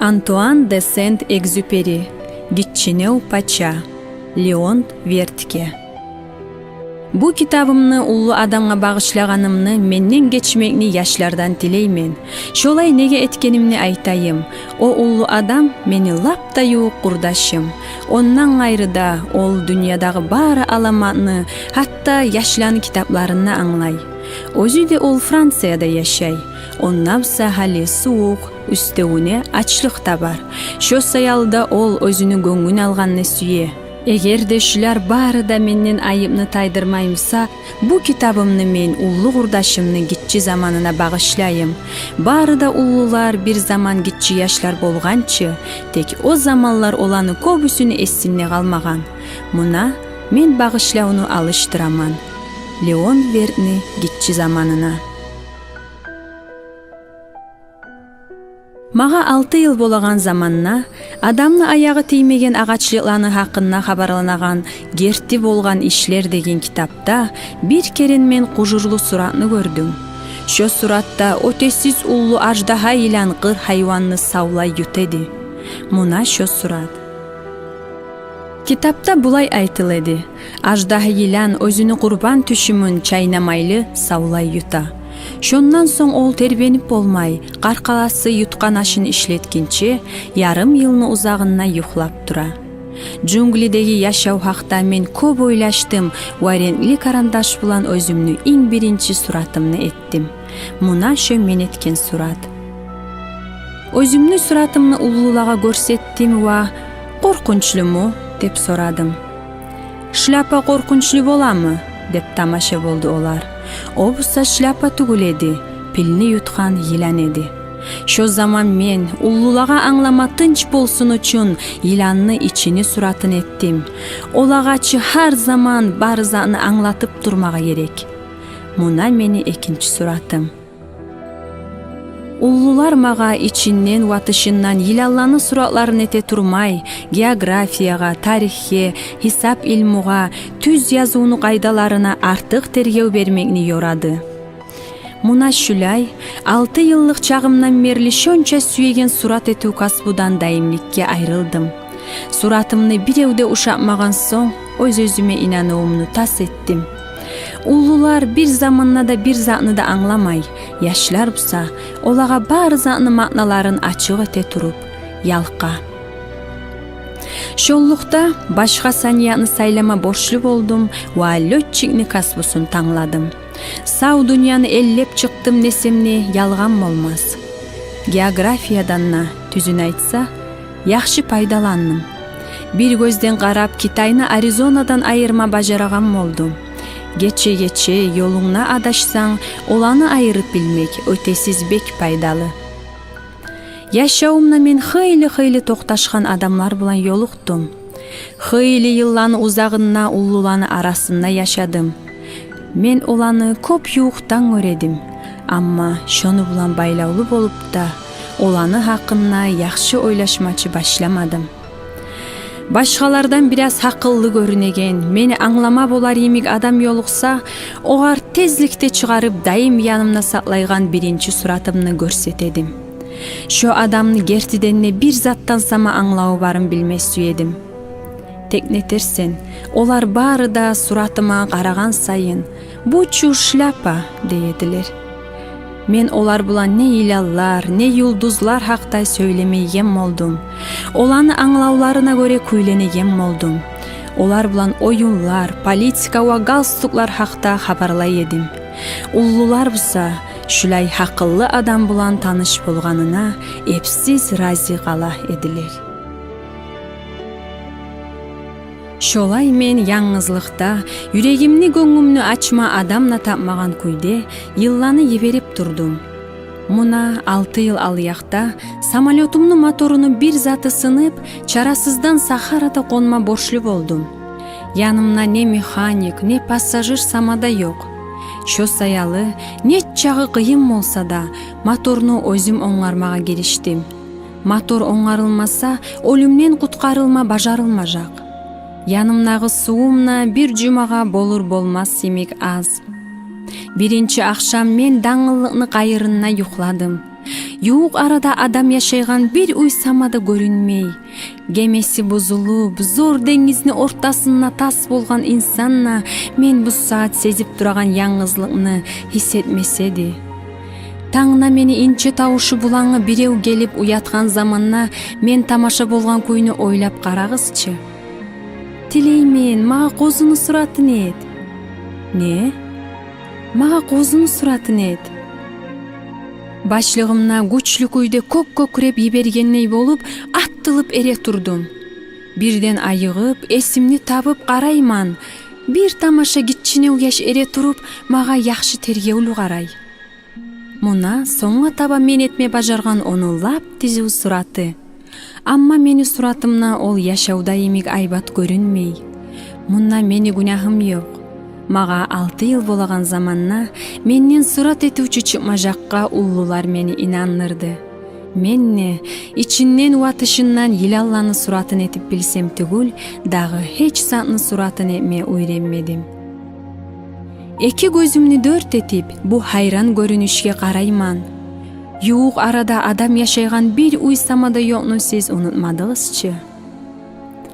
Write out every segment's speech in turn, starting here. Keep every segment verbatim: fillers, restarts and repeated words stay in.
Антуан де Сент-Экзюпери. «Гиччинев пача». Леон Вертке. Бу китабымны уллу адамгъа багъышлагъанымны, менден гечмекни яшлардан тилеймен. Шолай неге этгенимни айтайым. О уллу адам мени лап да ювукъ къурдашым. Ондан къайры да, ол дюньядагъы бары аламатны, гьатта яшланы китапларын да англай. Оьзю де ол Францияда яшай. Онда буса гьали сувукъ, уьстевюне ачлыкъ да бар. Шо саялы да ол оьзюню гёнгюн алгъанны сюе. Эгер де шулар бары да менден айыпны тайдырмай буса, бу китабымны мен уллу къурдашымны гиччи заманына багъышлайым. Бары да уллулар бир заман гиччи яшлар болгъанчы, тек о заманлар оланы кёбюсюню эсинде къалмагъан. Муна, мен багъышлавну алышдыраман. Леон Вертни «Гиччи заманына». Магъа алты йыл болагъан заманда «Адамны аягъы тиймеген агъачлыкъланы гьакъында хабарланагъан герти болгъан ишлер» деген китапда бир керен мен къужурлу суратны гёрдюм. Шо суратда оьтесиз уллу аждагьа йылан къыр гьайванны савлай юта эди. Муна шо сурат. Китапда булай айтыла эди: аждагьа йылан оьзюню къурбан тюшюмюн чайнамайлы савлай юта. Шондан сонг ол тербенип болмай, къаркъарасы ютгъан ашын ишлетгинче, ярым йылны узагъында юхлап тура. Жунглидеги яшав гьакъда мен кёп ойлашдым ва ренкли карандаш булан оьзюмню инг биринчи суратымны этдим. Муна шо мен этген сурат. Оьзюмню суратымны уллулагъа гёрсетдим ва: «Къоркъунчлуму?» – деп сорадым. «Шляпа къоркъунчлу боламы?» – деп тамаша болду олар. О буса шляпа тюгюл эди, пилни ютгъан йылан эди. Шо заман мен, уллулагъа англама тынч болсун учун, йыланны ичини суратын этдим. Олагъа чы гьар заман бар затны англатып турмагъа герек. Муна мени экинчи суратым. Уллулар магъа ичинден ва тышындан йыланланы суратларын эте турмай, географиягъа, тарихге, гьисап илмугъа, тюз язывну къайдаларына артыкъ тергев бермекни ёрады. Муна шулай, алты йыллыкъ чагъымдан берли шонча сюеген сурат этив касбудан даимликге айрылдым. Суратымны бирев де ушатмагъан сонг, оьз-оьзюме инанывумну тас этдим. Уллулар бир заманда да бир затны да англамай, яшлар буса, олагъа бар затны маъналарын ачыкъ эте туруп, ялкъа. Шонлукъда, башгъа саниятны сайлама борчлу болдум ва лётчикни касбусун тангладым. Сав дюньяны эллеп чыкъдым десем де, ялгъан болмас. Географиядан да, тюзюн айтса, яхшы пайдаландым. Бир гёзден къарап, Китайны Аризонадан айырма бажарагъан болдум. Гече-гече ёлунгда адашсанг, оланы айырып билмек оьтесиз бек пайдалы. Яшавумда мен хыйлы-хыйлы токъташгъан адамлар булан ёлукъдум. Хыйлы йылланы узагъында уллуланы арасында яшадым. Мен оланы кёп ювукъдан гёре эдим, амма шону булан байлавлу болуп да, оланы гьакъында яхшы ойлашмачы башламадым. Башгъалардан бираз гьакъыллы гёрюнеген, мени англама болар йимик адам ёлукъса, огъар тезликде чыгъарып, даим янымда сакълайгъан биринчи суратымны гёрсете эдим. Шо адамны гертиден де бир затдан сама англаву барын билме сюе эдим. Тек не этерсен, олар бары да суратыма къарагъан сайын: «Бу чу шляпа», – дей эдилер. Мен олар булан не йыланлар, не юлдузлар гьакъда сёйлемейген болдум. Оланы англавларына гёре кюйленеген болдум. Олар булан оюнлар, политика ва галстуклар гьакъда хабарлай эдим. Уллулар буса, шулай гьакъыллы адам булан таныш болгъанына эпсиз рази къала эдилер. Шолай мен янгызлыкъда, юрегимни, гёнгюмню ачма адам да тапмагъан кюйде, йылланы йиберип турдум. Муна, алты йыл алъякъда самолётумну моторуну бир заты сынып, чарасыздан Сахарада къонма борчлу болдум. Янымда не механик, не пассажир сама да ёкъ. Шо саялы, нечакъы къыйын болса да, моторну оьзюм онгармагъа гиришдим. Мотор онгарылмаса, оьлюмден къутгъарылма бажарылмажакъ. Янымдагъы сувум да бир жумагъа болур-болмас йимик аз. Биринчи ахшам мен дангыллыкъны къайырында юхладым. Ювукъ арада адам яшайгъан бир уй сама да гёрюнмей. Гемеси бузулуп, зор денгизни ортасында тас болгъан инсан да мен бу сагьат сезип турагъан янгызлыкъны гьис этмес эди. Тангда мени инче тавушу булангъы бирев гелип уятгъан заманда мен тамаша болгъан кюйню ойлап къарагъызчы. Тилеймен, магъа къозуну суратын эт. Не? Магъа къозуну суратын эт. Башлыгъымда гючлю кюйде кёк кёкюреп йибергендей болуп, атылып эретурдум. Бирден айыгъып, эсимни табып къарайман. Бир тамаша, гиччинев яш эретуруп, магъа яхшы тергевлю къарай. Муна сонгга таба мен этме бажаргъан ону лап тизив сураты. Амма мени суратымда ол яшавда йимик айбат гёрюнмей. Мунда мени гюнагьым ёкъ. Магъа алты йыл болагъан заманда менден сурат этивчю чыкъмажакъгъа уллулар мени инандырды. Мен де ичинден ва тышындан йыланланы суратын этип билсем тюгюл, дагъы гьеч затны суратын этме уьйренмедим. Эки гёзюмню дёрт этип, бу гьайран гёрюнюшге къарайман. Ювукъ арада адам яшайгъан бир уй сама да ёкъну сиз унутмадыгъызчы.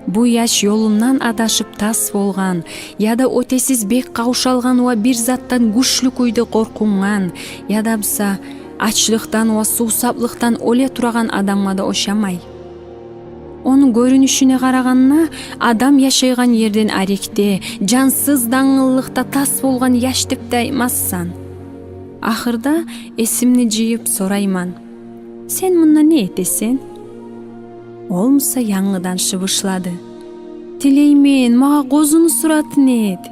Бу яш ёлундан адашып тас болгъан, яда оьтесиз бек къавшалгъан ва бир затдан гючлю кюйде къоркъунгъан, яда буса ачлыкъдан ва сувсаплыкъдан оьле турагъан адамгъа да ошамай. Ону гёрюнюшюне къарагъанда, адам яшайгъан ерден арекде, жансыз дангыллыкъда тас болгъан яш деп де айтмассан. Ахырда эсимни жыйып сорайман: «Сен мунда не этесен?» Ол буса янгыдан шыбышлады: «Тилеймен, магъа къозуну суратын эт».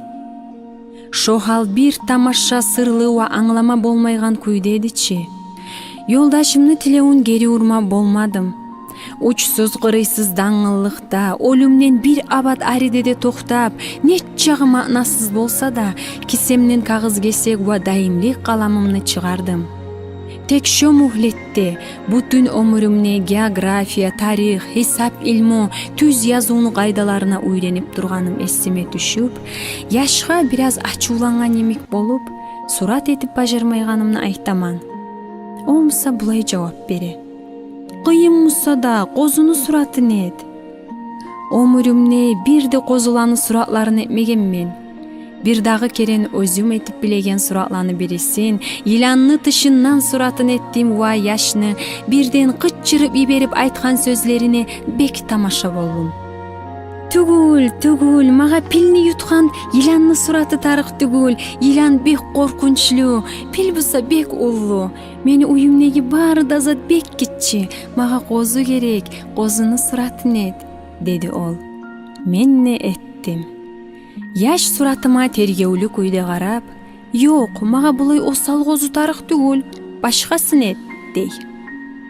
Шо гьал бир тамаша, сырлы ва англама болмайгъан кюйде эди чи. Ёлдашымны тилевюн гери урма болмадым. Учсуз-къырыйсыз дангыллыкъда, оьлюмден бир абат ариде де токътап, нечакъы маънасыз болса да, кисемден кагъыз гесек ва дайимлик къаламымны чыгъардым. Тек шо мюгьлетде бютюн оьмюрюмде география, тарих, гьисап илму, тюз язывну къайдаларына уьйренип тургъаным эсиме тюшюп, яшгъа бираз ачувлангъан йимик болуп, сурат этип бажармайгъанымны айтаман. О буса булай жавап бере: «Къыйын буса да, къозуну суратын эт». Оьмюрюмде бир де къозуланы суратларын этмегенмен. Бирдагъы керен оьзюм этип билеген суратланы бирисин, йыланны тышындан суратын этдим ва яшны бирден къычырып йиберип айтгъан сёзлерине бек тамаша болдум. «Тюгюл, тюгюл, магъа пилни ютгъан йыланны сураты тарыкъ тюгюл, йылан бек къоркъунчлу, пил буса бек уллу. Мени уьюмдеги бары да зат бек гиччи, магъа къозу герек, къозуну суратын эт», — деди ол. Мен де этдим. Яш суратыма тергевлю кюйде къарап: «Ёкъ, магъа булай осал къозу тарыкъ тюгюл, башгъасын эт», — дей.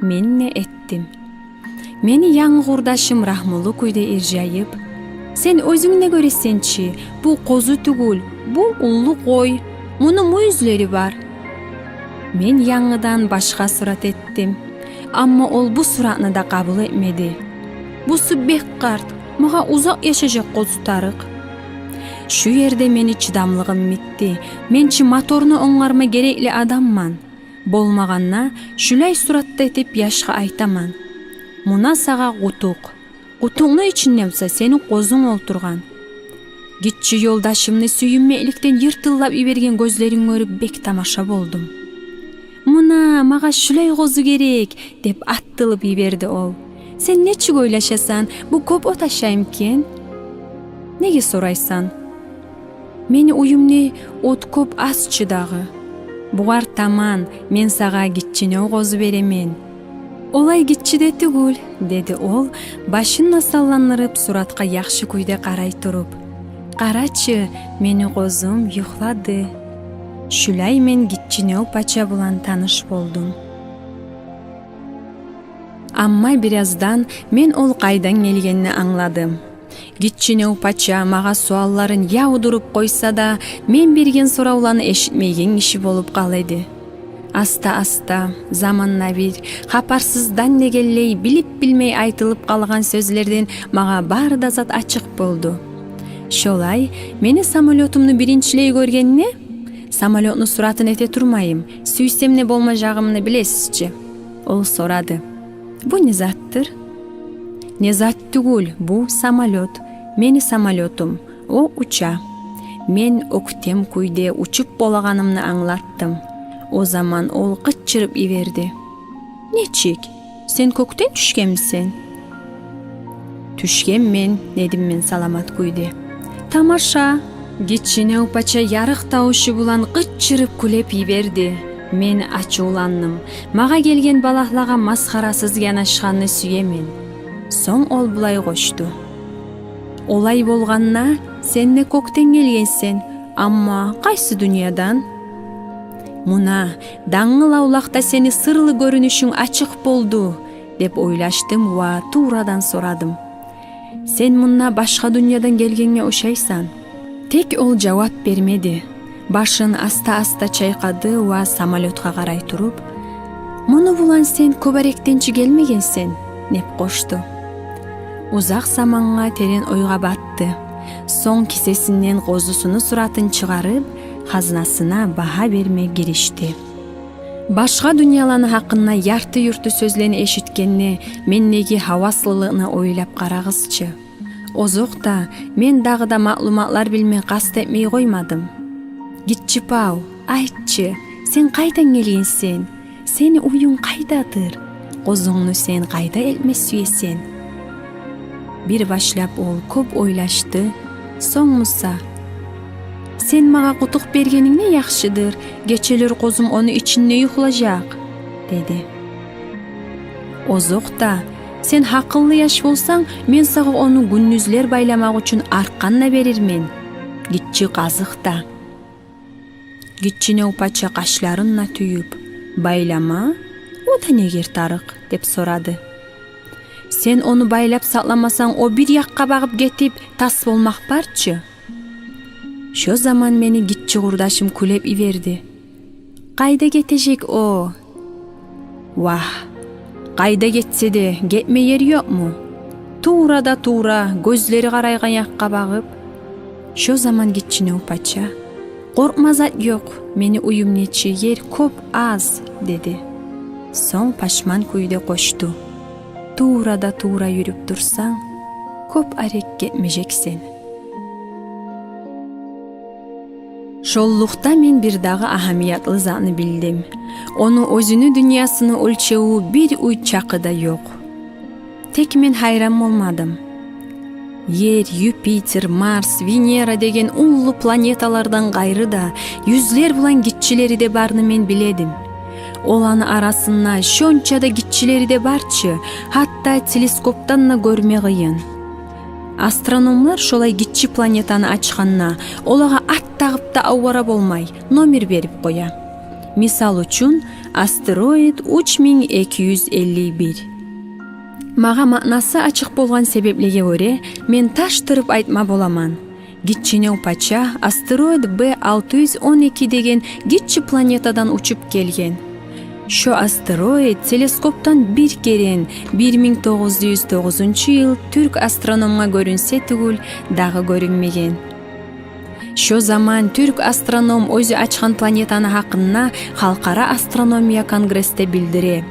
Мен де этдим. Мени янгы къурдашым рагьмулу кюйде иржайып: «Сен оьзюнг де гёресен чи, бу къозу тюгюл, бу уллу къой, муну мюйюзлери бар». Мен янгыдан башгъа сурат этдим. Амма ол бу суратны да къабул этмеди. «Бусу бек къарт, магъа узакъ яшажакъ къозу тарыкъ». Шу ерде мени чыдамлыгъым битди. Мен чи моторну онгарма герекли адамман. Болмагъанда, шулай суратда этип яшгъа айтаман: «Муна сагъа къутукъ. Къутукъну ичинде буса сени къозунг олтургъан». Гиччи ёлдашымны сююнмекликден йыртыллап йиберген гёзлерин гёрюп бек тамаша болдум. «Муна, магъа шулай къозу герек», — деп атылып йиберди ол. «Сен нечик ойлашасан, бу кёп от ашаймы экен?» «Неге сорайсан?» «Мени уьюмде от кёп аз чы дагъы». «Бугъар таман, мен сагъа гиччинев къозу беремен». «Олай гиччи де тюгюл», — деди ол, башын да салландырып, суратгъа яхшы кюйде къарай туруп. «Къарачы, мени къозум юхлады». Шулай мен гиччинев пача булан таныш болдум. Амма бираздан мен ол къайдан гелгенни англадым. Гиччинев пача магъа суалларын явдуруп къойса да, мен берген соравланы эшитмейген гиши болуп къала эди. Аста-аста, заманда бир, хабарсыздан дегенлей, билип-билмей айтылып къалгъан сёзлерден магъа бары да зат ачыкъ болду. Шолай, мени самолётумну биринчилей гёргенде, самолётну суратын эте турмайым, сюйсем де болмажагъымны билесиз чи. Ол сорады: «Бу не затдыр?» «Не зат тюгюл, бу самолёт. Мени самолётум. О уча». Мен оьктем кюйде учуп болагъанымны англатдым. О заман ол къычырып йиберди: «Нечик? Сен кёкден тюшгенмисен?» «Тюшгенмен», — дедим мен саламат кюйде. «Тамаша!» Гиччинев пача ярыкъ тавушу булан къычырып кюлеп йиберди. Мен ачувландым. Магъа гелген балагьлагъа масхарасыз янашгъанны сюемен. Сонг ол булай къошду: «Олай болгъанда, сен де кёкден гелгенсен, амма къайсы дюньядан?» «Муна, дангыл авлакъда сени сырлы гёрюнюшюнг ачыкъ болду», — деп ойлашдым ва туврадан сорадым: «Сен мунда башгъа дюньядан гелгенге ошайсан». Тек ол жавап бермеди. Башын аста-аста чайкъады ва самолётгъа къарай туруп: «Муну булан сен кёбюрекден чи гелмегенсен», — деп къошду. Узакъ замангъа терен ойгъа батды. Сонг кисесинден къозусуну суратын чыгъарып, хазнасына багьа берме гиришди. Башгъа дюньяланы гьакъында ярты-юрту сёзлени эшитгенде мендеги гьаваслылыкъны ойлап къарагъызчы. Озокъда, мен дагъы да маълуматлар билме къаст этмей къоймадым. «Гиччипав, айтчы, сен къайдан гелгенсен? Сени уьюнг къайдадыр? Къозунгну сен къайда элтме сюесен?» Бир башлап ол кёп ойлашды. Сонг буса: «Сен магъа къутукъ бергенинг де яхшыдыр, гечелер къозум ону ичинде юхлажакъ», — деди. «Озокъда, сен гьакъыллы яш болсанг, мен сагъа ону гюндюзлер байламакъ учун аркъан да берирмен, гиччи къазыкъ да». Гиччинев пача къашларын да тюйюп: «Байлама? О да негер тарыкъ?» — деп сорады. «Сен ону байлап сакъламасанг, о бир якъгъа багъып гетип, тас болмакъ бар чы». Шо заман мени гиччи къурдашым кюлеп йиберди: «Къайда гетежек о?» «Вагь, къайда гетсе де, гетме ер ёкъму? Тувра да тувра, гёзлери къарайгъан якъгъа багъып». Шо заман Гиччинев пача: «Къоркъма зат ёкъ, мени уьюмде чи ер кёп аз», — деди. Сонг пашман кюйде къошду: «Тувра да тувра юрюп турсанг, кёп арек гетмежексен». Шоллукъда мен бир дагъы агьамиятлы затны билдим. Ону оьзюню дюньясыны оьлчевю бир уьч чакъы да ёкъ. Тек мен гьайран болмадым. Ер, Юпитер, Марс, Венера деген уллу планеталардан къайры да, юзлер булан гиччилери де барны мен биледим. Оланы арасында шонча да гиччилери де бар чы, гьатта телескопдан да гёрме къыйын. Астрономлар шолай гиччи планетаны ачгъанда, олагъа ат тагъып да авара болмай, номер берип къоя. Мисал учун, астероид уьч минг эки юз элли бир. Магъа маънасы ачыкъ болгъан себеплеге гёре, мен таш тырып айтма боламан. Гиччинев пача астероид Б алты юз он эки деген гиччи планетадан учуп гелген. Шо астероид телескопдан бир керен, бир минг тогъуз юз тогъузунчу йыл, тюрк астрономгъа гёрюнсе тюгюл, дагъы гёрюнмеген. Шо заман тюрк астроном оьзю ачгъан планетаны гьакъында Халкъара астрономия конгрессде билдире.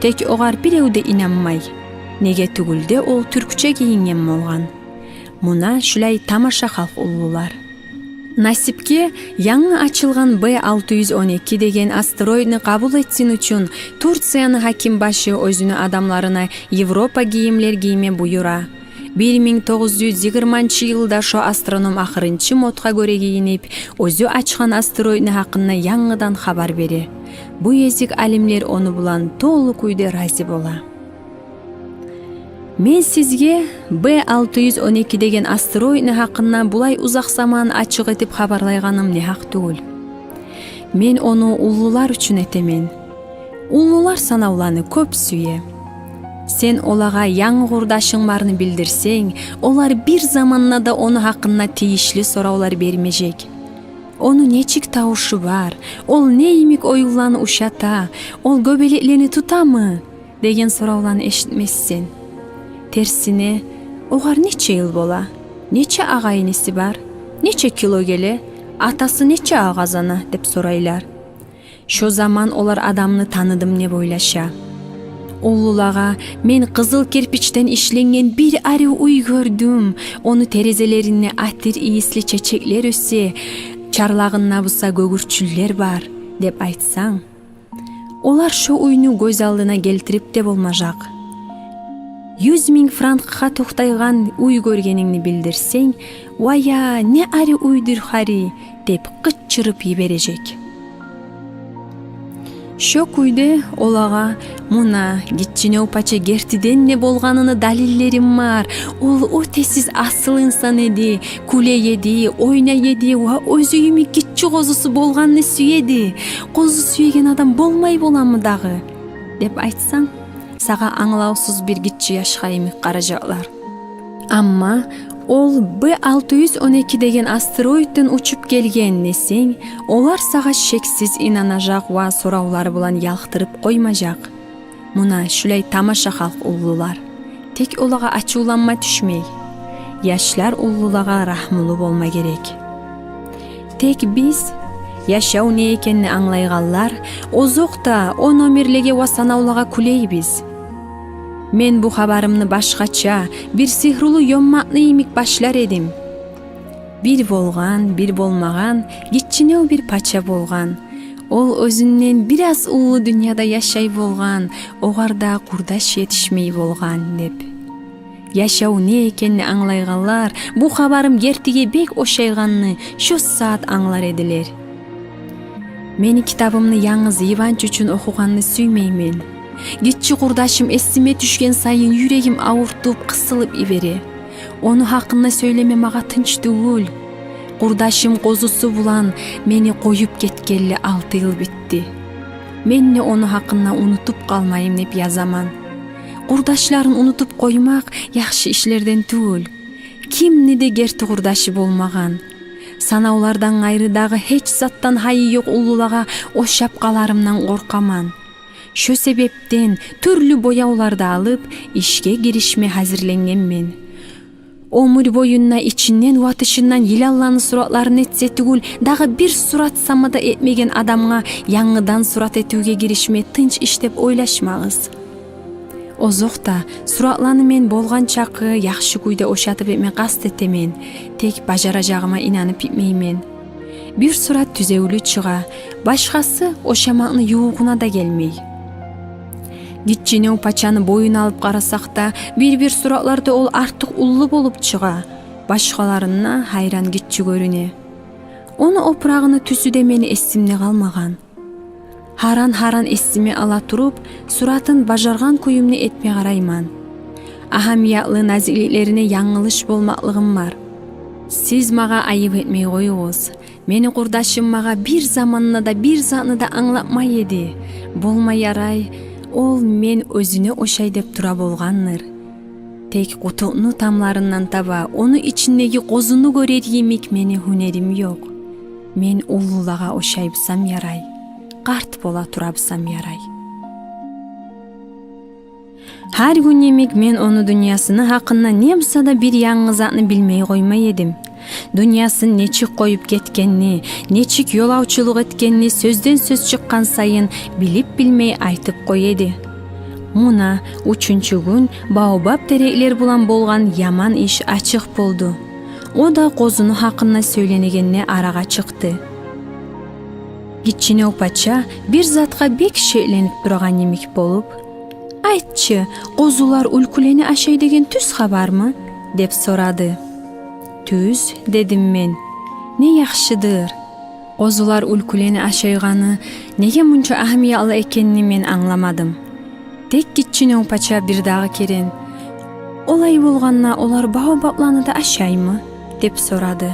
Тек огъар бирев де инанмай. Неге тюгюл де, ол тюркче гийинген болгъан. Муна шулай тамаша халкъ уллулар. Насипге, янгы ачылгъан Б алты юз он эки деген астероидни къабул этсин учун Турцияны гьакимбашы оьзюню адамларына Европа гийимлер гийме буюра. Бир минг тогъуз юз йигирманчы йылда шо астроном ахырынчы модгъа гёре гийинип, оьзю ачгъан астероидни гьакъында янгыдан хабар бере. Бу гезик алимлер ону булан толу кюйде рази бола. Мен сизге Б алты юз он эки деген астероидни гьакъында булай узакъ заман ачыкъ этип хабарлайгъаным негьакъ тюгюл. Мен ону уллулар учун этемен. Уллулар санавланы кёп сюе. Сен олагъа янгы къурдашынг барны билдирсенг, олар бир заманда да ону гьакъында тийишли соравлар бермежек. Ону нечик тавушу бар, ол не йимик оюнланы ушата, ол гёбелеклени тутамы деген соравланы эшитмессен. Терсине, огъар нече йыл бола, нече агъа-иниси бар, нече кило геле, атасы нече агъа къазана деп сорайлар. Шо заман олар адамны таныдым деп ойлаша. Уллулагъа: «Мен къызыл кирпичден ишленген бир арив уьй гёрдюм. Ону терезелеринде атир ийисли чечеклер оьсе, чарлагъында буса гёгюрчюнлер бар», — деп айтсанг, олар шо уьйню гёз алдына гелтирип де болмажакъ. Юз минг франкгъа токътайгъан уьй гёргенингни билдирсенг: «Вая, не арив уьйдюр хари!» — деп къычырып йибережек. Шо кюйде олагъа: «Муна, гиччинев пача гертиден де болгъаныны далиллерим бар. Ол оьтесиз асыл инсан эди, кюлей эди, ойнай эди ва оьзю йимик гиччи къозусу болгъанны сюе эди. Къозу сюеген адам болмай боламы дагъы?» — деп айтсанг, сагъа англавсуз бир гиччи яшгъа йимик къаражакълар. Амма ол Б алты юз он эки деген астероидден учуп гелген десенг, олар сагъа шексиз инанажакъ ва соравлар булан ялкъдырып къоймажакъ. Муна шулай тамаша халкъ уллулар. Тек олагъа ачувланма тюшмей. Яшлар уллулагъа рагьмулу болма герек. Тек биз яшав не экенни англайгъанлар, озокъда, о номерлеге ва санавлагъа кюлейбиз. Мен бу хабарымны башгъача, бир сигьрулу ёммакъны йимик башлар эдим. Бир болгъан, бир болмагъан, гиччинев бир пача болгъан. Ол оьзюнден бир аз уллу дюньяда яшай болгъан, огъар да къурдаш етишмей болгъан деп. Яшав не экенни англайгъанлар бу хабарым гертиге бек ошайгъанны шо сагьат англар эдилер. Мени китабымны янгыз йыванч учун охугъанны сюймеймен. Гиччи къурдашым эсиме тюшген сайын юрегим авуртуп, къысылып йибере. Ону гьакъында сёйлеме магъа тынч тюгюл. Къурдашым къозусу булан мени къоюп гетгенли алты йыл битди. Мен де ону гьакъында унутуп къалмайым деп язаман. Къурдашларын унутуп къоймакъ яхшы ишлерден тюгюл. Кимни де герти къурдашы болмагъан. Санавлардан къайры дагъы гьеч затдан гьайы ёкъ уллулагъа ошап къаларымдан къоркъаман. Шо себепден тюрлю боявлар да алып, ишге гиришме гьазирленгенмен. Оьмюр боюнда ичинден ва тышындан йыланланы суратларын этсе тюгюл, дагъы бир сурат сама да этмеген адамгъа янгыдан сурат этивге гиришме тынч иш деп ойлашмагъыз. Озокъда, суратланы мен болгъан чакъы яхшы кюйде ошатып этме къаст этемен, тек бажаражагъыма инанып битмеймен. Бир сурат тюзевлю чыгъа, башгъасы ошамакъны ювугъуна да гелмей. Гиччинев пачаны боюн алып къарасакъ да, бир-бир суратларда ол артыкъ уллу болуп чыгъа, башгъаларына гьайран гиччи гёрюне. Ону опурагъыны тюсю де мени эсимде къалмагъан. Гьаран-гьаран эсиме ала туруп, суратын бажаргъан кююмде этме къарайман. Агьамиятлы назикликлерине янгылыш болмакълыгъым бар. Сиз магъа айып этмей къоюгъуз. Мени къурдашым магъа бир заманда да бир затны да англатмай эди. Болма ярай, ол мен оьзюне ошай деп тура болгъандыр. Тек къутукъну тамларындан таба, ону ичиндеги къозуну гёрер йимик мени гьюнерим ёкъ. Мен уллулагъа ошай бусам ярай, къарт бола тура бусам ярай. Гьар гюн йимик мен ону дюньясыны гьакъында не буса да бир янгы затны билмей къоймай эдим. Дюньясын нечик къоюп гетгенни, нечик ёлавчулукъ этгенни сёзден сёз чыкъгъан сайын билип-билмей айтып къоя эди. Муна, уьчюнчю гюн баобаб тереклер булан болгъан яман иш ачыкъ болду. О да къозуну гьакъында сёйленегенде арагъа чыкъды. Гиччинев пача бир затгъа бек шекленип турагъан йимик болуп: «Айтчы, къозулар уьлкюлени ашай деген тюз хабармы?» — деп сорады. «Тюз, — дедим мен. — Не яхшыдыр. Къозулар уьлкюлени ашайгъаны неге мунча агьамиятлы экенни мен англамадым». Тек Гиччинев пача бир дагъы керен: «Олай болгъанда, олар баобабланы да ашаймы?» — деп сорады.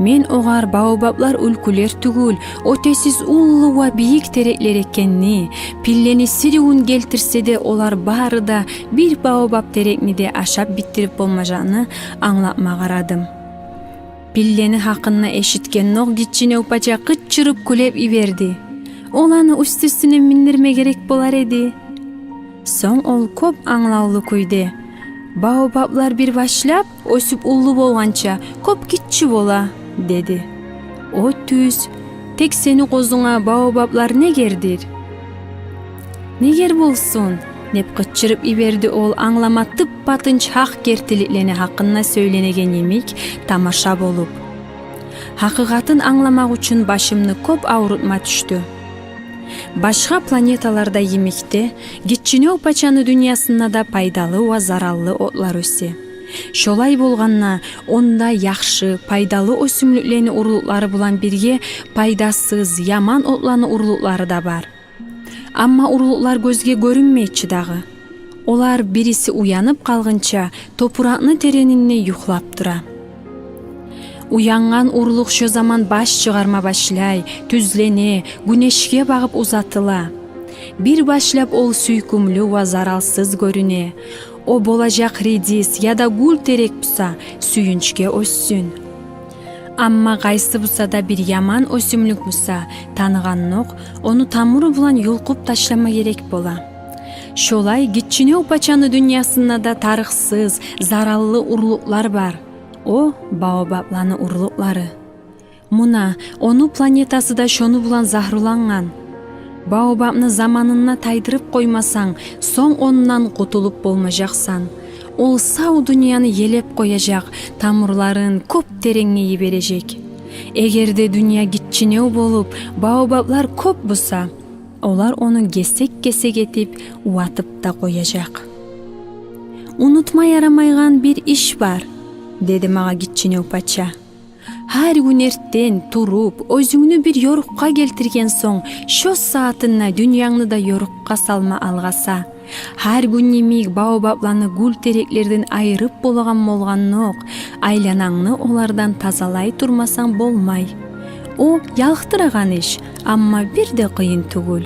Мен огъар баобаблар уьлкюлер тюгюл, оьтесиз уллу ва бийик тереклер экенни, пиллени сиривюн гелтирсе де, олар бары да бир баобаб терекни де ашап битдирип болмажакъны англатма къарадым. Пиллени гьакъында эшитгенокъ Гиччинев пача къычырып кюлеп йиберди: «Оланы уьст-уьстюне миндирме герек болар эди». Сонг ол кёп англавлу кюйде: «Баобаблар бир башлап оьсюп уллу болгъанча кёп гиччи бола», — деди. «О тюз. Тек сени къозунга баобаблар не гердир?» «Не гер болсун? — деп къычырып йиберди ол, англама тып-батынч гьакъ гертиликлени гьакъында сёйленеген йимик, тамаша болуп. Гьакъыкъатын англамакъ учун башымны кёп аврутма тюшдю. Башгъа планеталарда йимик де, Гиччинев пачаны дюньясында да пайдалы ва зараллы отлар оьсе. Шолай болгъанда, онда яхшы, пайдалы оьсюмлюклени урлукълары булан бирге пайдасыз, яман отланы урлукълары да бар. Амма урлукълар гёзге гёрюнмей чи дагъы. Олар бириси уянып къалгъынча топуракъны теренинде юхлап тура. Уянгъан урлукъ шо заман баш чыгъарма башлай, тюзлене, гюнешге багъып узатыла. Бир башлап ол сюйкюмлю ва заралсыз гёрюне. О болажакъ редис яда гюл терек буса, сююнчге оьссюн. Амма къайсы буса да бир яман оьсюмлюк буса, таныгъандокъ, ону тамуру булан юлкъуп ташлама герек бола. Шолай Гиччинев пачаны дюньясында да тарыкъсыз, зараллы урлукълар бар. О баобабланы урлукълары. Муна, ону планетасы да шону булан загьрулангъан. Баобабны заманында тайдырып къоймасанг, сонг ондан къутулуп болмажакъсан. Ол сав дюньяны елеп къояжакъ, тамурларын кёп теренге йибережек. Эгер де дюнья гиччинев болуп, баобаблар кёп буса, олар ону гесек-гесек этип, уватып да къояжакъ. «Унутма ярамайгъан бир иш бар», — деди магъа Гиччинев пача. «Гьар гюн эртен туруп, оьзюнгню бир ёрукъгъа гелтирген сонг, шо сагьатында дюньянгны да ёрукъгъа салма алгъаса. Гьар гюн йимик баобабланы гюл тереклерден айырып болагъан болгъандокъ, айланангны олардан тазалай турмасанг болмай. О ялкъдырагъан иш, амма бир де къыйын тюгюл».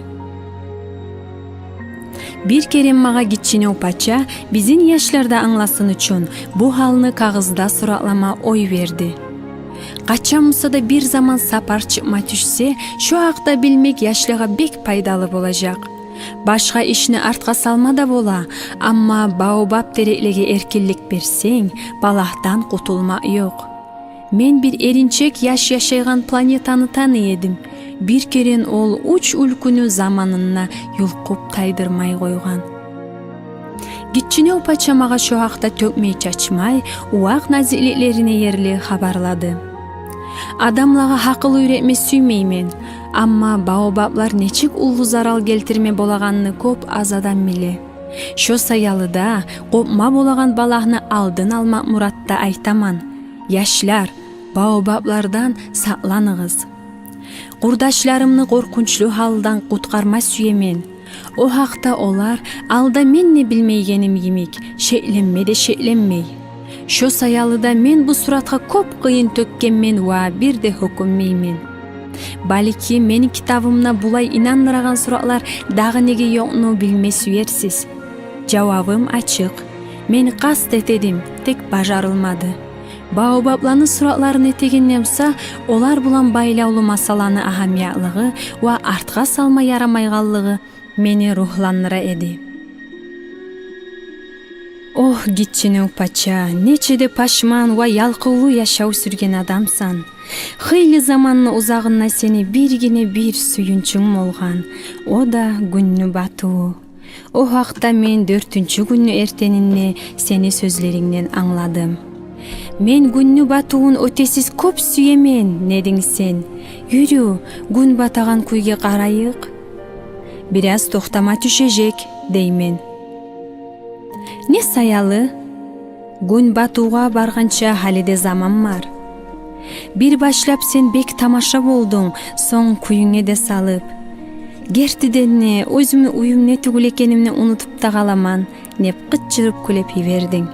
Бир керен магъа Гиччинев пача, бизин яшлар да англасын учун, бу гьалны кагъызда суратлама ой берди. Къачан буса да бир заман сапар чыкъма тюшсе, шо гьакъда билмек яшлагъа бек пайдалы болажакъ. Башгъа ишни артгъа салма да бола, амма баобаб тереклеге эркинлик берсенг, балагьдан къутулмакъ ёкъ. Мен бир эринчек яш яшайгъан планетаны таный эдим. Бир керен ол уьч уьлкюню заманында юлкъуп тайдырмай къойгъан. Гиччинев пача магъа шо гьакъда тёкмей-чачмай, увакъ назикликлерине ерли хабарлады. Адамлагъа гьакъыл уьйретме сюймеймен, амма баобаблар нечик уллу зарал гелтирме болагъанны кёп аз адам биле. Шо саялы да, къопма болагъан балагьны алдын алмакъ муратда айтаман: яшлар, баобаблардан сакъланыгъыз. Къурдашларымны къоркъунчлу гьалдан къутгъарма сюемен. О гьакъда олар алда мен де билмейгеним йимик, шекленме де шекленмей. Шо саялы да мен бу суратгъа кёп къыйын тёкгенмен ва бир де гьёкюнмеймен. Балики, мени китабымда булай инандырагъан суратлар дагъы неге ёкъну билме сюерсиз. Жавабым ачыкъ. Мен къаст этедим, тек бажарылмады. Баобабланы суратларын этегенде буса, олар булан байлавлу масъаланы агьамиятлыгъы ва артгъа салма ярамайгъанлыгъы мени ругьландыра эди. Огь, Гиччинев пача, нече де пашман ва ялкъывлу яшав сюрген адамсан. Хыйлы заманны узагъында сени биргине бир сююнчюнг болгъан, о да гюнню батуву. О гьакъда мен дёртюнчю гюнню эртенинде сени сёзлерингден англадым. «Мен гюнню батувун оьтесиз кёп сюемен», — дединг сен. «Юрю, гюн батагъан кюйге къарайыкъ». «Бираз токътама тюшежек», — деймен. «Не саялы?» «Гюн батувгъа баргъанча гьали де заман бар». Бир башлап сен бек тамаша болдунг, сонг кююнге де салып. «Гертиден де, оьзюмню уьюмде тюгюл экенимни унутуп да къаламан», — деп къычырып кюлеп йибердинг.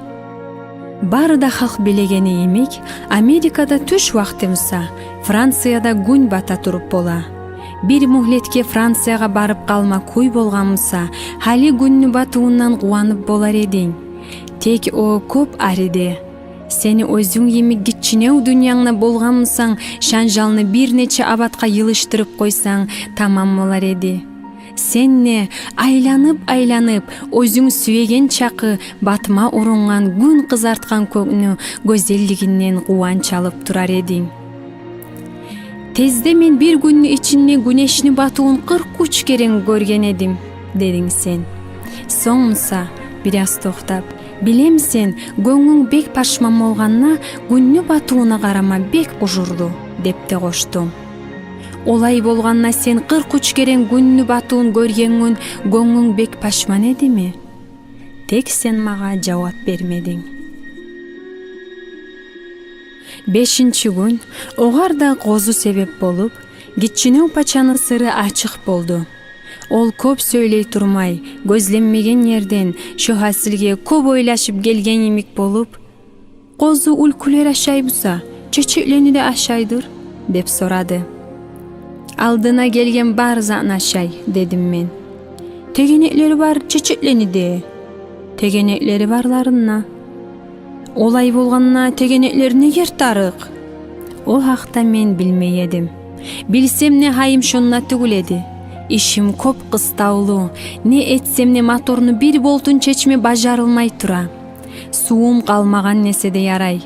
Бары да халкъ билегени йимик, Америкада тюш вакъти буса, Францияда гюн бата туруп бола. Бир мюгьлетге Франциягъа барып къалма кюй болгъан буса, гьали гюнню батувундан къуванып болар эдинг. Тек о кёп ариде. Сени оьзюнг йимик гиччинев дюньянгда болгъан бусанг, шанжалны бир нече абатгъа йылышдырып къойсанг, тамам болар эди. Сен де айланып-айланып, оьзюнг сюеген чакъы батма урунгъан гюн къызартгъан кёкню гёзеллигинден къуванч алып турар эдинг. «Тезде мен бир гюнню ичинде гюнешни батувун къыркъ уьч керен гёрген эдим», — дединг сен. Сонг буса, бираз токътап: «Билемисен, гёнгюнг бек пашман болгъанда, гюнню батывуна къарама бек къужурлу», — деп де къошду. «Олай болгъанда, сен къыркъ уьч керен гюнню батывун гёрген гюн гёнгюнг бек пашман эдими? Тек сен магъа жавап бермединг». Бешинчи гюн огъар да къозу себеп болуп, Гиччинев пачаны сыры ачыкъ болду. Ол кёп сёйлей турмай, гёзленмеген ерден шо гьасилге кёп ойлашып гелген йимик болуп: «Къозу уьлкюлер ашай буса, чечеклени де ашайдыр?» — деп сорады. «Алдына гелген бар затны ашай», — дедим мен. «Тегенеклери бар чечеклени де?» «Тегенеклери барларын да». «Олай болгъанда, тегенеклер негер тарыкъ?» О гьакъда мен билмей эдим. Билсем де, гьайым шонда тюгюл эди. Ишим кёп къыставлу, не этсем де, моторну бир болтун чечме бажарылмай тура. Сувум къалмагъан эсе де ярай.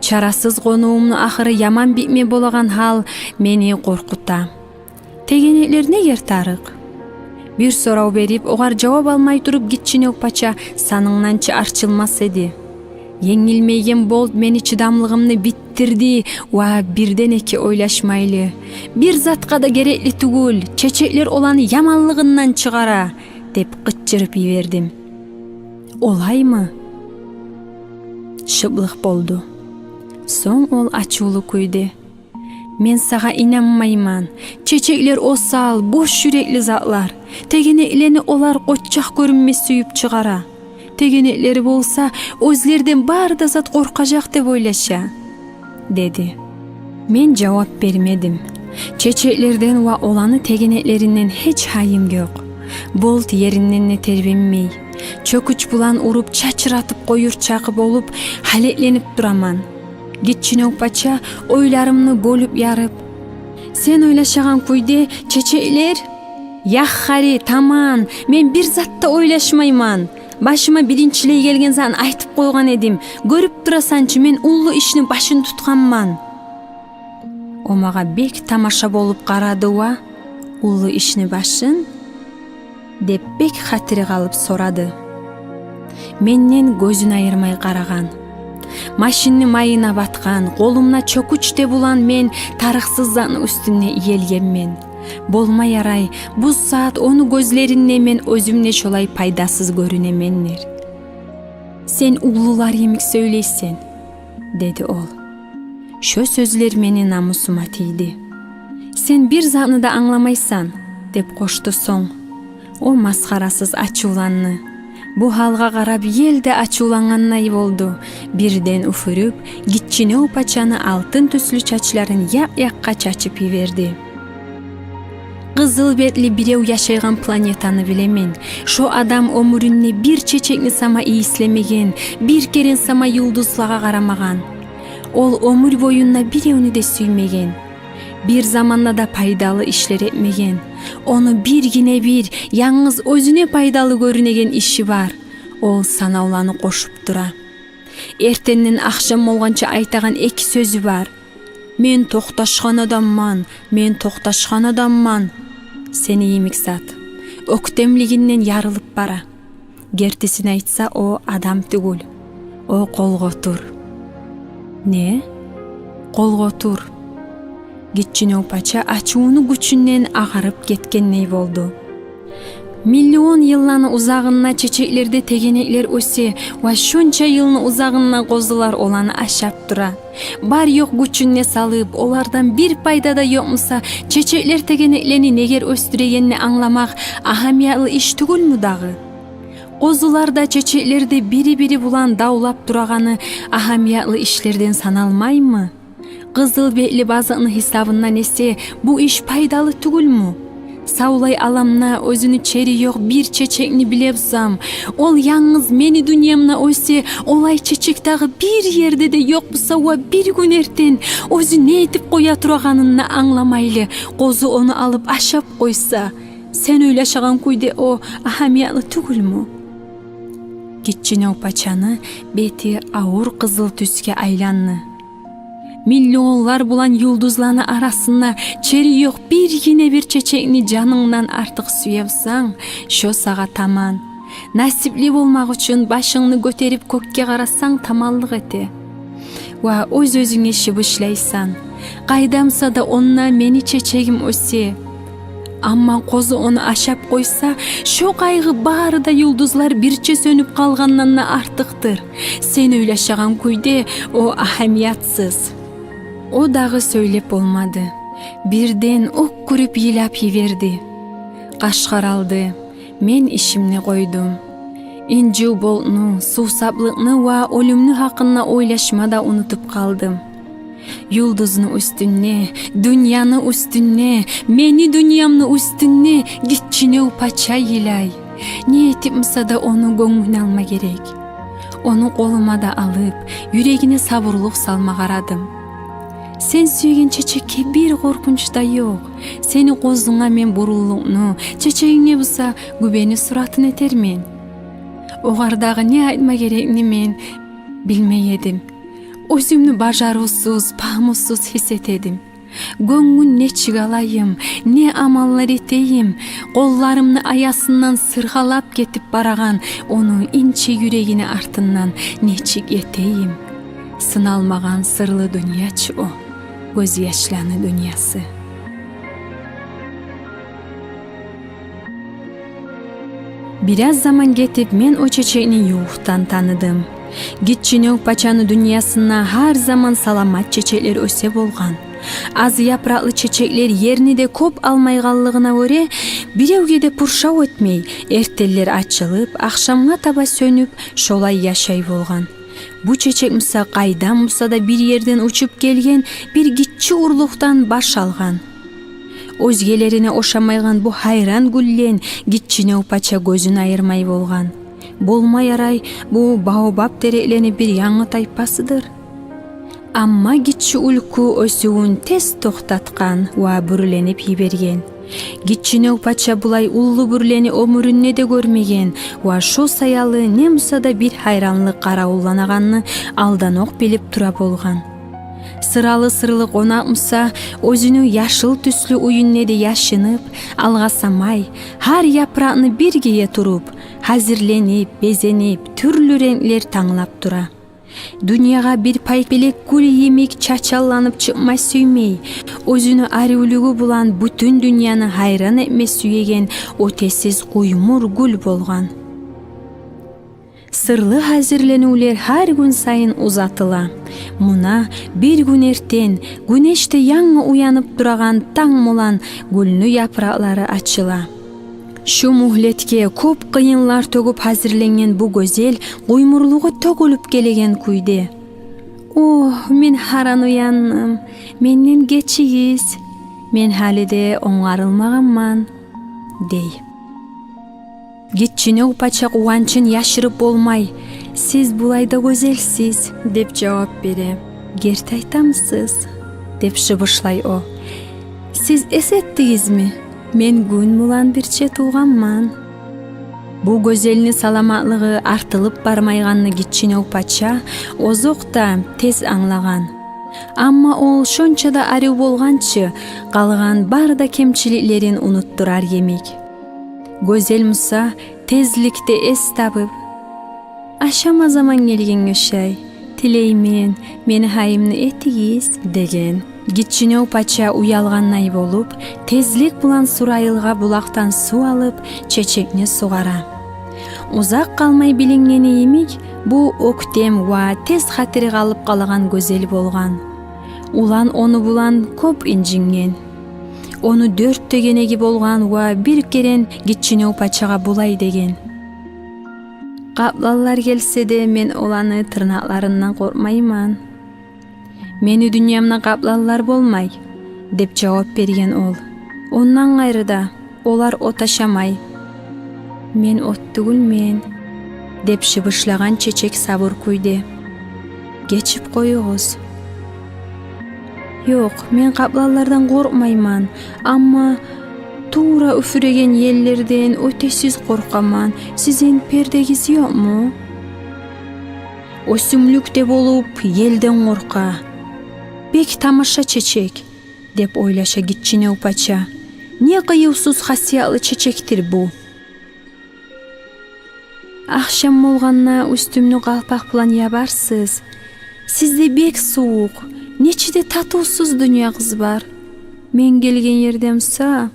Чарасыз къонувумну ахыры яман битме болагъан гьал мени къоркъута. «Тегенеклер негер тарыкъ?» Бир сорав берип, огъар жавап алмай туруп, Гиччинев пача санынгдан чы арчылмас эди. Енгилмейген болт мени чыдамлыгъымны битдирди ва бирден эки ойлашмайлы: «Бир затгъа да герекли тюгюл, чечеклер оланы яманлыгъындан чыгъара», — деп къычырып йибердим. «Олаймы?» Шыплыкъ болду. Сонг ол ачувлу кюйде: «Мен сагъа инанмайман. Чечеклер осал, бош юрекли затлар. Тегенеклени олар къоччакъ гёрюнме сююп чыгъара. Тегенеклери болса, оьзлерден бары да зат къоркъажакъ деп ойлаша», — деди. Мен жавап бермедим. Чечеклерден ва оланы тегенеклеринден гьеч гьайым ёкъ. Болт еринден де тербенмей, чёкюч булан уруп, чачыратып къоюр чакъы болуп, гьалетленип тураман. Гиччинев пача ойларымны бёлюп-ярып: «Сен ойлашагъан кюйде чечеклер?» «Ях, гьари, таман, мен бир зат да ойлашмайман. Башыма биринчилей гелген затны айтып къойгъан эдим. Гёрюп турасан чы, мен уллу ишни башын тутгъанман». О магъа бек тамаша болуп къарады ва: «Уллу ишни башын?» — деп, бек хатири къалып сорады. Менден гёзюн айырмай къарагъан. Машинни майына батгъан, къолумда чёкюч де булан, мен тарыкъсыз затны уьстюнде иелгенмен. Болма ярай, бу сагьат ону гёзлеринде мен оьзюм де шолай пайдасыз гёрюнемендир. «Сен уллулар йимик сёйлейсен», — деди ол. Шо сёзлер мени намусума тийди. «Сен бир затны да англамайсан», — деп къошду сонг. О масхарасыз ачувланды. Бу гьалгъа къарап, ел де ачувлангъандай болду. Бирден уьфюрюп, Гиччинев пачаны алтын тюслю чачларын якъ-якъгъа чачып йиберди. Къызыл бетли бирев яшайгъан планетаны билемен. Шо адам оьмюрюнде бир чечекни сама ийислемеген, бир керен сама юлдузлагъа къарамагъан. Ол оьмюр боюнда биревню де сюймеген. Бир заманда да пайдалы ишлер этмеген. Ону биргине бир, янгыз оьзюне пайдалы гёрюнеген иши бар. Ол санавланы къошуп тура. Эртенден ахшам болгъанча айтагъан эки сёзю бар: «Мен токъташгъан адамман, мен токъташгъан адамман». Сени йимик зат. Оьктемлигинден ярылып бара. Гертисин айтса, о адам тюгюл. О къолгъотур. Не? Къолгъотур. Гиччинев пача ачувуну гючюнден агъарып гетгендей болду. Миллион йылланы узагъында чечеклерде тегенеклер оьсе ва шонча йылны узагъында къозулар оланы ашап тура. Бар-ёкъ гючюн де салып, олардан бир пайда да ёкъ буса, чечеклер тегенеклени негер оьсдюрегенни англамакъ агьамиятлы иш тюгюлмю дагъы? Къозулар да, чечеклер де бири-бири булан давлап турагъаны агьамиятлы ишлерден саналмаймы? Къызыл бетли базыкъны гьисабындан эсе бу иш пайдалы тюгюлмю? Савлай аламда оьзюню чери ёкъ бир чечекни биле бусам, ол янгыз мени дюньямда оьсе, олай чечек дагъы бир ерде де ёкъ буса, ва бир гюн эртен оьзю не этип къоя турагъанын да англамайлы, къозу ону алып ашап къойса, сен ойлашагъан кюйде о агьамиятлы тюгюлмю? Гиччинев пачаны бети авур къызыл тюсге айланды. Миллионлар булан юлдузланы арасында чери ёкъ биргине бир чечекни жанынгдан артыкъ сюе бусанг, шо сагъа таман. Насипли болмакъ учун башынгны гётерип кёкге къарасанг, таманлыкъ эте. Ва оьз-оьзюнге шыбышлайсан: «Къайда буса да онда мени чечегим оьсе». Амма къозу ону ашап къойса, шо къайгъы бары да юлдузлар бирче сёнюп къалгъандан да артыкъдыр. Сен ойлашагъан кюйде о агьамиятсыз. О дагъы сёйлеп болмады. Бирден оькюрюп йылап йиберди. Къашгъаралды. Мен ишимни къойдум. Инжив болтну, сувсаплыкъны ва оьлюмню гьакъында ойлашма да унутуп къалдым. Юлдузну уьстюнде, дюньяны уьстюнде, мени дюньямны уьстюнде гиччинев пача йылай. Не этип буса да ону гёнгюн алма герек. Ону къолума да алып, юрегине сабурлукъ салма къарадым. Сен сюеген чечекге бир къоркъунч да ёкъ. Сени къозунга мен буруллукъну, чечегинге буса гюбени суратын этермен. Огъар дагъы не айтма герекни мен билмей эдим. Оьзюмню бажарывсуз, пагьмусуз гьис этедим. Гёнгюн нечик алайым, не амаллар этейим, къолларымны аясындан сыргъалап гетип барагъан ону инче юрегини артындан нечик етейим? Сыналмагъан сырлы дюнья чы о, гёзьяшланы дюньясы. Бир аз заман гетип, мен о чечекни ювукъдан таныдым. Гиччинев пачаны дюньясында гьар заман саламат чечеклер оьсе болгъан. Аз япыракълы чечеклер ерни де кёп алмайгъанлыгъына гёре, биревге де пуршав этмей, эртенлер ачылып, ахшамгъа таба сёнюп, шолай яшай болгъан. Бу чечек буса къайдан буса да бир ерден учуп гелген бир гиччи урлукъдан баш алгъан. Оьзгелерине ошамайгъан бу гьайран гюлден гиччинев пача гёзюн айырмай болгъан. Болма ярай, бу баобаб тереклени бир янгы тайпасыдыр. Амма гиччи уьлкю оьсювюн тез токътатгъан ва бюрленип йиберген. Гиччинев пача булай уллу бюрлени оьмюрюнде де гёрмеген ва шо саялы не буса да бир гьайранлыкъ къаравулланагъанны алданокъ билип тура болгъан. Сыралы сырлы къонакъ буса оьзюню яшыл тюслю уьюнде де яшынып, алгъасамай, гьар япыракъны бир гие туруп, гьазирленип, безенип, тюрлю ренглер танглап тура. Дюньягъа бир пай пелек гюл йимик чачалланып чыкъма сюймей, оьзюню аривлюгю булан бютюн дюньяны гьайран этме сюеген оьтесиз къуймур гюл болгъан. Сырлы гьазирленивлер гьар гюн сайын узатыла. Муна, бир гюн эртен, гюнеш де янгы уянып турагъан танг булан гюлню япыракълары ачыла. Шу мюгьлетге кёп къыйынлар тёгюп гьазирленген бу гёзел къуймурлугъу тёгюлюп гелеген кюйде: «О, мен гьаран уяндым, менден гечигиз, мен гьали де онгарылмагъанман», — дей. Гиччинев пача къуванчын яшырып болмай: «Сиз булай да гёзелсиз», — деп жавап бере. «Герти айтамысыз?» — деп шыбышлай о. «Сиз эс этдигизми? Мен гюн булан бирче тувгъанман». Бу гёзелни саламатлыгъы артылып бармайгъанны гиччинев пача озокъда тез англагъан. Амма ол шонча да арив болгъанчы, къалгъан бары да кемчиликлерин унутдурар йимик. Гёзел буса тезликде эс табып: «Ашама заман гелгенге ошай. Тилеймен, мени гьайымны этигиз», — деген. Гиччинев пача уялгъандай болуп, тезлик булан сурайылгъа булакъдан сув алып, чечекни сугъара. Узакъ къалмай билингени йимик, бу оьктем ва тез хатири къалып къалагъан гёзел болгъан. Улан ону булан кёп инжинген. Ону дёрт тегенеги болгъан ва бир керен гиччинев пачагъа булай деген: «Къапланлар гелсе де, мен оланы тырнакъларындан къоркъмайман. Мени дюньямда къапланлар болмай», — деп жавап берген ол. «Ондан къайры да, олар от ашамай». «Мен от тюгюлмен», — деп шыбышлагъан чечек сабур кюйде. «Гечип къоюгъуз». «Ёкъ, мен къапланлардан къоркъмайман, амма тувра уьфюреген еллерден оьтесиз къоркъаман. Сизин пердегиз ёкъму?» «Оьсюмлюк де болуп, елден къоркъа. Бек тамаша чечек», — деп ойлаша гиччинев пача. «Не къыювсуз хасиятлы чечекдир бу». Ахшам болгъанда уьстюмню къалпакъ булан ябарсыз. Сизде бек сувукъ, нече де татывсуз дюньягъыз бар. Мен гелген ерде буса...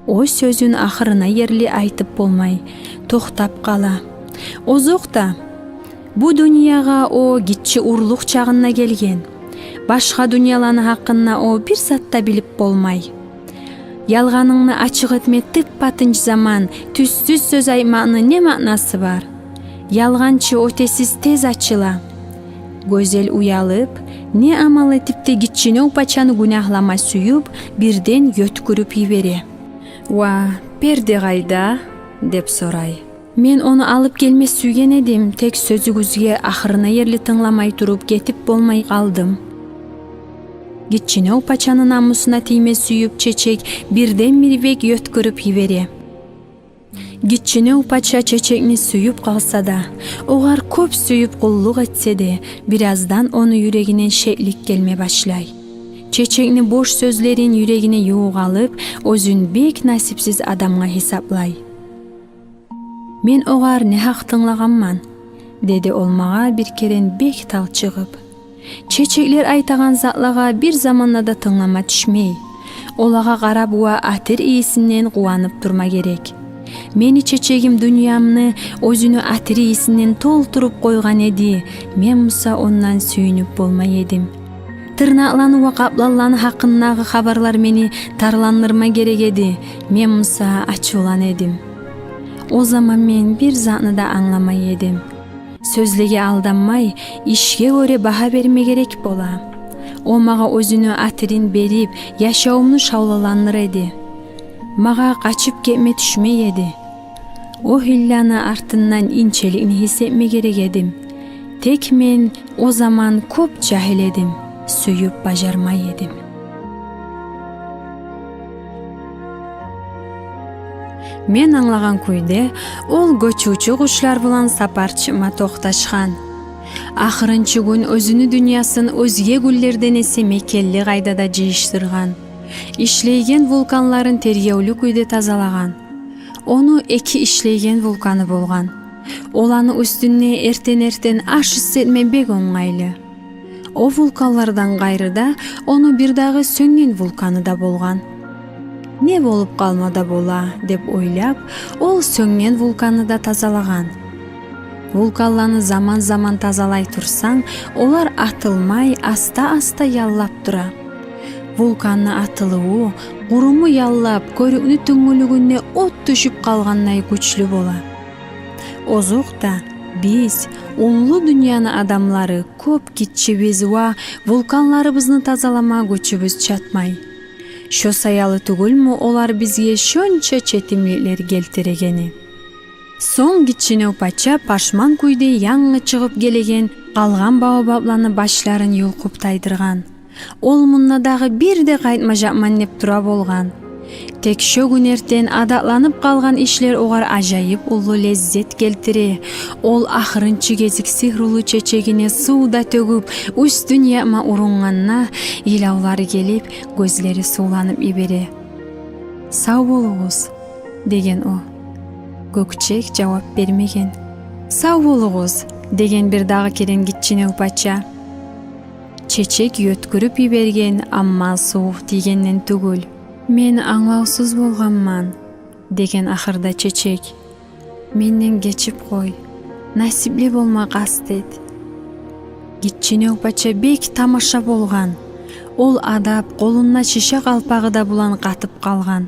О сёзюн ахырына ерли айтып болмай, токътап къала. Озокъда, бу дюньягъа о гиччи урлукъ чагъында гелген. Башгъа дюньяланы гьакъында о бир зат да билип болмай. Ялгъанынгны ачыкъ этме тып-батынч заман тюзсюз сёз айтмакъны не маънасы бар? Ялгъанчы оьтесиз тез ачыла. Гёзел уялып, не амал этип де гиччинев пачаны гюнагьлама сююп, бирден ёткюрюп йибере. «Ва, перде къайда?» — деп сорай. Мен ону алып гелме сюйген эдим, тек сёзюгюзге ахырына ерли тынгламай туруп гетип болмай къалдым. Гиччинев пачаны намусуна тийме сююп, чечек бирден-бир бек ёткюрюп йибере. Гиччинев пача чечекни сююп къалса да, огъар кёп сююп къуллукъ этсе де, бираздан ону юрегине шеклик гелме башлай. Чечекни бош сёзлерин юрегине ювукъ алып, оьзюн бек насипсиз адамгъа гьисаплай. «Мен огъар негьакъ тынглагъанман», — деди ол магъа бир керен бек талчыгъып. Чечеклер айтагъан затлагъа бир заманда да тынглама тюшмей. Олагъа къарап ва атир ийисинден къуванып турма герек. Мени чечегим дюньямны оьзюню атир ийисинден толтуруп къойгъан эди, мен буса ондан сююнюп болмай эдим. Тырнакъланы ва къапланланы гьакъындагъы хабарлар мени тарландырма герек эди, мен буса ачувлана эдим. О заман мен бир затны да англамай эдим. Сёзлеге алданмай, ишге гёре багьа берме герек бола. О магъа оьзюню атирин берип, яшавумну шавлаландыра эди. Магъа къачып гетме тюшмей эди. О гьилланы артындан инчеликни гьис этме герек эдим. Тек мен о заман кёп жагьил эдим, сююп бажармай эдим. Мен англагъан кюйде, ол гёчювчю къушлар булан сапар чыкъма токъташгъан. Ахырынчы гюн оьзюню дюньясын оьзге гюнлерден эсе мекенли къайдада жыйышдыргъан. Ишлейген вулканларын тергевлю кюйде тазалагъан. Ону эки ишлейген вулканы болгъан. Оланы уьстюнде эртен-эртен аш исси этме бек онгайлы. О вулканлардан къайры да, ону бир дагъы сёнген вулканы да болгъан. «Не болуп къалма да бола», — деп ойлап, ол сёнген вулканы да тазалагъан. Вулканланы заман-заман тазалай турсанг, олар атылмай, аста-аста яллап тура. Вулканны атылыву къуруму яллап, кёрюкню тюнгюлюгюнде от тюшюп къалгъандай гючлю бола. Озокъда, биз, уллу дюньяны адамлары, кёп гиччибиз ва вулканларыбызны тазалама гючюбюз чатмай. Шо саялы тюгюлмю олар бизге шонча четимликлер гелтирегени? Сонг гиччинев пача пашман кюйде янгы чыгъып гелеген къалгъан баобабланы башларын юлкъуп тайдыргъан. Ол мунда дагъы бир де къайтмажакъман деп тура болгъан. Тек шо гюн эртен адатланып къалгъан ишлер огъар ажайып уллу леззет гелтире. Ол ахырынчы гезик сигьрулу чечегине сув да тёгюп, уьстюн япма урунгъанда, йылавлары гелип, гёзлери сувланып йибере. «Сав болугъуз», — деген о. Гёкчек жавап бермеген. «Сав болугъуз», — деген бир дагъы керен гиччинев пача. Чечек ёткюрюп йиберген, амма сувукъ тийгенден тюгюл. «Мен англавсуз болгъанман», — деген ахырда чечек. «Менден гечип къой, насипли болма къаст эт». Гиччинев пача бек тамаша болгъан. Ол адап, къолунда шиша къалпагъы да булан къатып къалгъан.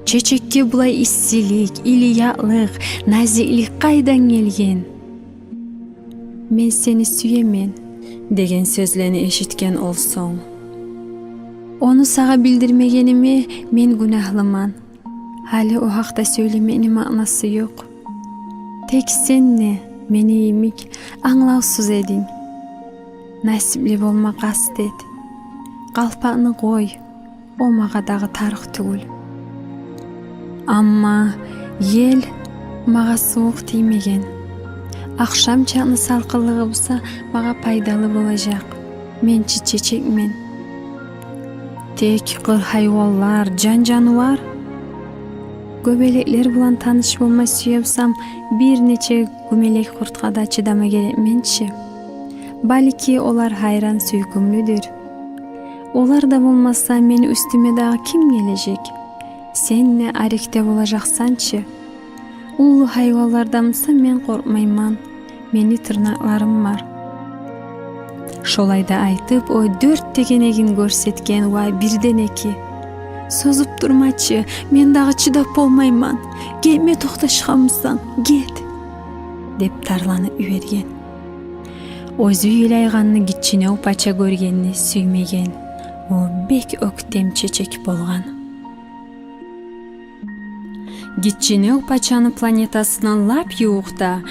«Чечекге булай иссилик, илиятлыкъ, назиклик къайдан гелген?» «Мен сени сюемен», — деген сёзлени эшитген ол сонг. «Ону сагъа билдирмегениме мен гюнагьлыман. Гьали о гьакъда сёйлемекни маънасы ёкъ. Тек сен де мени йимик англавсуз эдинг. Насипли болма къаст эт. Къалпакъны къой, о магъа дагъы тарыкъ тюгюл. Амма ел магъа сувукъ тиймеген. Ахшам чакъны салкъынлыгъы буса магъа пайдалы болажакъ. Мен чи чечекмен. Тек къыр гьайванлар, жан-жанывар Гёбелеклер булан таныш болма сюе бусам, бир нече гюмелек къуртгъа да чыдама герекмен чи. Балики, олар гьайран сюйкюмлюдюр. Олар да болмаса, мени уьстюме дагъы ким гележек? Сен де арекде болажакъсан чы. Уллу гьайванлардан буса мен къоркъмайман. Мени тырнакъларым бар. Шолай да айтып, о дёрт тегенегин гёрсетген ва бирден эки: «Созуп турма чы, мен дагъы чыдап болмайман. Гетме токъташгъанмысан, гет», — деп тарланып йиберген. Оьзю йылайгъанны гиччинев пача гёргенни сюймеген. О бек оьктем чечек болгъан. Гиччинев пачаны планетасына лап ювукъда,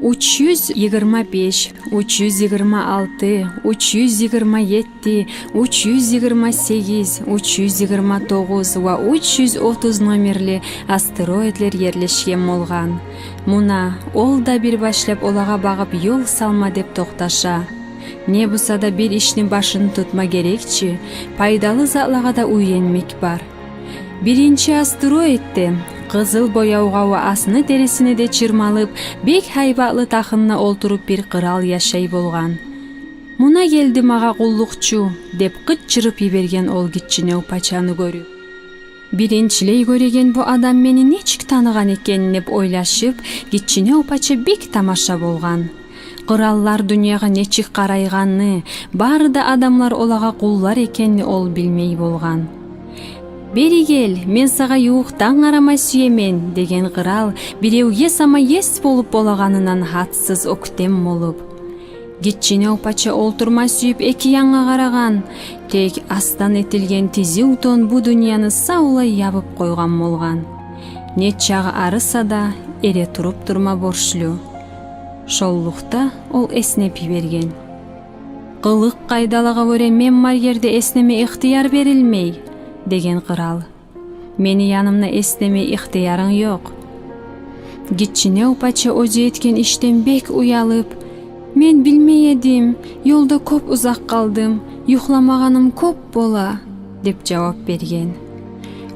уьч юз йигирма беш, уьч юз йигирма алты, уьч юз йигирма етти, уьч юз йигирма сегиз, уьч юз йигирма тогъуз ва уьч юз отуз номерли астероидлер ерлешген болгъан. Муна, ол да бир башлап олагъа багъып ёл салма деп токъташа. Не буса да бир ишни башын тутма герек чи, пайдалы затлагъа да уьйренмек бар. Биринчи астероидде къызыл боявгъа ва асны терисине де чырмалып, бек гьайбатлы тахында олтуруп бир къырал яшай болгъан. «Муна гелди магъа къуллукъчу», — деп къычырып йиберген ол гиччинев пачаны гёрюп. Биринчилей гёреген бу адам мени нечик таныгъан экен деп ойлашып, гиччинев пача бек тамаша болгъан. Къыраллар дюньягъа нечик къарайгъанны, бары да адамлар олагъа къуллар экенни ол билмей болгъан. «Бери гел, мен сагъа ювукъдан къарама сюемен», — деген къырал биревге сама ес болуп болагъанындан гьатсыз оьктем болуп. Гиччинев пача олтурма сююп эки янгъа къарагъан, тек астан этилген тизив тон бу дюньяны савлай ябып къойгъан болгъан. Не чагъы арыса да, эретуруп турма борчлу. Шоллукъда ол эснеп йиберген. «Къылыкъ-къайдалагъа гёре мен бар ерде эснеме ихтияр берилмей», — деген къырал. «Мени янымда эснеме ихтиярынг ёкъ». Гиччинев пача оьзю этген ишден бек уялып: «Мен билмей эдим, ёлда кёп узакъ къалдым, юхламагъаным кёп бола», — деп жавап берген.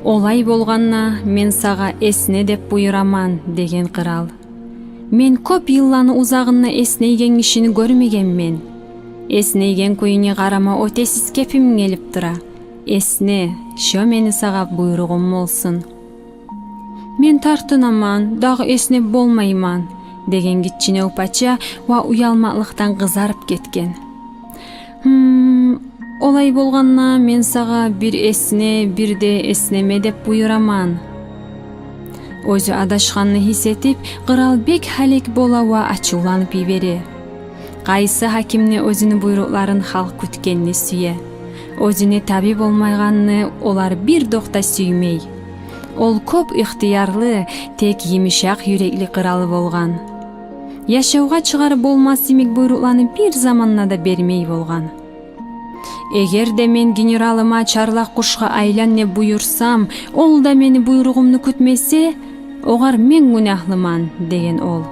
«Олай болгъанда, мен сагъа эсне деп буюраман», — деген къырал. «Мен кёп йылланы узагъында эснейген гишини гёрмегенмен. Эснейген кююне къарама оьтесиз кепим гелип тура. Эсне, шо мени сагъа буйругъум болсун». «Мен тартынаман, дагъы эснеп болмайман», — деген гиччинев пача ва уялмакълыкъдан къызарып гетген. «Гьм, олай болгъанда, мен сагъа бир эсне, бир де эснеме деп буюраман». Оьзю адашгъанны гьис этип, къырал бек гьалек бола ва ачувланып йибере. Къайсы гьакимни оьзюню буйрукъларын халкъ кютгенни сюе. Оьзюне таби болмайгъанны олар бир докъда сюймей. Ол кёп ихтиярлы, тек йымышакъ юрекли къырал болгъан. Яшавгъа чыгъарып болмас йимик буйрукъланы бир заманда да бермей болгъан. «Эгер де мен генералыма чарлакъ къушгъа айлан деп буюрсам, ол да мени буйругъумну кютмесе, огъар мен гюнагьлыман», — деген ол.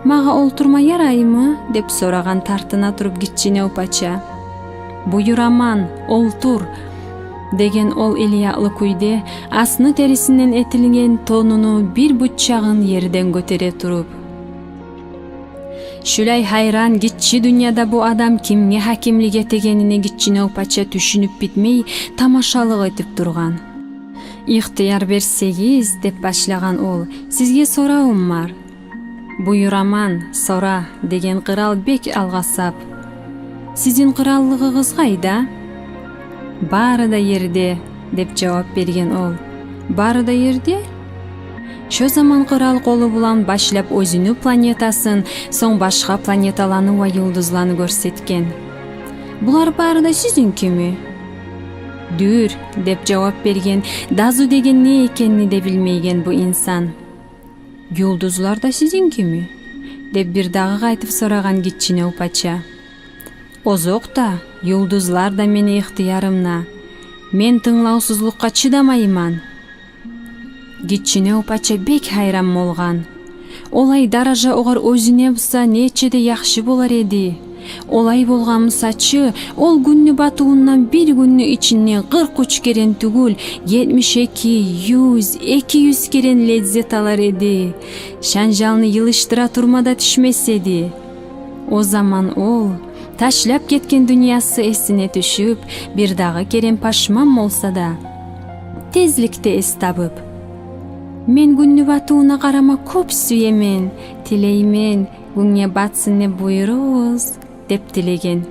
«Магъа олтурма яраймы?» — деп сорагъан тартына туруп гиччинев пача. «Буюраман, олтур», — деген ол илиякълы кюйде, асны терисинден этилген тонуну бир бутчагъын ерден гётере туруп. Шулай гьайран гиччи дюньяда бу адам кимге гьакимлик этегенине гиччинев пача тюшюнюп битмей, тамашалыкъ этип тургъан. «Ихтияр берсегиз, — деп башлагъан ол, — сизге соравум бар». «Буюраман, сора», — деген къырал бек алгъасап. «Сизин къыраллыгъыгъыз къайда?» «Бары да ерде», — деп жавап берген ол. «Бары да ерде?» Шо заман къырал къолу булан башлап оьзюню планетасын, сонг башгъа планеталаны ва юлдузланы гёрсетген. «Булар бары да сизинкими?» «Дюр», — деп жавап берген, дазу деген не экенни де билмейген бу инсан. «Юлдузлар да сизинкими?» — деп бир дагъы къайтып сорагъан гиччинев пача. «Озокъда, юлдузлар да мени ихтиярымда. Мен тынглавсузлукъгъа чыдамайман». Гиччинев пача бек гьайран болгъан. Олай даража огъар оьзюне буса нече де яхшы болар эди. Олай болгъан буса чы, ол гюнню батывундан бир гюнню ичинде къыркъ уьч керен тюгюл, етмиш эки, юз, эки юз керен леззет алар эди. Шанжалны йылышдыра турма да тюшмес эди. О заман ол, ташлап гетген дюньясы эсине тюшюп, бир дагъы керен пашман болса да, тезликде эс табып: «Мен гюнню батывуна къарама кёп сюемен, тилеймен, гюнге батсын деп буюругъуз», — деп тилеген.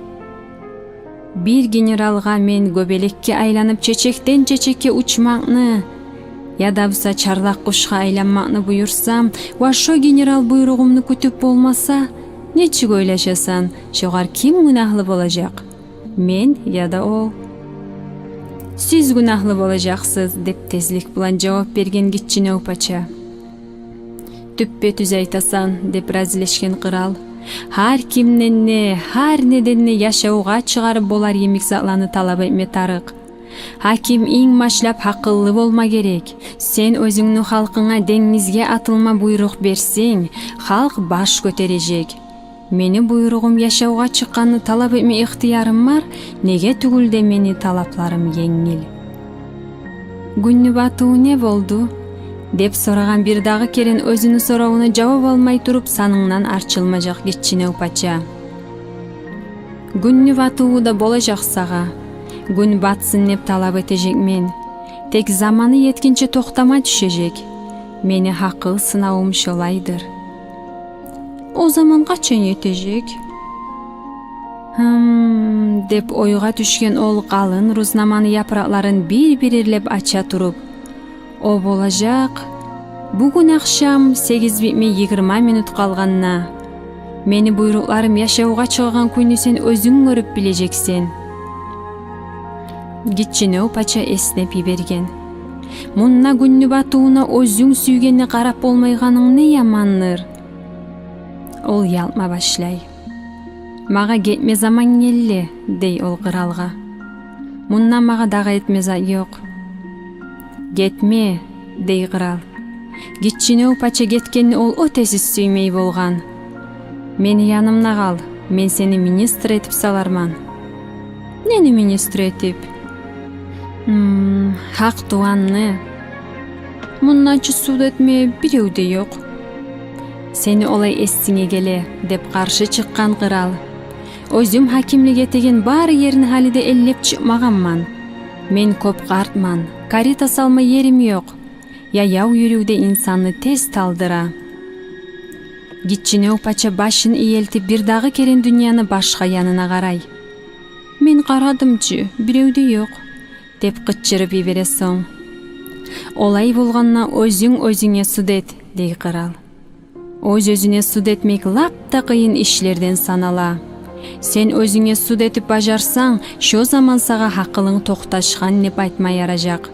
Бир генералгъа мен гёбелекге айланып, чечекден чечекге учмакъны яда буса чарлакъ къушгъа айланмакъны буюрсам ва шо генерал буйругъумну кютюп болмаса, нечик ойлашасан, шогъар ким гюнагьлы болажакъ? Мен яда ол? «Сиз гюнагьлы болажакъсыз», — деп тезлик булан жавап берген гиччинев пача. «Тюппе-тюз айтасан», — деп разилешген къырал. «Гьар кимден де, гьар неден де яшавгъа чыгъарып болар йимик затланы талап этме тарыкъ. Гьаким инг башлап гьакъыллы болма герек. Сен оьзюнгню халкъынга денгизге атылма буйрукъ берсенг, халкъ баш гётережек. Мени буйругъум яшавгъа чыкъгъанны талап этме ихтиярым бар, неге тюгюл де мени талапларым енгил». «Гюнню батыву не болду?» — деп сорагъан бир дагъы керен оьзюню соравуна жавап алмай туруп санындан арчылмажакъ гиччинев пача. «Гюнню батыву да болажакъ сагъа. Гюн батсын деп талап этежекмен. Тек заманы етгинче токътама тюшежек. Мени гьакъыл сынавум шолайдыр». «О заман къачан етежек?» — «Гьм», — деп ойгъа тюшген ол къалын рузнаманы япыракъларын бир-бирлеп ача туруп: «О болажакъ бугюн ахшам сегиз битме йигирма минут къалгъанда. Мени буйрукъларым яшавгъа чыгъагъан кюйню сен оьзюнг гёрюп билежексен». Гиччинев пача эснеп йиберген: «Мунда гюнню батывуна оьзюнг сюйгенде къарап болмайгъанынг не ямандыр?» Ол ялкъма башлай. «Магъа гетме заман гелди», — дей ол къыралгъа. «Мунда магъа дагъы этме зат ёкъ». «Гетме», — дей къырал. Гиччинев пача гетгенни ол оьтесиз сюймей болгъан. «Мени янымда къал, мен сени министр этип саларман». «Нени министр этип?» «Гьм, гьакъ туванны». «Мунда чы суд этме бирев де ёкъ». «Сени олай эсинге геле», — деп къаршы чыкъгъан къырал. «Оьзюм гьакимлик этеген бары ерни гьали де эллеп чыкъмагъанман. Мен кёп къартман, карета салма ерим ёкъ. Яяв юрюв де инсанны тез талдыра». Гиччинев пача башын ийилтип, бир дагъы керен дюньяны башгъа янына къарай. «Мен къарадым чы, бирев де ёкъ», — деп къычырып йибере сонг. «Олай болгъанда оьзюнг оьзюнге суд эт», — дей къырал. Оьз-оьзюне суд этмек лап да къыйын ишлерден санала. Сен оьзюнге суд этип бажарсанг, шо заман сагъа гьакъылынг токъташгъан деп айтма яражакъ.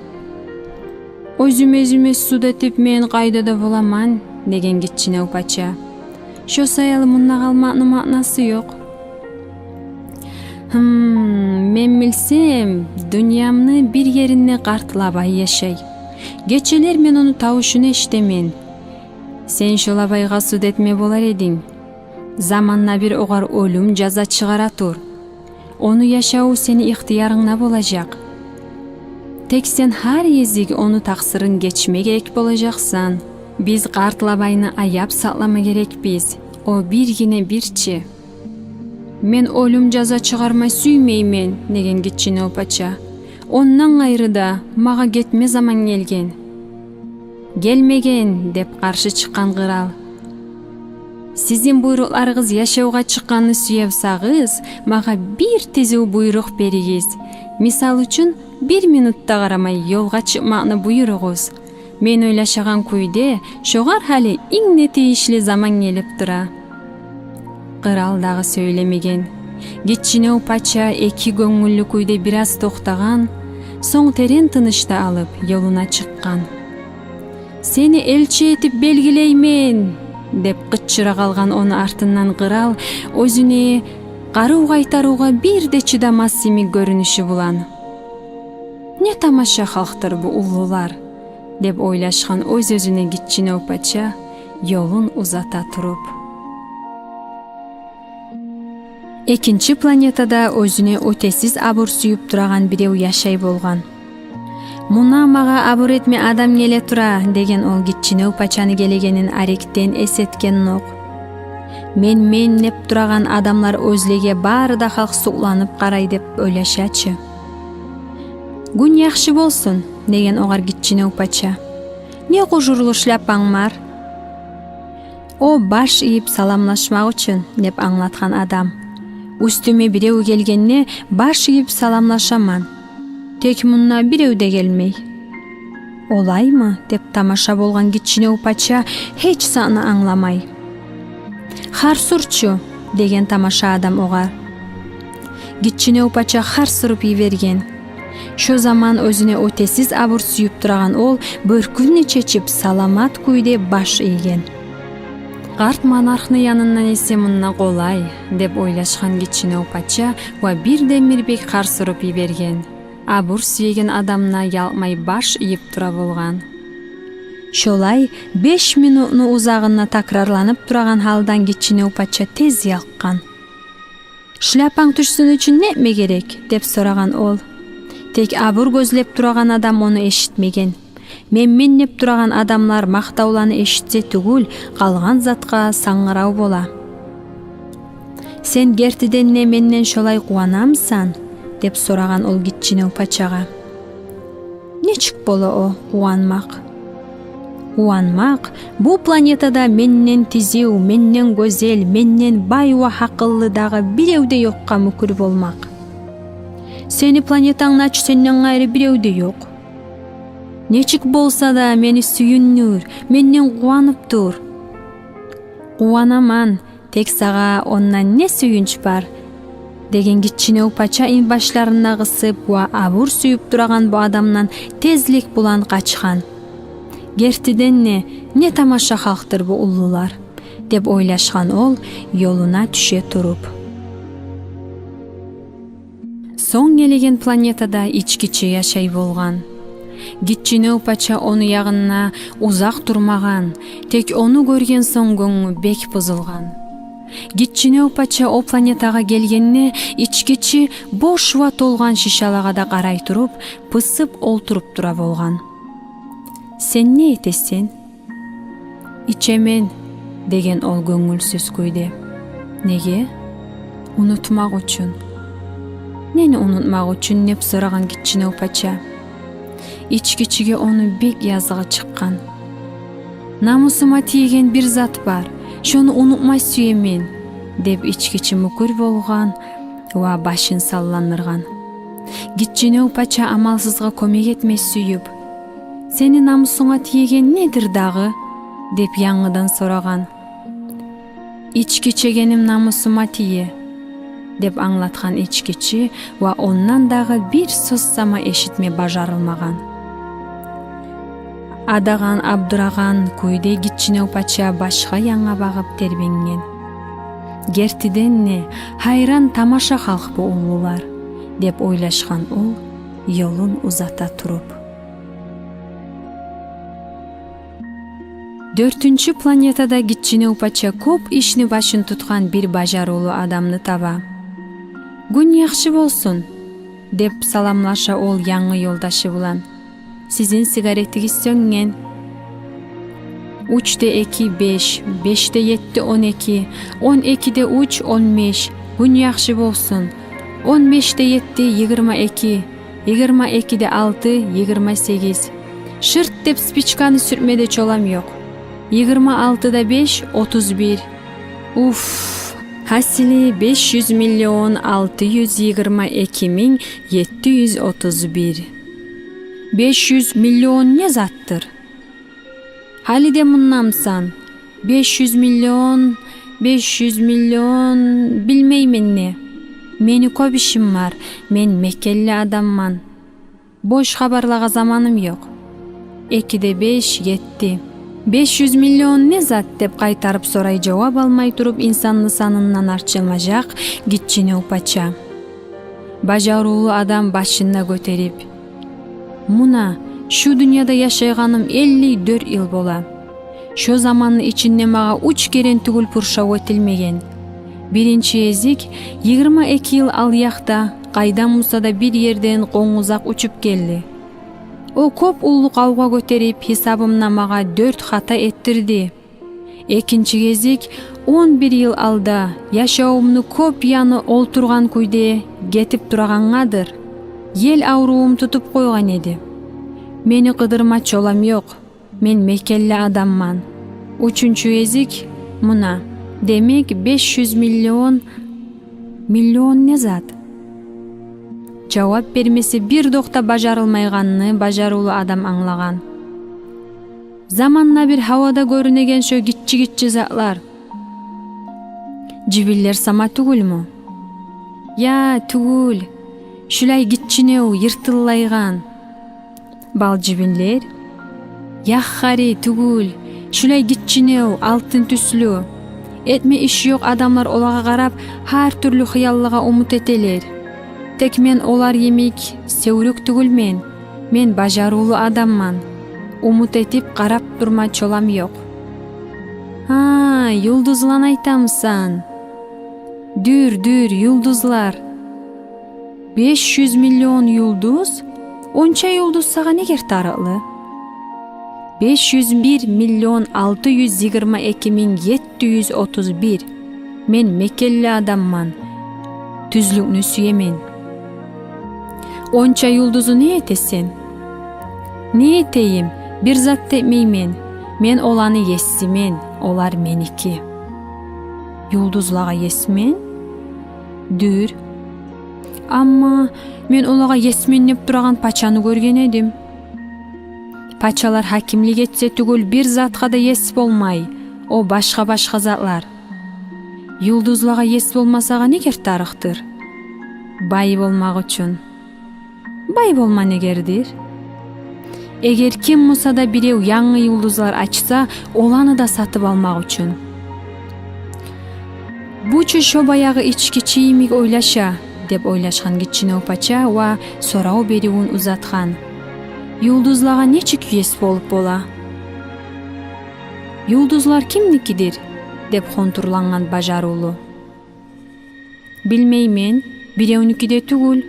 «Оьзюм оьзюме суд этип, мен къайда да боламан», — деген гиччинев пача. «Шо саялы мунда къалмакъны маънасы ёкъ». «Гьм, мен билсем, дюньямны бир еринде къарт лабай яшай. Гечелер мен ону тавушун эшитемен. Сен шо лабайгъа суд этме болар эдинг. Заманда бир огъар оьлюм жаза чыгъара тур. Ону яшаву сени ихтиярынгда болажакъ. Тек сен гьар гезик ону такъсырын гечме герек болажакъсан. Биз къарт лабайны аяп сакълама герекбиз. О биргине бир чи». «Мен оьлюм жаза чыгъарма сюймеймен», — деген гиччинев пача. «Ондан къайры да, магъа гетме заман гелген». «Гелмеген», — деп къаршы чыкъгъан къырал. «Сизин буйрукъларыгъыз яшавгъа чыкъгъанны сюе бусагъыз, магъа бир тизив буйрукъ беригиз. Мисал учун, бир минут да къарамай ёлгъа чыкъмакъны буюругъуз. Мен ойлашагъан кюйде, шогъар гьали инг де тийишли заман гелип тура». Къырал дагъы сёйлемеген. Гиччинев пача эки гёнгюллю кюйде бираз токътагъан, сонг терен тыныш да алып, ёлуна чыкъгъан. «Сени элчи этип белгилеймен!» — деп къычыра къалгъан ону артындан къырал, оьзюне къарыв къайтарывгъа бир де чыдамас йимик гёрюнюшю булан. «Не тамаша халкъдыр бу уллулар», — деп ойлашгъан оьз-оьзюне гиччинев пача, ёлун узата туруп. Экинчи планетада оьзюне оьтесиз абур сююп турагъан бирев яшай болгъан. «Муна магъа абур этме адам геле тура», — деген ол гиччинев пачаны гелегенин арекден эс этгенокъ. «Мен, мен деп турагъан адамлар оьзлеге бары да халкъ сукъланып къарай», — деп ойлаша чы. «Гюн яхшы болсун», — деген огъар гиччинев пача. «Не къужурлу шляпанг бар?» «О баш ийип саламлашмакъ учун», — деп англатгъан адам. «Уьстюме бирев гелгенде баш ийип саламлашаман. Тек мунда бирев де гелмей». «Олаймы?» — деп тамаша болгъан гиччинев пача, гьеч затны англамай. «Харс ур чу», — деген тамаша адам огъар. Гиччинев пача харс уруп йиберген. Шо заман оьзюне оьтесиз абур сююп турагъан ол бёркюн де чечип, саламат кюйде баш ийген. «Къарт монархны янындан эсе мунда къолай», — деп ойлашгъан гиччинев пача ва бирден-бир бек харс уруп йиберген. Абур сюеген адам да ялкъмай баш ийип тура болгъан. Шолай беш минутну узагъында такрарланып турагъан гьалдан гиччинев пача тез ялкъгъан. «Шляпанг тюшсюн учун не этме герек?» — деп сорагъан ол. «Тек абур гёзлеп турагъан адам ону эшитмеген. Мен, мен деп турагъан адамлар макътавланы эшитсе тюгюл, къалгъан затгъа сангырав бола». «Сен гертиден де менден шолай къуванамысан?» — деп сорагъан ол гиччинев пачагъа. «Нечик бола о къуванмакъ?» «Къуванмакъ — бу планетада менден тизив, менден гёзел, менден бай ва гьакъыллы дагъы бирев де ёкъгъа мюкюр болмакъ». «Сени планетангда чы сенден къайры бирев де ёкъ». «Нечик болса да мени сююндюр, менден къуванып тур». «Къуванаман, тек сагъа ондан не сююнч бар?» — деген гиччинев пача инбашларын да къысып ва абур сююп турагъан бу адамдан тезлик булан къачгъан. «Гертиден де, не тамаша халкъдыр бу уллулар», — деп ойлашгъан ол, ёлуна тюше туруп. Сонг гелеген планетада ичкичи яшай болгъан. Гиччинев пача ону ягъында узакъ турмагъан, тек ону гёрген сонг гёнгю бек бузулгъан. Гиччинев пача о планетагъа гелгенде, ичкичи бош ва толгъан шишалагъа да къарай туруп, пысып олтуруп тура болгъан. «Сен не этесен?» «Ичемен», — деген ол гёнгюлсюз кюйде. «Неге?» «Унутмакъ учун». «Нени унутмакъ учун?» — деп сорагъан гиччинев пача. Ичкичиге ону бек языгъы чыкъгъан. «Намусума тиеген бир зат бар, шону унутма сюемен», — деп ичкичи мюкюр болгъан ва башын салландыргъан. Гиччинев пача амалсызгъа кёмек этме сююп: «Сени намусунга тиеген недир дагъы?» — деп янгыдан сорагъан. «Ички чегеним намусума тие», — деп англатгъан ичкичи, ва ондан дагъы бир сёз сама эшитме бажарылмагъан. Адагъан, абдурагъан кюйде гиччинев пача башгъа янгъа багъып тербенген. «Гертиден де, гьайран тамаша халкъ бу уллулар», — деп ойлашгъан ол, ёлун узата туруп. Дёртюнчю планетада гиччинев пача кёп ишни башын тутгъан бир бажарывлу адамны таба. «Гюн яхшы болсун», — деп саламлаша ол янгы ёлдашы булан. «Сизин сигаретигиз сёнген». «Уьч де эки — беш, беш де етти — он эки, он эки де уьч — он беш. Гюн яхшы болсун. Он беш де етти — йигирма эки, йигирма эки де алты — йигирма сегиз. Шырт деп спичканы сюртме де чолам ёкъ. Йигирма алты да беш — отуз бир. Уф, гьасили беш юз миллион алты юз йигирма эки минг етти юз отуз бир». «Беш юз миллион не затдыр?» «Гьали де мундамысан? Беш юз миллион, беш юз миллион, билмеймен не. Мени кёп ишим бар, мен мекенли адамман. Бош хабарлагъа заманым ёкъ». «Эки де беш — етти. Беш юз миллион не зат?» — деп къайтарып сорай, жавап алмай туруп, инсанны санындан арчылмажакъ гиччинев пача. Бажарывлу адам башын да гётерип: «Муна, шу дюньяда яшайгъаным элли дёрт йыл бола. Шо заманны ичинде магъа уьч керен тюгюл пуршав этилмеген. Биринчи гезик йигирма эки йыл алъякъда къайдан буса да бир ерден къонгузакъ учуп гелди. О кёп уллу къавгъа гётерип, гьисабымнамагъа дёрт хата этдирди. Экинчи гезик он бир йыл алда, яшавумну кёп яны олтургъан кюйде гетип турагъангъадыр, ел аврувум тутуп къойгъан эди. Мени къыдырма чолам ёкъ. Мен мекенли адамман. Уьчюнчю гезик муна, демек, беш юз миллион. Миллион не зат? Жавап бермесе, бир докъда бажарылмайгъанны бажарывлу адам англагъан. Заманда бир гьавада гёрюнеген шо гиччи-гиччи затлар. Жибинлер сама тюгюлмю? Я, тюгюл. Шулай гиччинев, йыртыллайгъан. Балжибинлер? Ягь, гьари, тюгюл. Шулай гиччинев, алтын тюслю. Этме иш ёкъ адамлар олагъа къарап, гьар тюрлю хыяллагъа умут этелер. Тек мен олар йимик сёврюк тюгюлмен. Мен бажарывлу адамман. Умут этип къарап турма чолам ёкъ. Гьа, юлдузланы айтамысан? Дюр, дюр, юлдузлар. Беш юз миллион юлдуз? Онча юлдуз сагъа негер тарыкълы? Беш юз бир миллион алты юз йигирма эки минг етти юз отуз бир. Мен мекенли адамман. Тюзлюкню сюемен. Онча юлдузну не этесен? Не этейим? Бир зат да этмеймен. Мен оланы есимен, олар меники. Юлдузлагъа есмен? Дюр. Амма мен олагъа есмен деп турагъан пачаны гёрген эдим. Пачалар гьакимлик этсе тюгюл, бир затгъа да ес болмай. О башгъа-башгъа затлар. Юлдузлагъа ес болма сагъа негер тарыкъдыр? Бай болмакъ учун. Бай болма негердир? Эгер ким буса да бирев янгы юлдузлар ачса, оланы да сатып алмакъ учун. Бу чу шо баягъы ичкичи йимик ойлаша, деп ойлашгъан гиччинев пача ва сорав беривюн узатгъан. Юлдузлагъа нечик ес болуп бола? Юлдузлар кимникидир? Деп хонтурлангъан бажарывлу. Билмеймен, биревнюки де тюгюл.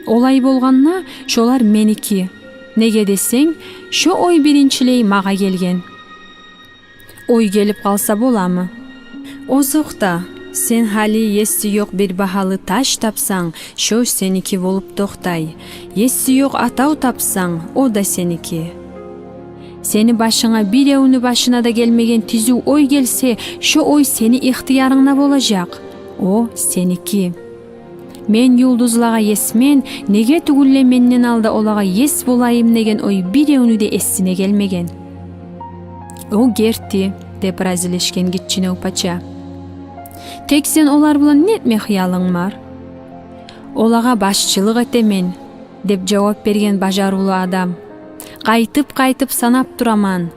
Олай болгъанда, шолар меники. Неге десенг, шо ой биринчилей магъа гелген. Ой гелип къалса боламы? Озокъда, сен гьали еси ёкъ бир багьалы таш тапсанг, шо сеники болуп токътай. Еси ёкъ атав тапсанг, о да сеники. Сени башынга биревню башына да гелмеген тизив ой гелсе, шо ой сени ихтиярынгда болажакъ. О сеники. Мен юлдузлагъа есмен, неге тюгюл де менден алда олагъа ес болайым деген ой биревню де эсине гелмеген. О герти, деп разилешген гиччинев пача. Тек сен олар булан нетме хыялынг бар? Олагъа башчылыкъ этемен, деп жавап берген бажарывлу адам. Къайтып-къайтып санап тураман.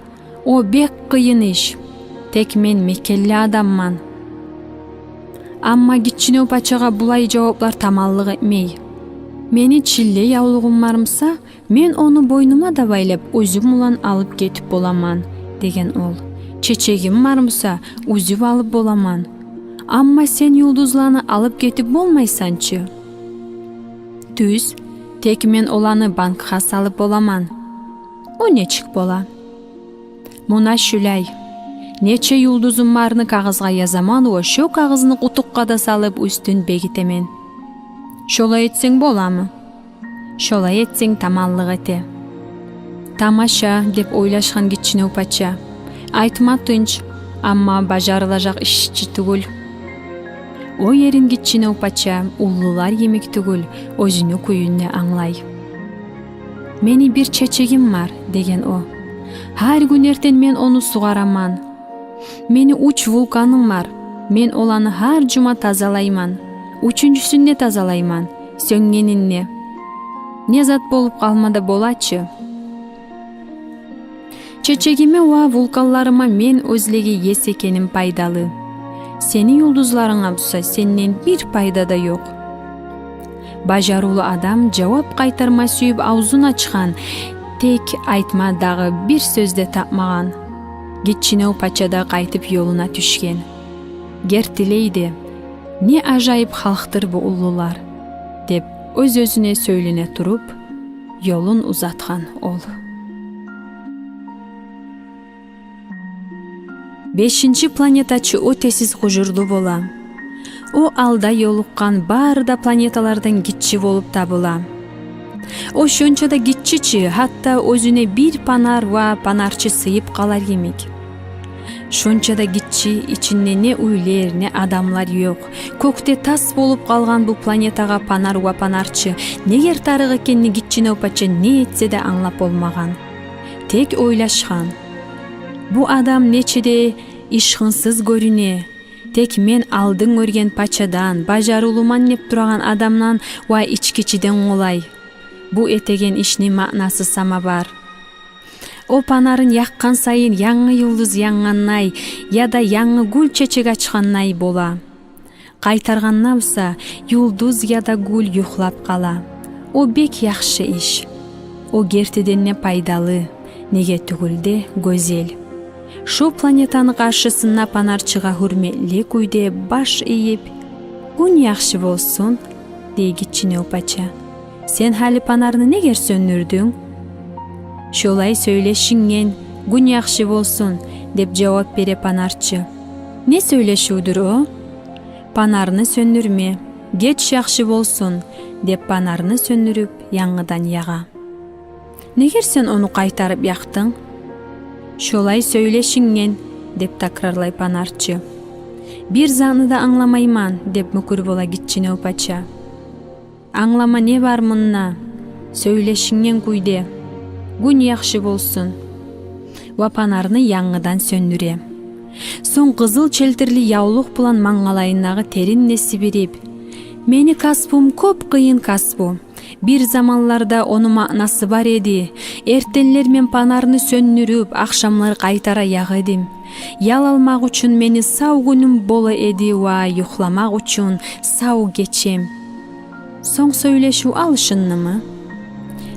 О бек къыйын иш. Тек мен мекенли адамман. Амма гиччинев пачагъа булай жаваплар таманлыкъ этмей. Мени чилле явлугъум бар буса, мен ону бойнума да байлап, оьзюм булан алып гетип боламан, деген ол. Чечегим бар буса, уьзюп алып боламан. Амма сен юлдузланы алып гетип болмайсан чы. Тюз, тек мен оланы банкгъа салып боламан. О нечик бола? Муна шулай. Нече юлдузум барны кагъызгъа язаман ва шо кагъызны къутукъгъа да салып, уьстюн бегитемен. Шолай этсенг боламы? Шолай этсенг таманлыкъ эте. Тамаша, деп ойлашгъан гиччинев пача. Айтма тынч, амма бажарылажакъ иш чи тюгюл. О ерин гиччинев пача уллулар йимик тюгюл, оьзюню кююн де англай. Мени бир чечегим бар, деген о. Гьар гюн эртен мен ону сугъараман. Мени уьч вулканым бар. Мен оланы гьар жума тазалайман. Уьчюнчюсюн де тазалайман, сёнгенин де. Не зат болуп къалма да бола чы. Чечегиме ва вулканларыма мен оьзлеге ес экеним пайдалы. Сени юлдузларынга буса сенден бир пайда да ёкъ. Бажарывлу адам жавап къайтарма сююп авзун ачгъан, тек айтма дагъы бир сёз де тапмагъан. Гиччинев пача да къайтып ёлуна тюшген. Гертилей де, «Не ажайып халкъдыр бу уллулар», — деп, оьз-оьзюне сёйлене туруп, ёлун узатгъан ол. Бешинчи планета чы оьтесиз къужурлу бола. О алда ёлукъгъан бары да планеталардан гиччи болуп табула. О шонча да гиччи чи, гьатта оьзюне бир панар ва панарчы сыйып къалар йимик. Шонча да гиччи, ичинде не уьйлер, не адамлар ёкъ. Кёкде тас болуп къалгъан бу планетагъа панар ва панарчы негер тарыкъ экенни гиччинев пача не этсе де англап болмагъан. Тек ойлашгъан: «Бу адам нече де ишхынсыз гёрюне, тек мен алдын гёрген пачадан, бажарывлуман деп турагъан адамдан ва ичкичиден къолай. Бу этеген ишни маънасы сама бар». О панарын якъгъан сайын янгы юлдуз янгъандай яда янгы гюл чечек ачгъандай бола. Къайтаргъанда буса, юлдуз яда гюл юхлап къала. О бек яхшы иш. О гертиден де пайдалы, неге тюгюл де гёзел. Шо планетаны къаршысында панарчыгъа гьюрметли кюйде баш ийип: «Гюн яхшы болсун», — дей гиччинев пача. «Сен гьали панарны негер сёндюрдюнг?» «Шолай сёйлешинген, гюн яхшы болсун», — деп жавап бере панарчы. «Не сёйлешивдюр о?» «Панарны сёндюрме, геч яхшы болсун», — деп панарны сёндюрюп, янгыдан ягъа. «Негер сен ону къайтарып якъдынг?» «Шолай сёйлешинген», — деп такрарлай панарчы. «Бир затны да англамайман», — деп мюкюр бола гиччинев пача. «Англама не бар мунда? Сёйлешинген кюйде. Гюн яхшы болсун». Ва панарны янгыдан сёндюре. Сонг къызыл челтирли явлукъ булан мангалайындагъы терин де сибирип: «Мени касбум кёп къыйын касбу. Бир заманларда ону маънасы бар эди. Эртенлер мен панарны сёндюрюп, ахшамлар къайтара ягъа эдим. Ял алмакъ учун мени сав гюнюм бола эди ва юхламакъ учун сав гечем». «Сонг сёйлешив алышындымы?»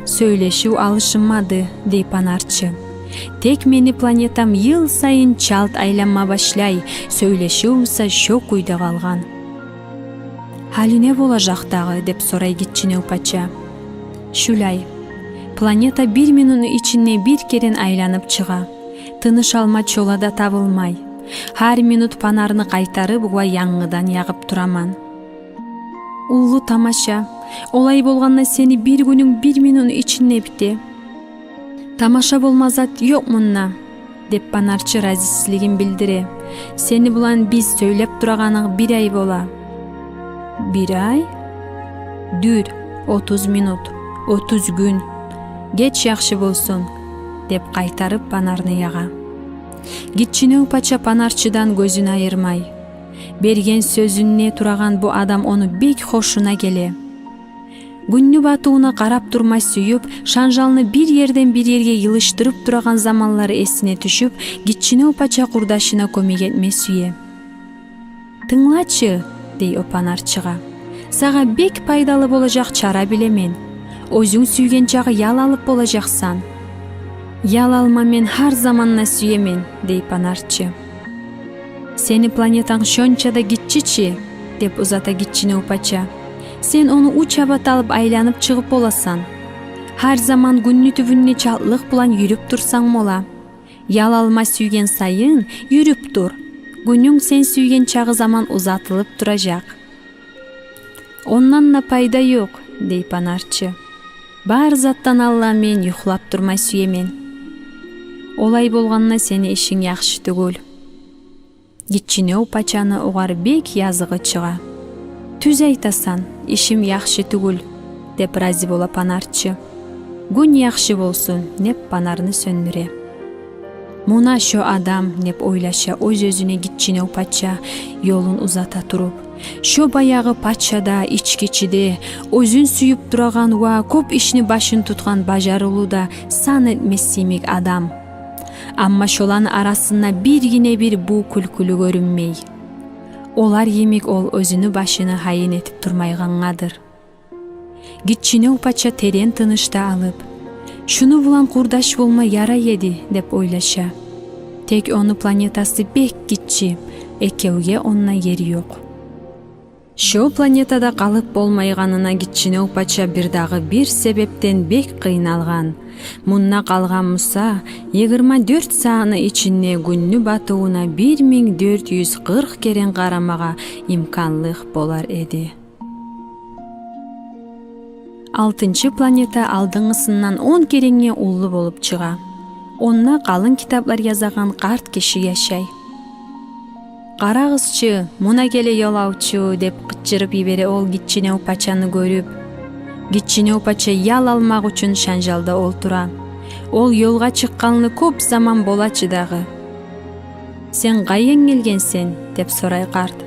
«Сёйлешив алышынмады, — дей панарчы. — Тек мени планетам йыл сайын чалт айланма башлай, сёйлешив буса шо кюйде къалгъан». «Гьали не болажакъ дагъы?» — деп сорай гиччинев пача. «Шулай. Планета бир минутну ичинде бир керен айланып чыгъа. Тыныш алма чола да табылмай. Гьар минут панарны къайтарып ва янгыдан ягъып тураман». «Уллу тамаша. Олай болгъанда сени бир гюнюнг бир минутну ичинде бите». «Тамаша болма зат ёкъ мунда», — деп панарчы разисизлигин билдире. «Сени булан биз сёйлеп турагъаныкъ бир ай бола». «Бир ай?» «Дюр, отуз минут, отуз гюн. Геч яхшы болсун», — деп къайтарып панарны ягъа. Гиччинев пача панарчыдан гёзюн айырмай. Берген сёзюнде турагъан бу адам ону бек хошуна геле. Гюнню батывуна къарап турма сююп, шанжалны бир ерден бир ерге йылышдырып турагъан заманлары эсине тюшюп, гиччинев пача къурдашына кёмек этме сюе. «Тынглачы, — дей о панарчыгъа, — сагъа бек пайдалы болажакъ чара билемен. Оьзюнг сюйген чакъы ял алып болажакъсан». «Ял алма мен гьар заманда сюемен», — дей панарчы. «Сени планетанг шонча да гиччи чи, — деп узата гиччинев пача. — Сен ону уьч абат алып айланып чыгъып боласан. Гьар заман гюнню тюбюнде чалтлыкъ булан юрюп турсанг бола. Ял алма сюйген сайын юрюп тур. Гюнюнг сен сюйген чакъы заман узатылып туражакъ». «Ондан да пайда ёкъ, — дей панарчы. — Бар затдан алда мен юхлап турма сюемен». «Олай болгъанда сени ишинг яхшы тюгюл». Гиччинев пачаны огъар бек языгъы чыгъа. «Тюз айтасан, ишим яхшы тюгюл», — деп рази бола панарчы. «Гюн яхшы болсун», — деп панарны сёндюре. «Муна шо адам», — деп ойлаша оьз-оьзюне гиччинев пача, ёлун узата туруп. «Шо баягъы пача да, ичкичи де, оьзюн сююп турагъан ва кёп ишни башын тутгъан бажарывлу да сан этмес йимик адам. Амма шоланы арасында биргине бир бу кюлкюлю гёрюнмей. Олар йимик ол оьзюню башыны гьайын этип турмайгъангъадыр». Гиччинев пача терен тыныш да алып: «Шуну булан къурдаш болма ярай эди», — деп ойлаша. «Тек ону планетасы бек гиччи, экевге онда ер ёкъ». Шо планетада къалып болмайгъанына гиччинев пача бирдагъы бир себепден бек къыйналгъан. Мунда къалгъан буса, йигирма дёрт сагьатны ичинде гюнню батывуна бир минг дёрт юз къыркъ керен къарамагъа имканлыкъ болар эди. Алтынчы планета алдынгысындан он керенге уллу болуп чыгъа. Онда къалын китаплар язагъан къарт гиши яшай. «Къарагъызчы, муна геле ёлавчу», — деп къычырып йибере ол гиччинев пачаны гёрюп. Гиччинев пача ял алмакъ учун шанжалда олтура. Ол ёлгъа чыкъгъанлы кёп заман болачы дагъы. «Сен къайдан гелгенсен?» — деп сорай къарт.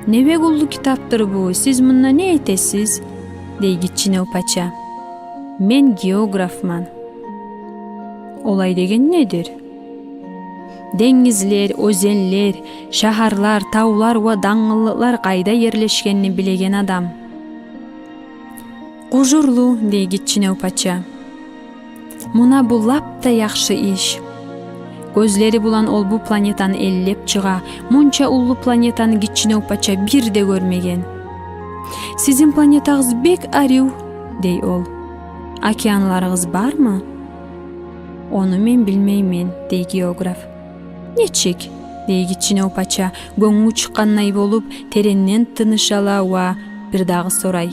«Не бек уллу китапдыр бу, сиз мунда не этесиз?» — дей гиччинев пача. «Мен географман». «Олай деген недир?» «Денгизлер, оьзенлер, шагьарлар, тавлар ва дангыллыкълар къайда ерлешгенни билеген адам». «Къужурлу», — дей гиччинев пача. «Муна бу лап да яхшы иш». Гёзлери булан ол бу планетаны эллеп чыгъа, мунча уллу планетаны гиччинев пача бир де гёрмеген. «Сизин планетагъыз бек арив», — дей ол. «Океанларыгъыз бармы?» «Ону мен билмеймен», — дей географ. «Нечик?» — дей гиччинев пача, гёнгю чыкъгъандай болуп, теренден тыныш ала ва бирдагъы сорай: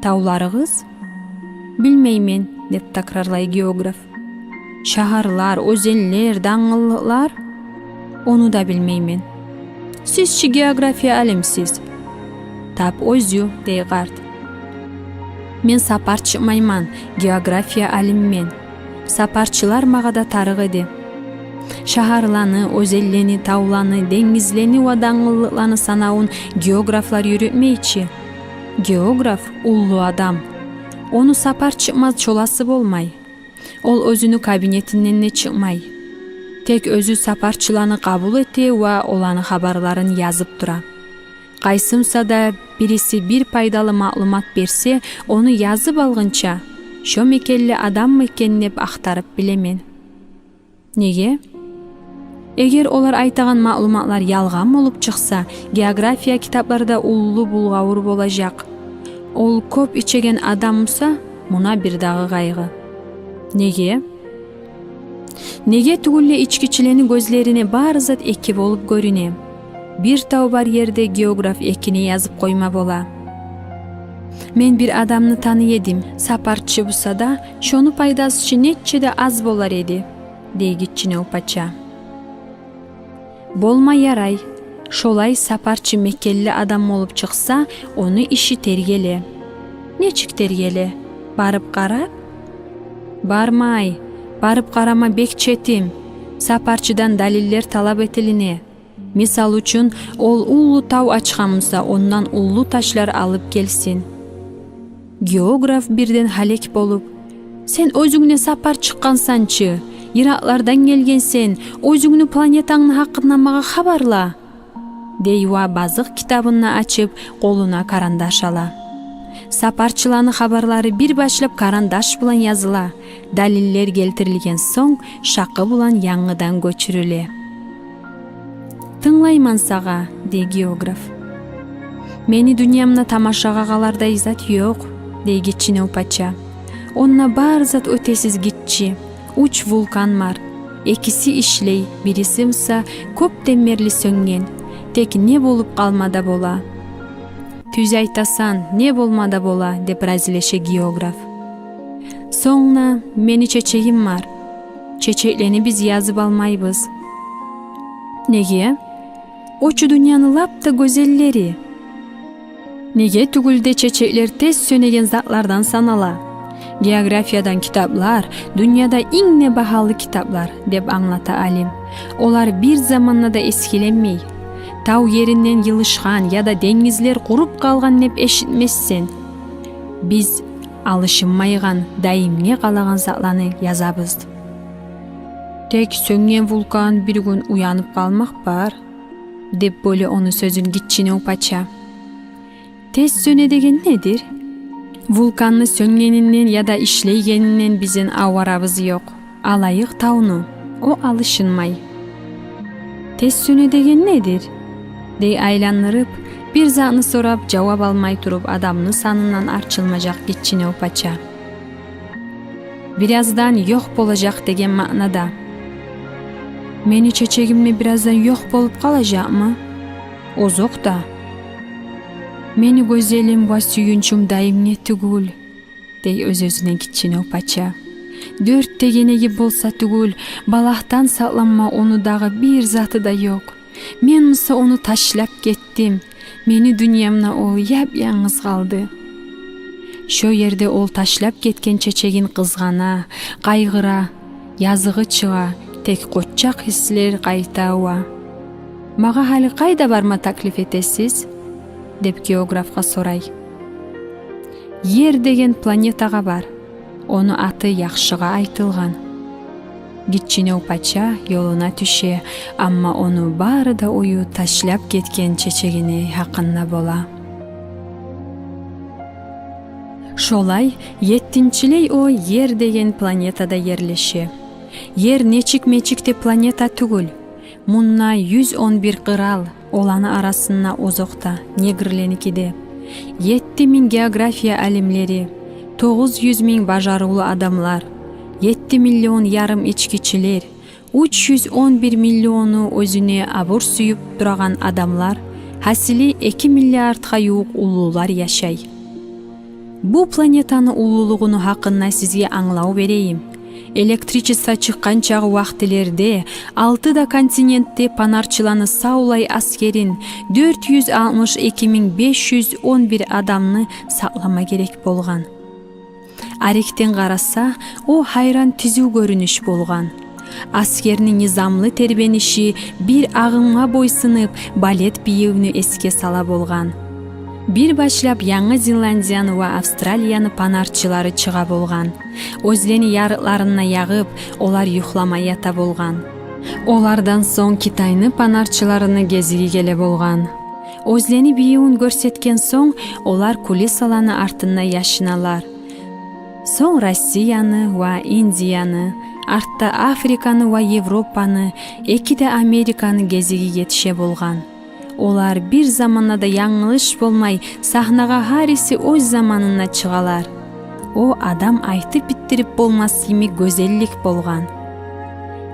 «Тавларыгъыз?» «Билмеймен», — деп такрарлай географ. «Шагьарлар, оьзенлер, дангыллыкълар?» «Ону да билмеймен». «Сиз чи география алимсиз?» «Тап оьзю», — дей къарт. «Мен сапар чыкъмайман, география алиммен. Сапарчылар магъа да тарыкъ эди. Шагьарланы, оьзенлени, тавланы, денгизлени ва дангыллыкъланы санавун географлар юрютмей чи. Географ — уллу адам. Ону сапар чыкъмаз чоласы болмай. Ол оьзюню кабинетинден де чыкъмай. Тек оьзю сапарчыланы къабул эте ва оланы хабарларын язып тура. Къайсы буса да бириси бир пайдалы маълумат берсе, ону язып алгъынча, шо мекенли адаммы экен деп ахтарып билемен». «Неге?» «Эгер олар айтагъан маълуматлар ялгъан болуп чыкъса, география китапларда уллу булгъавур болажакъ. Ол кёп ичеген адам буса, муна бирдагъы къайгъы». «Неге?» «Неге тюгюл де ичкичилени гёзлерине бары зат эки болуп гёрюне. Бир тав бар ерде географ экине язып къойма бола. Мен бир адамны таный эдим, сапарчы буса да, шону пайдасы чы нече де аз болар эди», — дей гиччинев пача. «Болма ярай. Шолай сапарчы мекенли адам болуп чыкъса, ону иши тергеле». «Нечик тергеле? Барып къарап?» «Бармай. Барып къарама бек четим. Сапарчыдан далиллер талап этилине. Мисал учун, ол уллу тав ачгъан буса, ондан уллу ташлар алып гелсин». Географ бирден гьалек болуп: «Сен оьзюнг де сапар чыкъгъансан чы, йыракълардан гелгенсен, оьзюнгню планетангны гьакъында магъа хабарла», — дей ва базыкъ китабын да ачып, къолуна карандаш ала. Сапарчыланы хабарлары бир башлап карандаш булан языла, далиллер гелтирилген сонг, шакъы булан янгыдан гёчюрюле. «Тынглайман сагъа», — дей географ. «Мени дюньямда тамашагъа къалардай зат ёкъ», — дей гиччинев пача. «Онда бары зат оьтесиз гиччи. Уьч вулкан бар. Экиси ишлей, бириси буса кёпден берли сёнген. Тек не болуп къалма да бола». «Тюз айтасан, не болма да бола», — деп разилеше географ. «Сонг да мени чечегим бар. Чечеклени биз язып алмайбыз». «Неге?» «О чу дюньяны лап да гёзеллери». «Неге тюгюл де чечеклер тез сёнеген затлардан санала. Географиядан китаплар дюньяда инг де багьалы китаплар», — деп англата алим. «Олар бир заманда да эсгиленмей. Тав еринден йылышгъан яда денгизлер къуруп къалгъан деп эшитмессен. Биз алышынмайгъан, даимге къалагъан затланы язабыз». «Тек сёнген вулкан бир гюн уянып къалмакъ бар», — деп бёле ону сёзюн гиччинев пача. «Тез сёне деген недир?» «Вулканны сёнгенинден яда ишлейгенинден бизин аварабыз ёкъ. Алайыкъ тавну, о алышынмай». «Тез сёне деген недир?» — дей айландырып, Бир затны сорап, жавап алмай туруп, адамны санындан арчылмажакъ гиччинев пача. Бираздан ёкъ болажакъ деген маънада. Мени чечегим де бираздан ёкъ болуп къалажакъмы? Озокъда, мени гёзелим ва сююнчюм дайым не тюгюл, дей оьз-оьзюне гиччинев пача. Дёрт тегенеги болса тюгюл, балагьдан сакъланма ону дагъы бир заты да ёкъ. Мен буса ону ташлап гетдим. Мени дюньямда ол яп-янгыз къалды. Шо ерде ол ташлап гетген чечегин къызгъана, къайгъыра, языгъы чыгъа, тек къоччакъ гьислер къайта ва: «Магъа гьали къайда барма таклиф этесиз?» — деп географгъа сорай. «Ер деген планетагъа бар. Ону аты яхшыгъа айтылгъан». Гиччинев пача ёлуна тюше, амма ону бары да ою ташлап гетген чечегини гьакъында бола. Шолай еттинчилей о Ер деген планетада ерлеше. Ер нечик-мечик де планета тюгюл. Мунда юз он бир кърал, оланы арасында озокъда негрлерники де, етти минг география алимлери, тогъуз юз минг бажарывлу адамлар, етти миллион ярым ичкичилер, уьч юз он бир миллиону оьзюне абур сююп турагъан адамлар, гьасили эки миллиардгъа ювукъ уллулар яшай. Бу планетаны уллулугъуну гьакъында сизге англав берейим. Электричество чыкъгъан чагъы вакътилерде алты да континентде панарчыланы савлай асгерин, дёрт юз алтмыш эки минг беш юз он бир адамны сакълама герек болгъан. Арекден къараса, о гьайран тизив гёрюнюш болгъан. Асгерни низамлы тербениши бир агъымгъа бойсунуп, балет бийивню эсге сала болгъан. Бир башлап Янгы Зеландияны ва Австралияны панарчылары чыгъа болгъан. Оьзлени ярыкъларын ягъып, олар юхлама ята болгъан. Олардан сонг Китайны панарчыларыны гезиги геле болгъан. Оьзлени бийивюн гёрсетген сонг, олар кулисаланы артында яшыналар. Сонг Россияны ва Индияны, артда Африканы ва Европаны, эки де Американы гезиги етише болгъан. Олар бир заманда да янгылыш болмай, сагьнагъа гьариси оьз заманында чыгъалар. О адам айтып битдирип болмас йимик гёзеллик болгъан.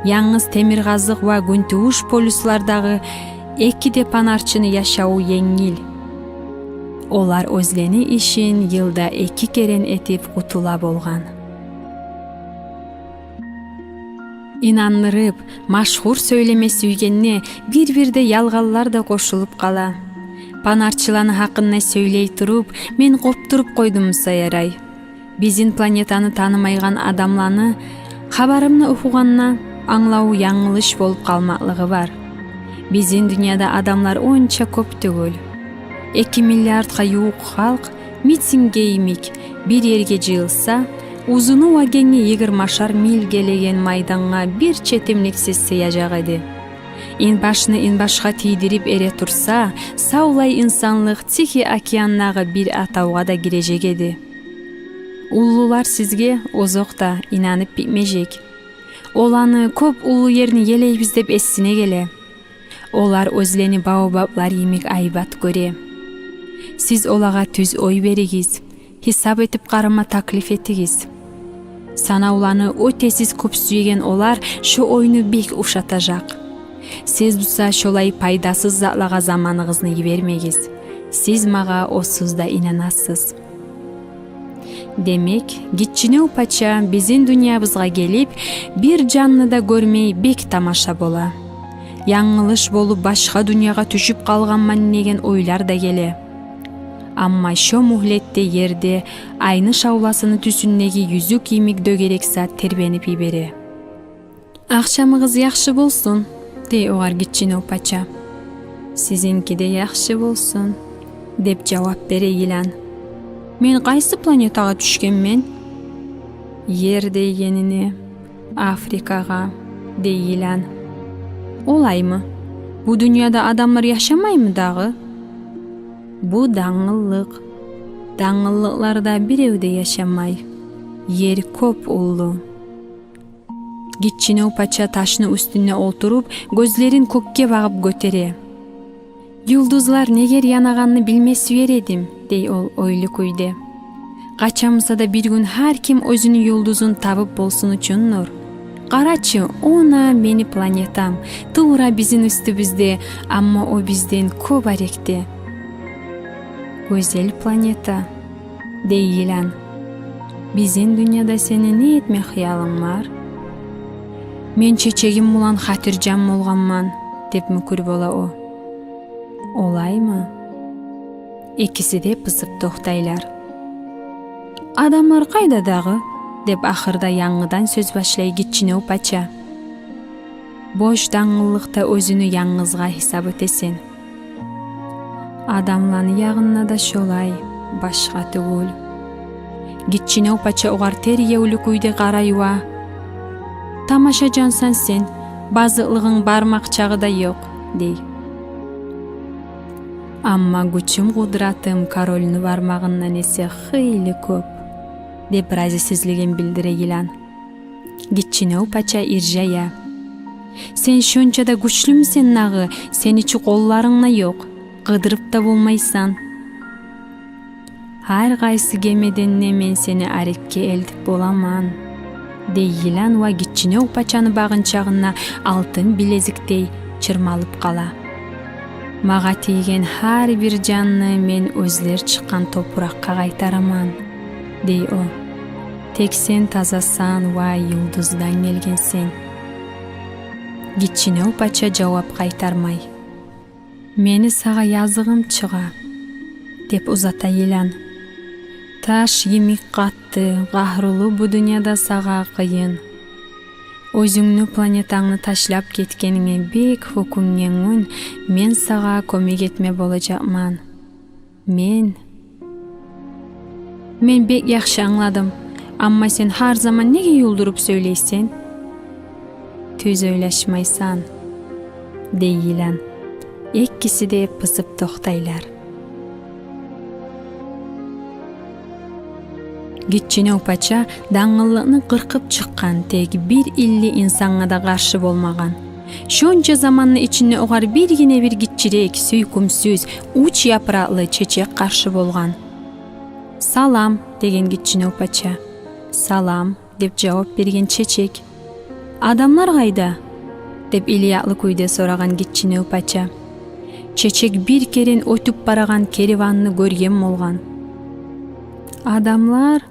Янгыз Темиркъазыкъ ва Гюнтувуш полюслардагъы эки де панарчыны яшаву енгил. Олар оьзлени ишин йылда эки керен этип къутула болгъан. Инандырып, машгьур сёйлеме сюйгенде бир-бирде ялгъанлар да къошулуп къала. Панарчыланы гьакъында сёйлей туруп, мен къопдуруп къойдум буса ярай. Бизин планетаны танымайгъан адамланы хабарымны охугъанда англаву янгылыш болуп къалмакълыгъы бар. Бизин дюньяда адамлар онча кёп тюгюл. Эки миллиардгъа ювукъ халкъ митингге йимик бир ерге жыйылса, узуну ва генги йигирмашар миль гелеген майдангъа бир четимликсиз сыяжакъ эди. Инбашны инбашгъа тийдирип эре турса, савлай инсанлыкъ Тихий океандагъы бир атавгъа да гирежек эди. Уллулар сизге озокъда инанып битмежек. Оланы кёп уллу ерни елейбиз деп эсине геле. Олар оьзлени бавубаплар йимик айбат гёре. Сиз олагъа тюз ой беригиз, гьисап этип къарама таклиф этигиз. Санавланы оьте сиз кёп сюеген олар шо ойну бек ушатажакъ. Сиз буса шолай пайдасыз затлагъа заманыгъызны йибермегиз. Сиз магъа озсуз да инанасыз. Демек, гиччинев пача бизин дюньябызгъа гелип, бир жанны да гёрмей, бек тамаша бола. Янгылыш болуп, башгъа дюньягъа тюшюп къалгъанман деген ойлар да геле. Амма шо мюгьлетде ерде айны шавласыны тюсюндеги юзюк йимик дёгерек зат тербенип йибере. «Ахшамыгъыз яхшы болсун», — дей огъар гиччинев пача. «Сизинки де яхшы болсун», — деп жавап бере йылан. «Мен къайсы планетагъа тюшгенмен?» «Ер дегенине, Африкагъа», — дей йылан. «Олаймы? Бу дюньяда адамлар яшамаймы дагъы?» «Бу дангыллыкъ. Дангыллыкъларда бирев де яшамай. Ер кёп уллу». Гиччинев пача ташны уьстюнде олтуруп, гёзлерин кёкге багъып гётере. «Юлдузлар негер янагъанны билме сюер эдим», — дей ол ойлу кюйде. «Къачан буса да бир гюн гьар ким оьзюню юлдузун табып болсун учундур. Къарачы, она мени планетам, тувра бизин уьстюбюзде, амма о бизден кёп арекде». «Гёзел планета, — дей йылан, — бизин дюньяда сени не этме хыялынг бар?» «Мен чечегим булан хатиржан болгъанман», — деп мюкюр бола о. «Олаймы?» Экиси де пысып токътайлар. «Адамлар къайда дагъы?» — деп ахырда янгыдан сёз башлай гиччинев пача. «Бош дангыллыкъда оьзюню янгызгъа гьисап этесен». «Адамланы ягъында да шолай, башгъа тюгюл». Гиччинев пача огъар тергевлю кюйде къарай ва: «Тамашажансан сен, базыкълыгъынг бармакъ чагъы да ёкъ», — дей. «Амма гючюм-къудратым корольну бармагъындан эсе хыйлы кёп», — деп разисизлигин билдире йылан. Гиччинев пача иржая: «Сен шонча да гючлюмюсен дагъы, сени чу къолларынг да ёкъ, къыдырып да болмайсан». «Гьар къайсы гемеден де мен сени арекге элтип боламан», — дей йылан ва гиччинев пачаны багъынчагъына алтын билезикдей чырмалып къала. «Магъа тийген гьар бир жанны мен оьзлер чыкъгъан топуракъгъа къайтараман, — дей о. — Тек сен тазасан ва юлдуздан гелгенсен». Гиччинев пача жавап къайтармай. «Мени сагъа языгъым чыгъа», — деп узата йылан. «Таш йимик къатты, къагьрулу бу дюньяда сагъа къыйын. Оьзюнгню планетангны ташлап гетгенинге бек гьёкюнген гюн мен сагъа кёмек этме болажакъман. Мен... Мен бек яхшы англадым, амма сен гьар заман неге юлдуруп сёйлейсен?» «Тюз ойлашмайсан», — дей йылан. Экиси де пысып токътайлар. Гиччинев пача дангыллыкъны къыркъып чыкъгъан, тек бир илли инсангъа да къаршы болмагъан. Шонча заманны ичинде огъар биргине бир гиччирек, сюйкюмсюз, уч япыракълы чечек къаршы болгъан. «Салам», — деген гиччинев пача. «Салам», — деп жавап берген чечек. «Адамлар къайда?» — деп илиякълы кюйде сорагъан гиччинев пача. Чечек бир керен оьтюп барагъан кериванны гёрген болгъан. «Адамлар?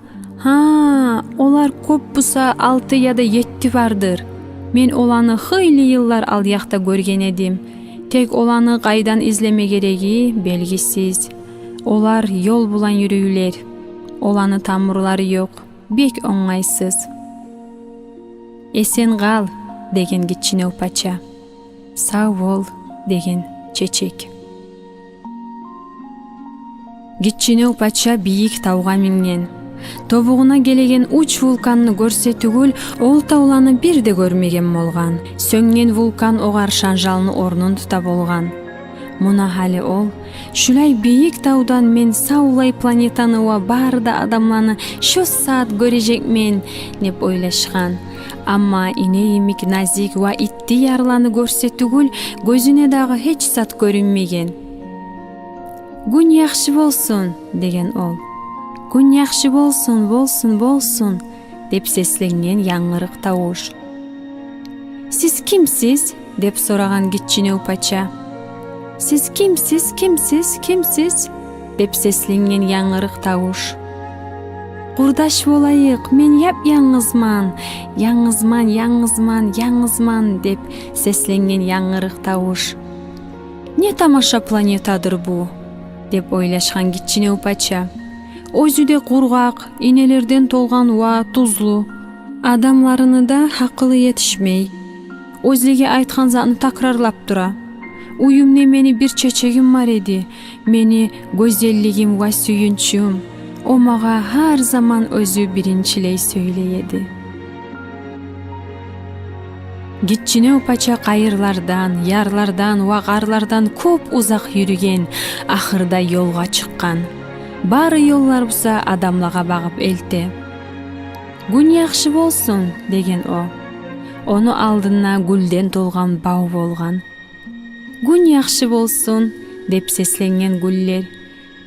Гьа, олар кёп буса алты яда етти бардыр. Мен оланы хыйлы йыллар алъякъда гёрген эдим. Тек оланы къайдан излеме гереги белгисиз. Олар ёл булан юрюйлер. Оланы тамурлары ёкъ. Бек онгайсыз». «Эсен къал», — деген гиччинев пача. «Сав бол», — деген чечек. Гиччинев пача бийик тавгъа минген. Тобугъуна гелеген уч вулканны гёрсе тюгюл, ол тавланы бир де гёрмеген болгъан. Сёнген вулкан огъар шанжалны орнун тута болгъан. Муна гьали ол: «Шулай бийик тавдан мен савлай планетаны ва бары да адамланы шо сагьат гёрежекмен», — деп ойлашгъан. Амма ине йимик назик ва итти ярланы гёрсе тюгюл, гёзюне дагъы гьеч зат гёрюнмеген. «Гюн яхшы болсун», — деген ол. «Гюн яхшы болсун, болсун, болсун», — деп сесленген янгырыкъ тавуш. «Сиз кимсиз?» — деп сорагъан гиччинев пача. «Сиз кимсиз, кимсиз, кимсиз?» — деп сесленген янгырыкъ тавуш. «Къурдаш болайыкъ, мен яп-янгызман, янгызман, янгызман, янгызман», — деп сесленген янгырыкъ тавуш. «Не тамаша планетадыр бу?» — деп ойлашгъан гиччинев пача. «Оьзю де къургъакъ, инелерден толгъан ва тузлу. Адамларыны да гьакъылы етишмей. Оьзлеге айтгъан затны такрарлап тура. Уьюмде мени бир чечегим бар эди, мени гёзеллигим ва сююнчюм. О магъа гьар заман оьзю биринчилей сёйлей эди». Гиччинев пача къайырлардан, ярлардан ва гъарлардан кёп узакъ юрюген, ахырда ёлгъа чыкъгъан. Бары ёллар буса адамлагъа багъып элте. «Гюн яхшы болсун», — деген о. Ону алдында гюлден толгъан бав болгъан. «Гюн яхшы болсун», — деп сесленген гюллер.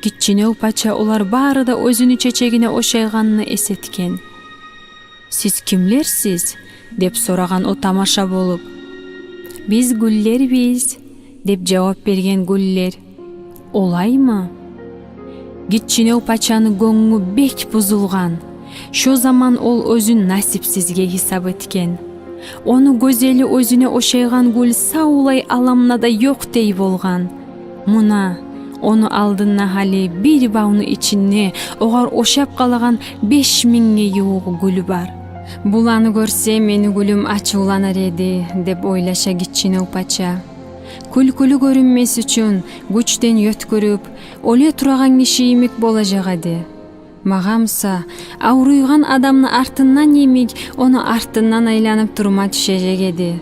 Гиччинев пача олар бары да оьзюню чечегине ошайгъанны эс этген. «Сиз кимлерсиз?» — деп сорагъан о тамаша болуп. «Биз гюллербиз», — деп жавап берген гюллер. «Олаймы?» Гиччинев пачаны гёнгю бек бузулгъан. Шо заман ол оьзюн насипсизге гьисап этген. Ону гёзели оьзюне ошайгъан гюл савлай аламнада ёкъ дей болгъан. Муна, ону алдында гьали бир бавну ичинде огъар ошап къалагъан беш мингге ювукъ гюл бар. «Буланы гёрсе, мени гюлюм ачувланар эди», — деп ойлаша гиччинев пача. «Кюлкюлю гёрюнмес учун гючден ёткюрюп, оьле турагъан гиши йимик болажакъ эди. Магъа буса, авруйгъан адамны артындан йимик, ону артындан айланып турма тюшежек эди.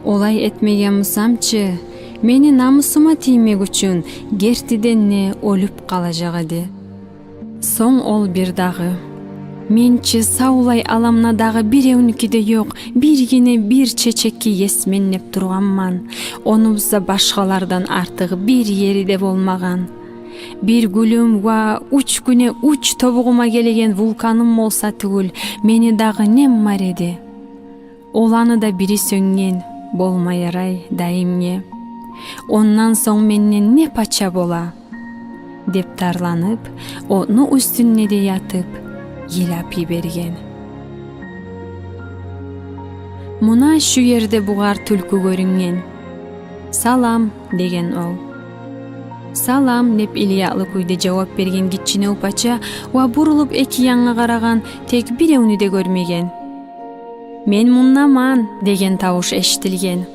Олай этмеген бусамчы, мени намусума тиймек учун гертиден де оьлюп къалажакъ эди». Сонг ол бир дагъы: «Мен чи савлай аламнадагъы биревнюки де ёкъ биргине бир чечекге есмен деп тургъанман. Ону буса башгъалардан артыкъ бир ери де болмагъан. Бир гюлюм ва уьч гюне уьч тобугъума гелеген вулканым болса тюгюл, мени дагъы нем бар эди? Оланы да бири сёнген, болма ярай даимге. Ондан сонг менден не пача бола?» — деп тарланып, отну уьстюнде де ятып, йылап йиберген. Муна шу ерде бугъар тюлкю гёрюнген. «Салам», — деген ол. «Салам», — деп илиякълы кюйде жавап берген гиччинев пача ва бурулуп эки янгъа къарагъан, тек биревню де гёрмеген. «Мен мундаман», — деген тавуш эшитилген.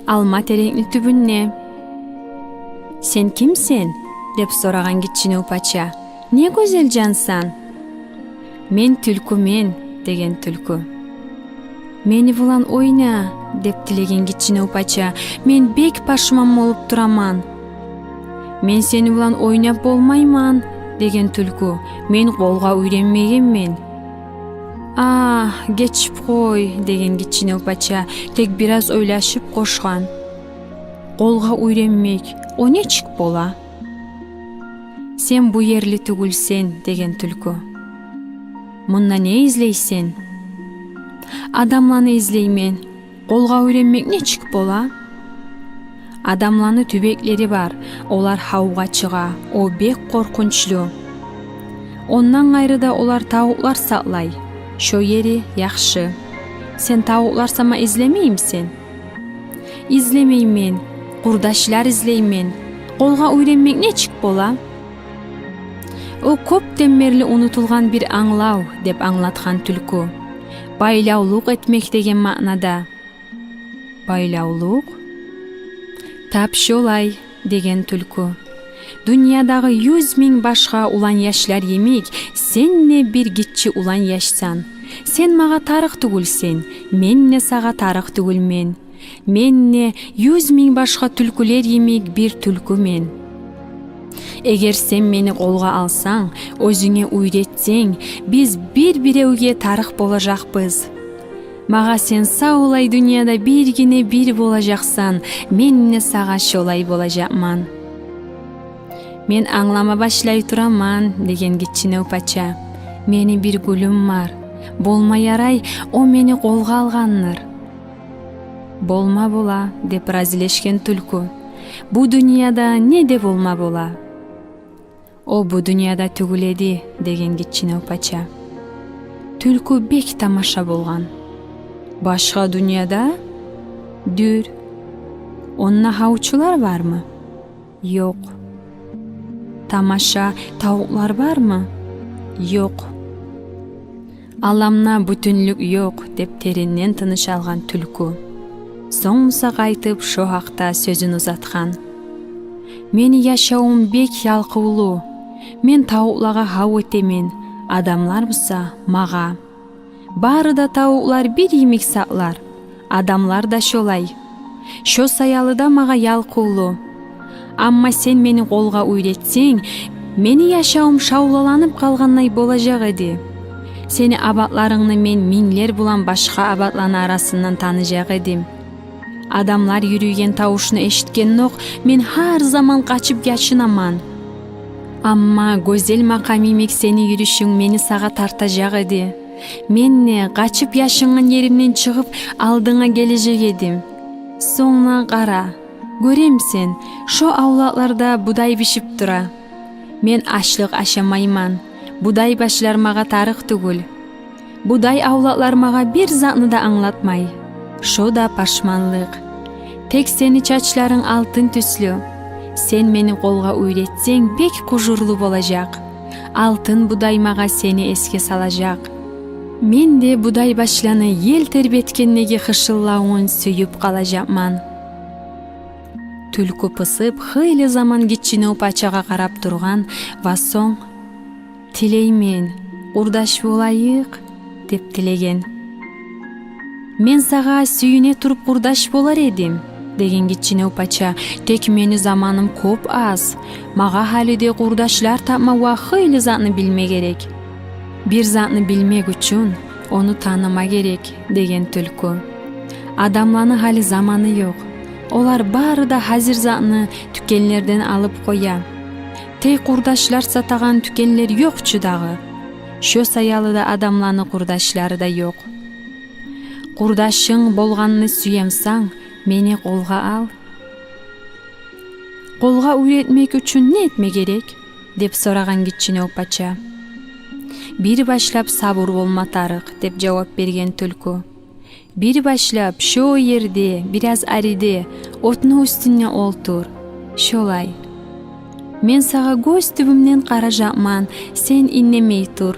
«Алма терекни тюбюнде». «Сен кимсен?» — деп сорагъан гиччинев пача. «Не гёзел жансан?» «Мен тюлкюмен», — деген тюлкю. «Мени булан ойна», — деп тилеген гиччинев пача. «Мен бек пашман болуп тураман». «Мен сени булан ойнап болмайман», — деген тюлкю. «Мен къолгъа уьйренмегенмен». «А, гечип къой», — деген гиччинев пача, тек бираз ойлашып къошгъан: «Къолгъа уьйренмек, о нечик бола?» «Сен бу ерли тюгюлсен», — деген тюлкю. «Мунда не излейсен?» «Адамланы излеймен. Къолгъа уьйренмек нечик бола?» «Адамланы тюбеклери бар, олар гьавгъа чыгъа, о бек къоркъунчлу. Ондан къайры да олар тавукълар сакълай, шо ери яхшы. Сен тавукълар сама излемеймисен?» «Излемеймен, къурдашлар излеймен. Къолгъа уьйренмек нечик бола?» «О кёпден берли унутулгъан бир англав», — деп англатгъан тюлкю. «Байлавлукъ этмек деген маънада». «Байлавлукъ?» «Тап шолай», — деген тюлкю. «Дюньядагъы юз минг башгъа улан яшлар йимик, сен де бир гиччи улан яшсан. Сен магъа тарыкъ тюгюлсен, мен де сагъа тарыкъ тюгюлмен. Мен де юз минг башгъа тюлкюлер йимик бир тюлкюмен. Эгер сен мени къолгъа алсанг, оьзюнге уьйретсенг, биз бир-биревге тарыкъ болажакъбыз. Магъа сен савлай дюньяда биргине бир болажакъсан, мен де сагъа шолай болажакъман». «Мен англама башлай тураман, — деген гиччинев пача. — Мени бир гюлюм бар. Болма ярай, о мени къолгъа алгъандыр». «Болма бола, — деп разилешген тюлкю. — Бу дюньяда не де болма бола». «О бу дюньяда тюгюл эди, — деген гиччинев пача». Тюлкю бек тамаша болгъан. «Башгъа дюньяда?» «Дюр». «Онда гьавчулар бармы?» «Ёкъ». «Тамаша, тавукълар бармы?» «Ёкъ». «Аламда бютюнлюк ёкъ», — деп теренден тыныш алгъан тюлкю. Сонг буса къайтып шо гьакъда сёзюн узатгъан. «Мени яшавум бек ялкъывлу. Мен тавукълагъа гьав этемен, адамлар буса магъа. Бары да тавукълар бир йимик сакълар, адамлар да шолай. Шо саялы да магъа ялкъывлу. Амма сен мени къолгъа уьйретсенг, мени яшавум шавлаланып къалгъандай болажакъ эди. Сени абатларынгны мен минглер булан башгъа абатланы арасындан таныжакъ эдим. Адамлар юрюйген тавушну эшитгенокъ, мен гьар заман къачып яшынаман. Амма гёзел макъам йимик сени юрюшюнг мени сагъа тартажакъ эди. Мен де къачып яшынгъан еримден чыгъып, алдынга гележек эдим. Сонг да къара, гёремисен, шо авлакъларда будай бишип тура. Мен ашлыкъ ашамайман, будай башлар магъа тарыкъ тюгюл. Будай авлакълар магъа бир затны да англатмай. Шо да пашманлыкъ. Тек сени чачларынг алтын тюслю. Сен мени къолгъа уьйретсенг, бек къужурлу болажакъ. Алтын будай магъа сени эсге салажакъ. Мен де будай башланы ел тербетгендеги хышыллавун сююп къалажакъман. Тюлкю пысып, хыйлы заман гиччинев пачагъа къарап тургъан ва сонг: «Тилеймен, къурдаш болайыкъ», — деп тилеген. «Мен сагъа сююне туруп къурдаш болар эдим, — деген гиччинев пача, — тек мени заманым кёп аз. Магъа гьали де къурдашлар тапма ва хыйлы затны билме герек. Бир затны билмек учун ону таныма герек», — деген тюлкю. «Адамланы гьали заманы ёкъ. Олар бары да гьазир затны тюкенлерден алып къоя. Тек къурдашлар сатагъан тюкенлер ёкъ чу дагъы. Шо саялы да адамланы къурдашлары да ёкъ. Къурдашынг болгъанны сюемсенг, мени къолгъа ал». «Къолгъа уьйретмек учун не этме герек?» — деп сорагъан гиччинев пача. «Бир башлап сабур болма тарыкъ», — деп жавап берген тюлкю. «Бир башлап шо ерде, бираз ариде, отну уьстюнде олтур. Шолай. Мен сагъа гёз тюбюмден къаражакъман, сен иннемей тур.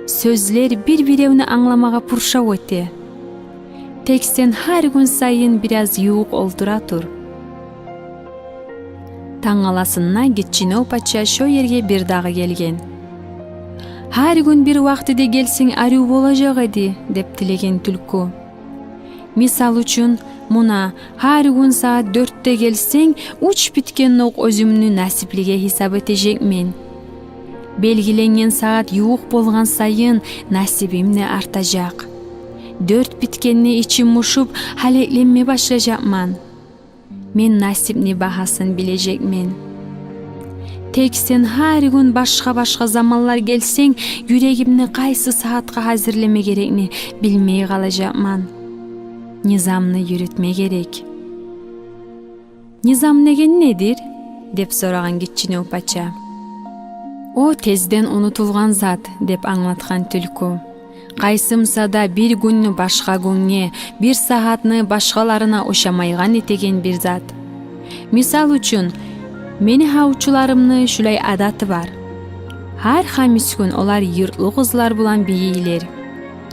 Сёзлер бир-биревню англамагъа пуршав эте. Тек сен гьар гюн сайын бираз ювукъ олтура тур». Тангаласында гиччинев пача шо ерге бир дагъы гелген. «Гьар гюн бир вакътиде гелсенг, арив болажакъ эди», — деп тилеген тюлкю. «Мисал учун, муна, гьар гюн сагьат дёртде гелсенг, уьч битгенокъ оьзюмню насиплиге гьисап этежекмен. Белгиленген сагьат ювукъ болгъан сайын насибим де артажакъ. Дёрт битгенде ичим мушуп, гьалекленме башлажакъман. Мен насипни багьасын билежекмен. Тек сен гьар гюн башгъа-башгъа заманлар гелсенг, юрегимни къайсы сагьатгъа гьазирлеме герекни билмей къалажакъман. Низамны юрютме герек». «Низам деген недир?» — деп сорагъан гиччинев пача. «О тезден унутулгъан зат», — деп англатгъан тюлкю. «Къайсы буса да бир гюнню башгъа гюнге, бир сагьатны башгъаларына ошамайгъан этеген бир зат. Мисал учун, мени гьавчуларымны шулай адаты бар. Гьар хамис гюн олар юртлу къызлар булан бийийлер.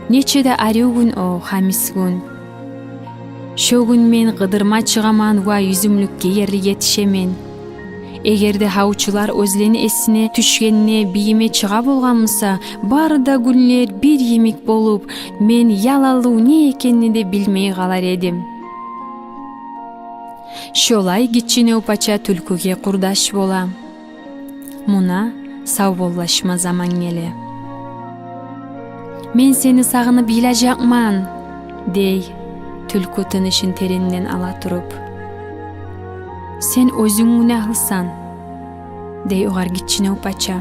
Нече де арив гюн о хамис гюн. Шо гюн мен къыдырма чыгъаман ва юзюмлюкге ерли етишемен. Эгер де гьавчулар оьзлени эсине тюшгенде бийиме чыгъа болгъан буса, бары да гюнлер бир йимик болуп, мен ялаллыв не экенни де билмей къалар эдим». Шолай гиччинев пача тюлкюге къурдаш бола. Муна савболлашма заман геле. «Мен сени сагъынып йылажакъман», — дей тюлкю, тынышын теренден ала туруп. «Сен оьзюнг гюнагьлысан», — дей огъар гиччинев пача.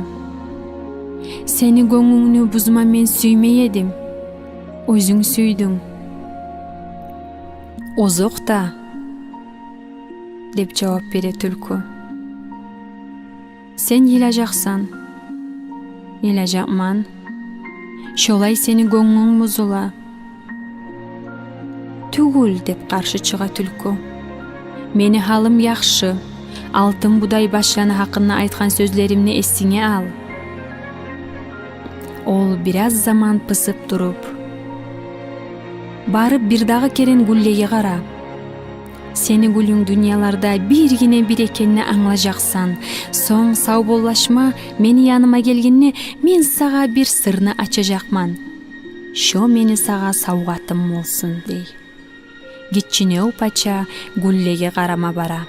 «Сени гёнгюнгню бузма мен сюймей эдим. Оьзюнг сюйдюнг». «Озокъ да», — деп жавап бере тюлкю. «Сен йылажакъсан». «Йылажакъман. Шолай сени гёнгюнг бузула». «Тюгюл», — деп къаршы чыгъа тюлкю. «Мени гьалым яхшы. Алтын будай башланы гьакъында айтгъан сёзлеримни эсинге ал». Ол бираз заман пысып туруп: «Барып бир дагъы керен гюллеге къара. Сени гюлюнг дюньяларда биргине бир экенни англажакъсан. Сонг савболлашма мени яныма гелгенде, мен сагъа бир сырны ачажакъман. Шо мени сагъа савгъатым болсун», — дей. Гиччинев пача гюллеге къарама бара.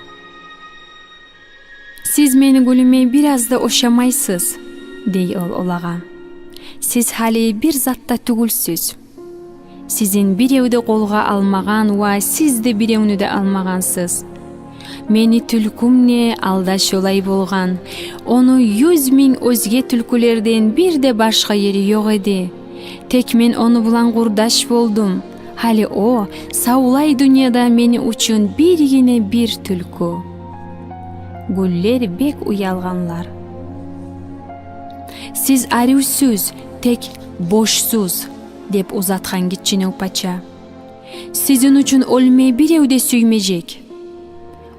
«Сиз мени гюлюме бираз да ошамайсыз, — дей ол олагъа. — Сиз гьали бир зат да тюгюлсюз. Сизин бирев де къолгъа алмагъан ва сиз де биревню де алмагъансыз. Мени тюлкюм де алда шолай болгъан. Ону юз минг оьзге тюлкюлерден бир де башгъа ери ёкъ эди. Тек мен ону булан къурдаш болдум. Гьали о савлай дюньяда мени учун биргине бир тюлкю. Гюллер бек уялгъанлар. «Сиз аривсюз, тек бошсуз», — деп узатгъан гиччинев пача. «Сизин учун оьлмей бирев де сюймежек.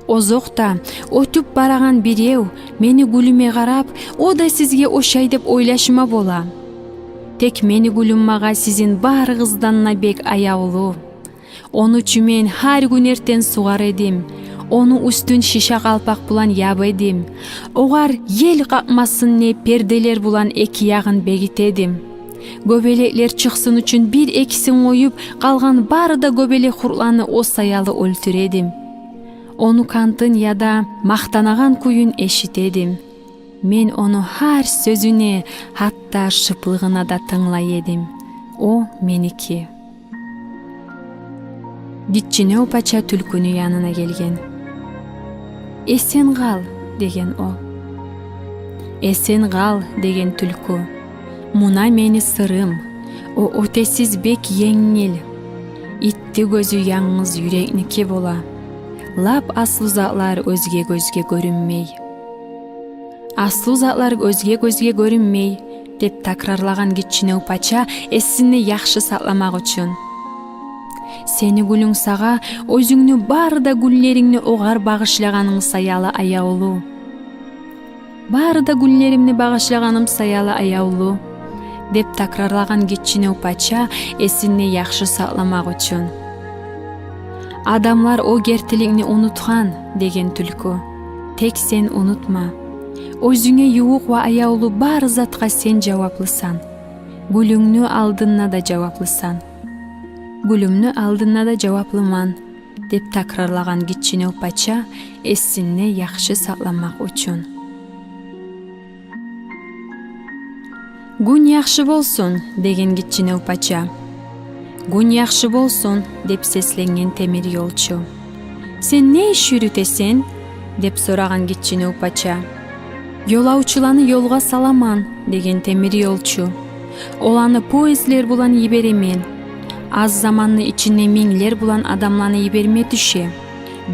Озокъда, оьтюп барагъан бирев мени гюлюме къарап, о да сизге ошай деп ойлашма бола. Тек мени гюлюм магъа сизин барыгъыздан да бек аявлу. Ону чу мен гьар гюн эртен сугъар эдим, ону уьстюн шиша къалпакъ булан яба эдим, огъар ел къакъмасын деп перделер булан эки ягъын бегите эдим. Гёбелеклер чыкъсын учун бир-экисин къоюп, къалгъан бары да гёбелек къуртланы о саялы оьлтюре эдим. Ону кантын яда макътанагъан кююн эшите эдим. Мен ону гьар сёзюне, гьатта шыплыгъына да тынглай эдим. О меники». Гиччинев пача тюлкюню янына гелген. «Эсен къал», — деген о. «Эсен къал», — деген тюлкю. «Муна мени сырым. О оьтесиз бек енгил. Итти гёзю янгыз юрекники бола. Лап аслу затлар оьзге гёзге гёрюнмей». «Аслу затлар оьзге гёзге гёрюнмей», — деп такрарлагъан гиччинев пача эсинде яхшы сакъламакъ учун. «Сени гюлюнг сагъа оьзюнгню бары да гюллерингни огъар багъышлагъанынг саялы аявлу. Бары да гюллеримни багъышлагъаным саялы аявлу», — деп такрарлагъан гиччинев пача эсинде яхшы сакъламакъ учун. «Адамлар о гертиликни унутгъан, — деген тюлкю. — Тек сен унутма. Оьзюнге ювукъ ва аявлу бары затгъа сен жаваплысан. Гюлюнгню алдында да жаваплысан». «Гюлюмню алдында да жаваплыман», — деп такрарлагъан гиччинев пача эсинде яхшы сакъламакъ учун. «Гюн яхшы болсун», — деген гиччинев пача. «Гюн яхшы болсун», — деп сесленген темир ёлчу. «Сен не иш юрютесен?» — деп сорагъан гиччинев пача. «Ёлавчуланы ёлгъа саламан», — деген темир ёлчу. «Оланы поездлер булан йиберемен. Аз заманны ичинде минглер булан адамланы йиберме тюше.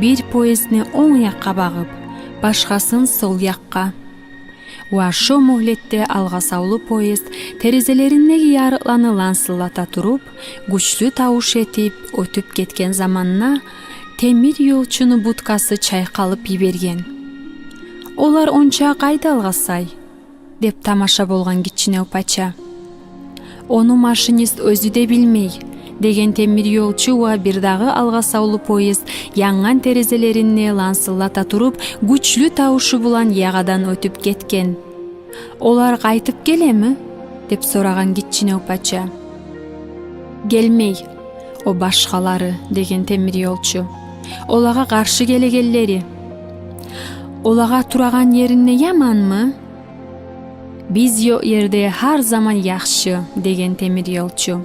Бир поездни онг якъгъа багъып, башгъасын сол якъгъа». Ва шо мюгьлетде алгъасавлу поезд терезелериндеги ярыкъланы лансыллата туруп, гючлю тавуш этип оьтюп гетген заманда, темир ёлчуну будкасы чайкъалып йиберген. «Олар онча къайда алгъасай?» — деп тамаша болгъан гиччинев пача. «Ону машинист оьзю де билмей», — деген темир ёлчу ва бирдагъы алгъасавлу поезд янгъан терезелеринде лансыллата туруп, гючлю тавушу булан ягъадан оьтюп гетген. «Олар къайтып гелеми?» — деп сорагъан гиччинев пача. «Гелмей, о башгъалары», — деген темир ёлчу. «Олагъа къаршы гелегенлери». «Олагъа турагъан еринде яманмы?» «Биз ёкъ ерде гьар заман яхшы», — деген темир ёлчу.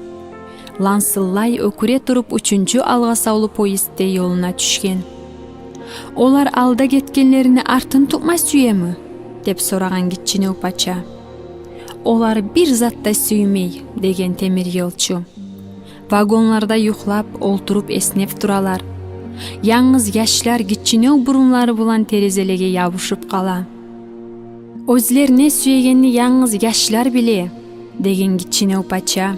Лансыллай оькюре туруп, уьчюнчю алгъасавлу поезд де ёлуна тюшген. «Олар алда гетгенлерине артын тутма сюеми?» — деп сорагъан гиччинев пача. «Олар бир зат да сюймей», — деген темир ёлчу. «Вагонларда юхлап, олтуруп эснеп туралар. Янгыз яшлар гиччинев бурунлары булан терезелеге ябушуп къала». «Оьзлер не сюегенни янгыз яшлар биле», — деген гиччинев пача.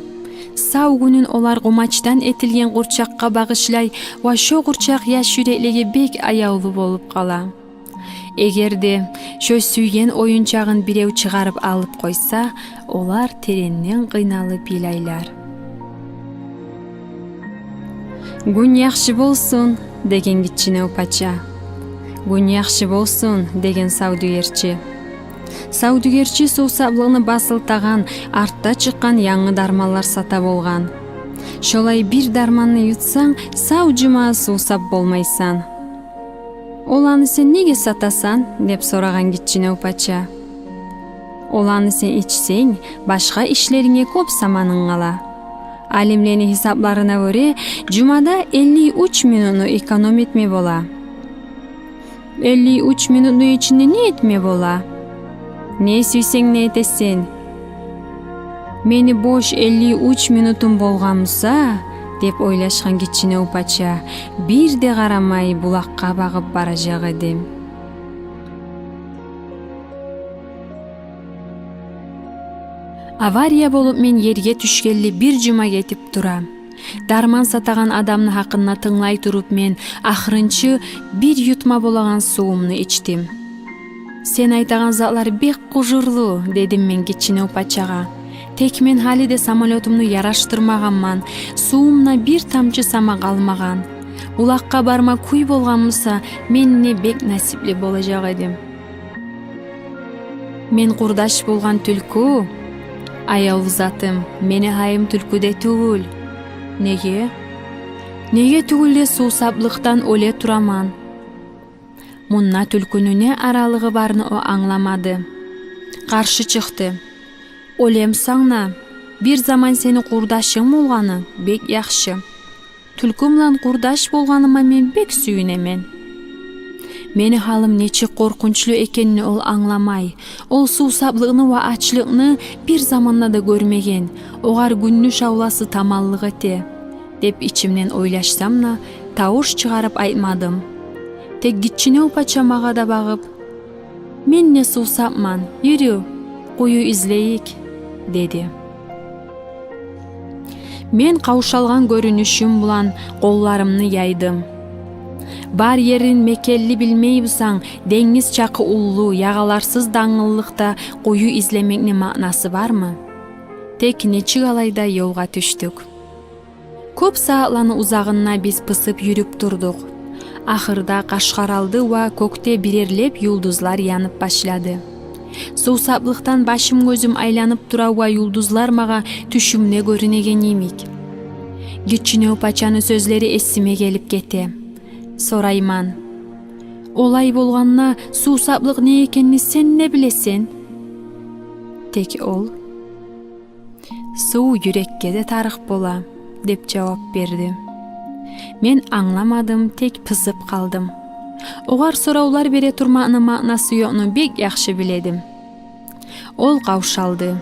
«Сав гюнюн олар къумачдан этилген къурчакъгъа багъышлай ва шо къурчакъ яш юреклеге бек аявлу болуп къала. Эгер де шо сюйген оюнчагъын бирев чыгъарып алып къойса, олар теренден къыйналып йылайлар». «Гюн яхшы болсун», — деген гиччинев пача. «Гюн яхшы болсун», — деген савдюгерчи. Савдюгерчи сувсаплыкъны басылтагъан, артда чыкъгъан янгы дарманлар сата болгъан. Шолай бир дарманны ютсанг, сав жума сувсап болмайсан. «Оланы сен неге сатасан?» — деп сорагъан гиччинев пача. «Оланы сен ичсенг, башгъа ишлеринге кёп заманынг къала. Алимлени гьисапларына гёре, жумада элли уьч минутну эконом этме бола. Элли уьч минутну ичинде не этме бола? Не сюйсенг, не этесен. Мени бош элли уьч минутум болгъан буса, деп ойлашгъан гиччинев пача, бир де къарамай булакъгъа багъып баражакъ эдим. Авария болуп мен ерге тюшгенли бир жума гетип тура. Дарман сатагъан адамны гьакъында тынглай туруп, мен ахырынчы бир ютма болагъан сувумну ичдим. «Сен айтагъан затлар бек къужурлу», — дедим мен гиччинев пачагъа. «Тек мен гьали де самолётумну ярашдырмагъанман, сувумда бир тамчы сама къалмагъан. Булакъгъа барма кюй болгъан буса, мен не бек насипли болажакъ эдим». Мен къурдаш болгъан тюлкю, аявлу затым, мени гьайым тюлкю де тюгюл. Неге? Неге тюгюл де, сувсаплыкъдан оьле тураман. Мунда тюлкюню не аралыгъы барын о англамады. Къаршы чыкъды. «Оьлемсен де, бир заман сени къурдашынг болгъаны бек яхшы. Тюлкю булан къурдаш болгъаныма мен бек сююнемен». Мени гьалым нечик къоркъунчлу экенни ол англамай. Ол сувсаплыкъны ва ачлыкъны бир заманда да гёрмеген. Огъар гюнню шавласы таманлыкъ эте, деп ичимден ойлашсам да, тавуш чыгъарып айтмадым. Тек гиччинев пача магъа да багъып: «Мен де сувсапман, юрю, къую излейик», — деди. Мен къавшалгъан гёрюнюшюм булан къолларымны яйдым. Бар ерин мекенли билмей бусанг, денгиз чакъы уллу, ягъаларсыз дангыллыкъда къую излемекни маънасы бармы? Тек нечик алай да ёлгъа тюшдюк. Кёп сагьатланы узагъында биз пысып юрюп турдукъ. Ахырда къаш къаралды ва кёкде бирерлеп юлдузлар янып башлады. Сувсаплыкъдан башым-гёзюм айланып тура ва юлдузлар магъа тюшюмде гёрюнеген йимик. Гиччинев пачаны сёзлери эсиме гелип гете. Сорайман: «Олай болгъанда, сувсаплыкъ не экенни сен де билесен?» Тек ол: «Сув юрекге де тарыкъ бола», — деп жавап берди. Мен англамадым, тек пысып къалдым. Огъар соравлар бере турмакъны маънасы ёкъну бек яхшы биледим. Ол къавшалды,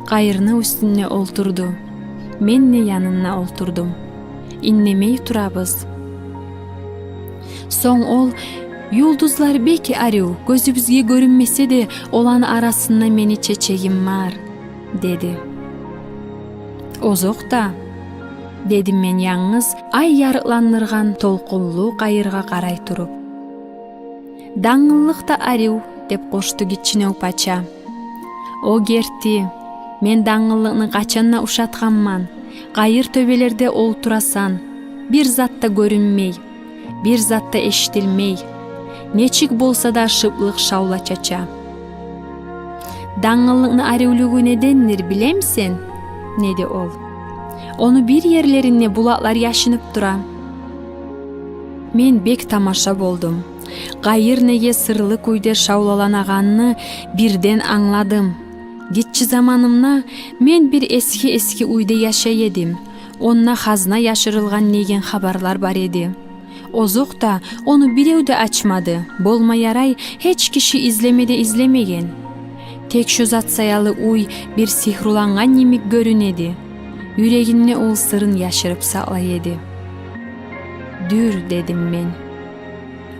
къайырны уьстюнде олтурду. Мен де янында олтурдум. Индемей турабыз. Сонг ол: «Юлдузлар бек арив, гёзюбюзге гёрюнмесе де, оланы арасында мени чечегим бар», — деди. «Озокъда», — дедим мен янгыз ай ярыкъландыргъан толкъунлу къайыргъа къарай туруп. «Дангыллыкъ да арив», — деп къошду гиччинев пача. «О герти, мен дангыллыкъны къачан да ушатгъанман. Къайыр тёбелерде олтурасан, бир зат да гёрюнмей, бир зат да эшитилмей. Нечик болса да, шыплыкъ шавла чача». «Дангыллыкъны аривлюгю недендир билемисен?» — деди ол. «Ону бир ерлеринде булакълар яшынып тура». Мен бек тамаша болдум. Къайыр неге сырлы кюйде шавлаланагъанны бирден англадым. Гиччи заманымда мен бир эски-эски уьйде яшай эдим. Онда хазна яшырылгъан деген хабарлар бар эди. Озокъда, ону бирев де ачмады, болма ярай, гьеч гиши излеме де излемеген. Тек шо зат саялы уьй бир сигьрулангъан йимик гёрюнеди. Юрегинде ол сырын яшырып сакълай эди. «Дюр», — дедим мен.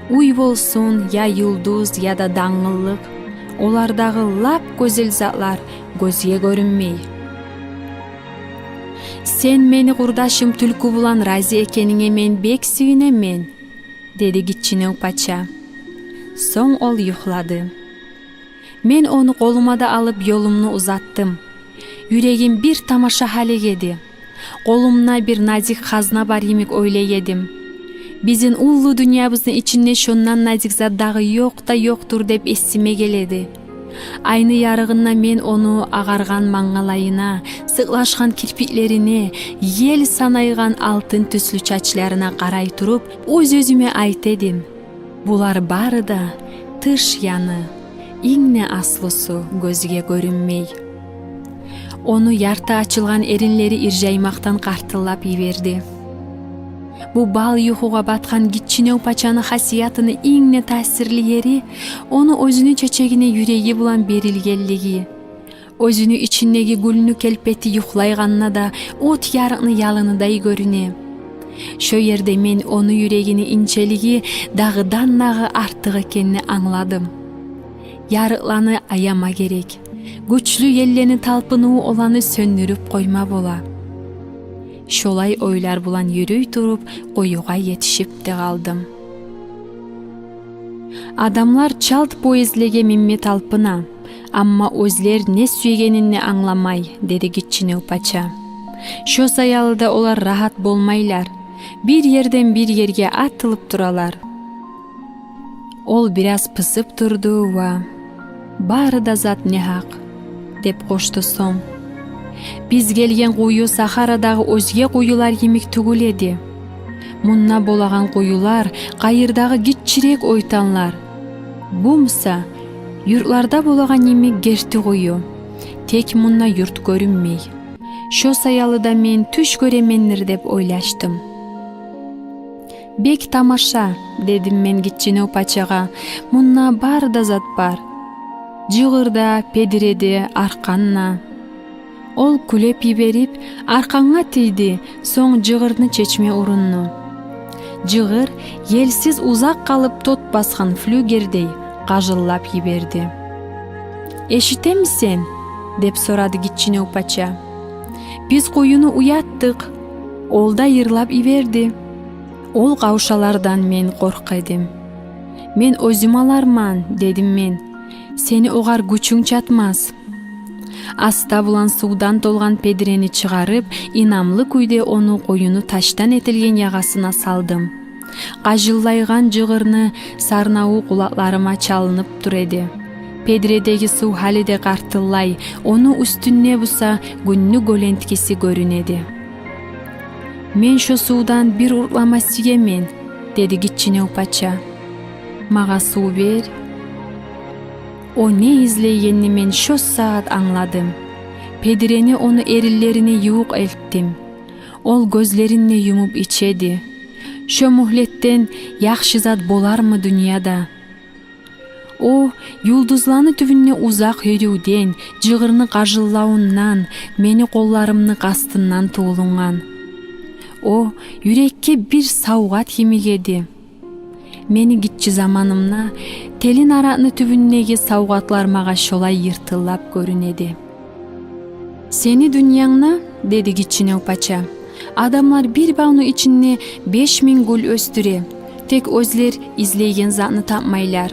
«Уьй болсун, я юлдуз, я да дангыллыкъ, олардагъы лап гёзел затлар гёзге гёрюнмей». «Сен мени къурдашым тюлкю булан рази экенинге мен бек сююнемен», — деди гиччинев пача. Сонг ол юхлады. Мен ону къолума да алып, ёлумну узатдым. Юрегим бир тамаша гьалек эди. Къолумда бир назик хазна бар йимик ойлай эдим. Бизин уллу дюньябызны ичинде шондан назик зат дагъы ёкъ да ёкъдур деп эсиме геледи. Айны ярыгъында мен ону агъаргъан мангалайына, сыкълашгъан кирпиклерине, ел санайгъан алтын тюслю чачларына къарай туруп, оьз-оьзюме айта эдим: «Булар бары да тыш яны, инг де аслусу гёзге гёрюнмей». Ону ярты ачылгъан эринлери иржаймакъдан къартыллап йиберди. Бу бал юхугъа батгъан гиччинев пачаны хасиятыны инг де таъсирли ери — ону оьзюню чечегине юреги булан берилгенлиги. Оьзюню ичиндеги гюлню келпети юхлайгъанда да от ярыкъны ялыныдай гёрюне. Шо ерде мен ону юрегини инчелиги дагъыдан-дагъы артыкъ экенни англадым. Ярыкъланы аяма герек. Гючлю еллени талпыныву оланы сёндюрюп къойма бола. Шолай ойлар булан юрюй туруп, къуюгъа етишип де къалдым. «Адамлар чалт поездлеге минме талпына, амма оьзлер не сюегенин де англамай», — деди гиччинев пача. «Шо саялы да олар рагьат болмайлар, бир ерден бир ерге атылып туралар». Ол бираз пысып турду ва: «Бары да зат негьакъ», — деп къошду сонг. «Биз гелген къую Сахарадагъы оьзге къуюлар йимик тюгюл эди. Мунда болагъан къуюлар Къайырдагъы гиччирек ойтанлар. Бу буса юртларда болагъан йимик герти къую. Тек мунда юрт гёрюнмей. Шо саялы да мен тюш гёремендир деп ойлашдым». «Бек тамаша, — дедим мен гиччинев пачагъа, — мунда бары да зат бар. Жыгъыр да, педире де, аркъан да». Ол кюлеп йиберип, аркъангъа тийди, сонг жыгъырны чечме урунду. Жыгъыр, елсиз узакъ къалып тот басгъан флюгердей, къажыллап йиберди. «Эшитемисен?» — деп сорады гиччинев пача. «Биз къуюну уятдыкъ, ол да йырлап йиберди. Ол къавшалардан мен къоркъа эдим». «Мен оьзюм аларман, — дедим мен. — Сени огъар гючюнг чатмас». Аста булан сувдан толгъан педирени чыгъарып, инамлы кюйде ону къуюну ташдан этилген ягъасына салдым. Къажыллайгъан жыгъырны сарнаву къулакъларыма чалынып тура эди. Педиредеги сув гьали де къартыллай, ону уьстюнде буса гюнню гёленткиси гёрюне эди. «Мен шо сувдан бир уртлама сюемен, — деди гиччинев пача. — Магъа сув бер». О не излейгенни мен шо сагьат англадым. Педирени ону эринлерине ювукъ элтдим. Ол гёзлерин де юмуп иче эди. Шо мюгьлетден яхшы зат болармы дюньяда? О юлдузланы тюбюнде узакъ юрювден, жыгъырны къажыллавундан, мени къолларымны къастындан тувулунгъан. О юрекге бир савгъат йимик эди. Мени гиччи заманымда телин аракъны тюбюндеги савгъатлар магъа шолай йыртыллап гёрюне эди. «Сени дюньянгда, — деди гиччинев пача, — адамлар бир бавну ичинде беш минг гюл оьсдюре, тек оьзлер излейген затны тапмайлар».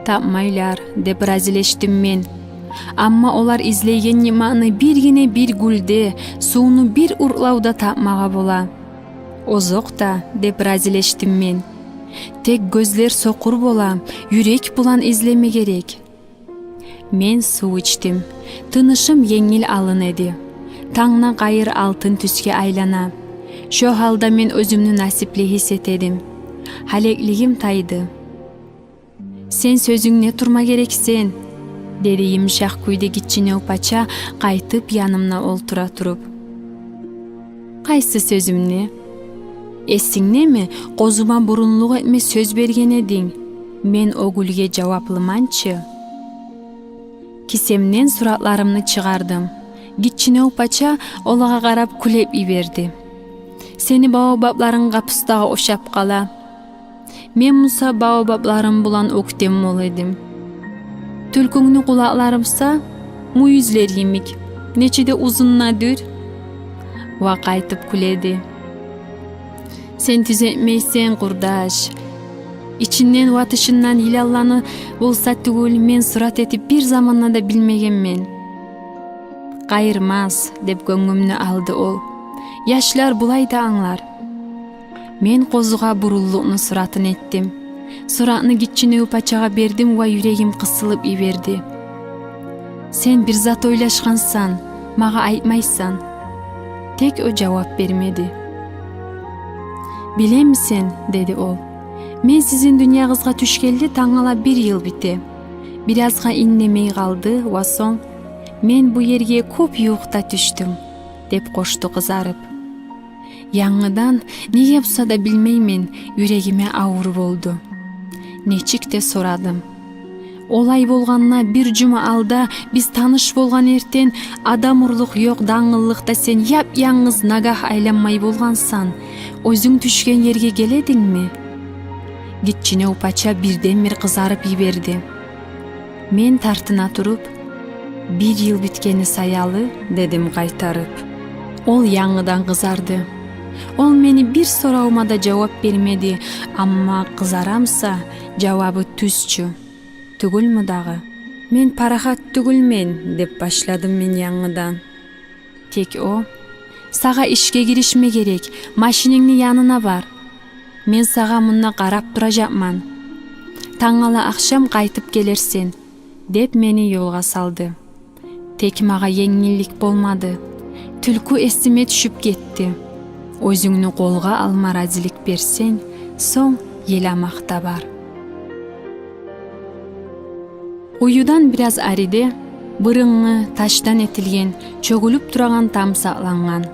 «Тапмайлар, — деп разилешдим мен. — Амма олар излейген ниъматны биргине бир гюлде, сувну бир уртлавда тапмагъа бола». «Озокъда, — деп разилешдим мен. — Тек гёзлер сокъур бола, юрек булан излеме герек». Мен сув ичдим. Тынышым енгил алына эди. Тангда Къайыр алтын тюсге айлана. Шо гьалда мен оьзюмню насипли гьис эте эдим. Гьалеклигим тайды. «Сен сёзюнгде турма герексен», — деди йымышакъ кюйде гиччинев пача, къайтып янымда олтура туруп. «Къайсы сёзюмде?» «Эсингдеми, къозума бурунлукъ этме сёз берген эдинг? Мен о гюлге жаваплыман чы». Кисемден суратларымны чыгъардым. Гиччинев пача олагъа къарап кюлеп йиберди. «Сени бавабапларынг къапустагъа ошап къала. Мен буса бавабапларым булан оьктем бола эдим. Тюлкюнгню къулакълары буса мюйюзлер йимик, нече де узун да дюр». Ва къайтып кюледи. «Сен тюз этмейсен, къурдаш. Ичинден ва тышындан йыланланы болса тюгюл, мен сурат этип бир заманда да билмегенмен». «Къайырмас», — деп гёнгюмню алды ол. «Яшлар булай да англар». Мен къозугъа бурунлукъну суратын этдим. Суратны гиччинев пачагъа бердим ва юрегим къысылып йиберди. «Сен бир зат ойлашгъансан, магъа айтмайсан». Тек о жавап бермеди. «Билемисен, — деди ол, — мен сизин дюньягъызгъа тюшгенли тангала бир йыл бите». Биразгъа индемей къалды ва сонг: «Мен бу ерге кёп ювукъда тюшдюм», — деп къошду къызарып. Янгыдан, неге буса да билмеймен, юрегиме авур болду. Нечик де сорадым: «Олай болгъанда, бир жума алда биз таныш болгъан эртен, адам урлукъ ёкъ дангыллыкъда сен яп-янгыз нагагь айланмай болгъансан, оьзюнг тюшген ерге геледингми?» Гиччинев пача бирден-бир къызарып йиберди. Мен тартына туруп: «Бир йыл битгени саялы», — дедим къайтарып. Ол янгыдан къызарды. Ол мени бир соравума да жавап бермеди, амма къызара буса, жавабы тюз чю. Тюгюлмю дагъы? «Мен парахат тюгюлмен», — деп башладым мен янгыдан. Тек о: «Сагъа ишге гиришме герек, машинингни янына бар. Мен сагъа мунда къарап туражакъман. Тангала ахшам къайтып гелерсен», — деп мени ёлгъа салды. Тек магъа енгиллик болмады. Тюлкю эсиме тюшюп гетди. «Оьзюнгню къолгъа алма разилик берсенг, сонг еламакъ да бар». Уьюден бираз ариде бырынгъы ташдан этилген, чёгюлюп турагъан там сакълангъан.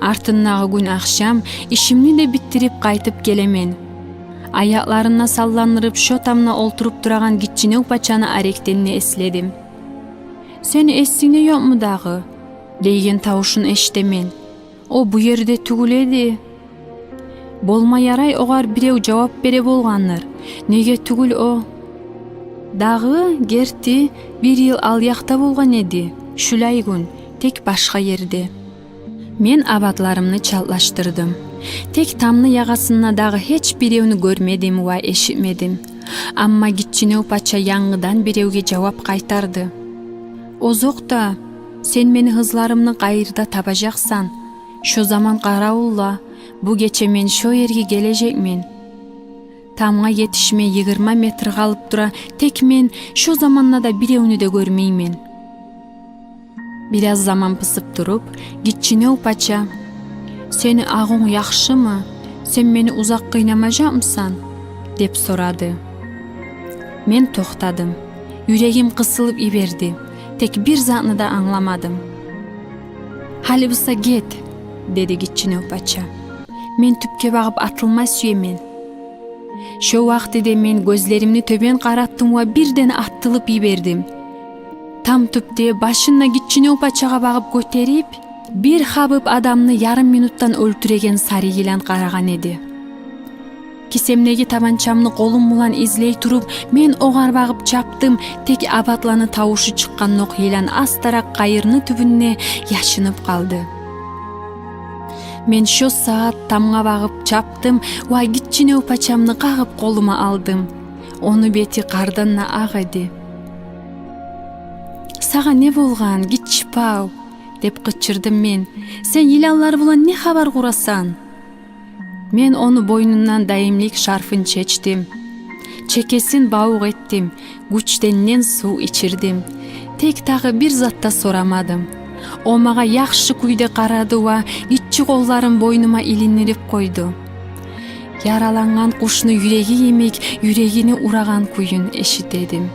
Артындагъы гюн ахшам ишимни де битдирип къайтып гелемен. Аякъларына салландырып, шо тамда олтуруп турагъан Гиччинев пачаны арекден де эследим. «Сени эсингде ёкъму дагъы?» — дейген тавушун эшитемен. «О бу ерде тюгюл эди». Болма ярай, огъар бирев жавап бере болгъандыр. Неге тюгюл о? Дагъы, герти, бир йыл алъякъда болгъан эди, шулай гюн, тек башгъа ерде. Мен абатларымны чалтлашдырдым. Тек тамны ягъасында дагъы гьеч биревню гёрмедим ва эшитмедим. Амма Гиччинев пача янгыдан биревге жавап къайтарды. «Озокъда, сен мени гьызларымны къайырда табажакъсан? Шо заман къаравулла, бу гече мен шо ерге гележекмен». Тамгъа етишме йигирма метр къалып тура, тек мен шо заманда да биревню де гёрмеймен. Бираз заман пысып туруп, Гиччинев пача: «Сени агъунг яхшымы? Сен мени узакъ къыйнамажакъмысан?» — деп сорады. Мен токътадым. Юрегим къысылып йиберди. Тек бир затны да англамадым. «Гьали буса гет», — деди Гиччинев пача. «Мен тюпге багъып атылма сюемен». Шо вакътиде мен гёзлеримни тёбен къаратдым ва бирден атылып йибердим. Там тюпде башын да Гиччинев пачагъа багъып гётерип, бир хабып адамны ярым минутдан оьлтюреген сари йылан къарагъан эди. Кисемдеги табанчамны къолум булан излей туруп, мен огъар багъып чапдым, тек абатланы тавушу чыкъгъандокъ йылан астаракъ къайырны тюбюнде яшынып къалды. Мен шо сагьат тамгъа багъып чапдым ва Гиччинев пачамны къагъып къолума алдым. Ону бети къардан да акъ эди. «Сагъа не болгъан, гиччи пав?» — деп къычырдым мен. «Сен йыланлар булан не хабар къурасан?» Мен ону бойнундан даимлик шарфын чечдим. Чекесин бавукъ этдим, гючденден сув ичирдим. Тек дагъы бир зат да сорамадым. О магъа яхшы кюйде къарады ва гиччи къолларын бойнума илиндирип къойду. Яралангъан къушну юреги йимик юрегини урагъан кюйюн эшитедим.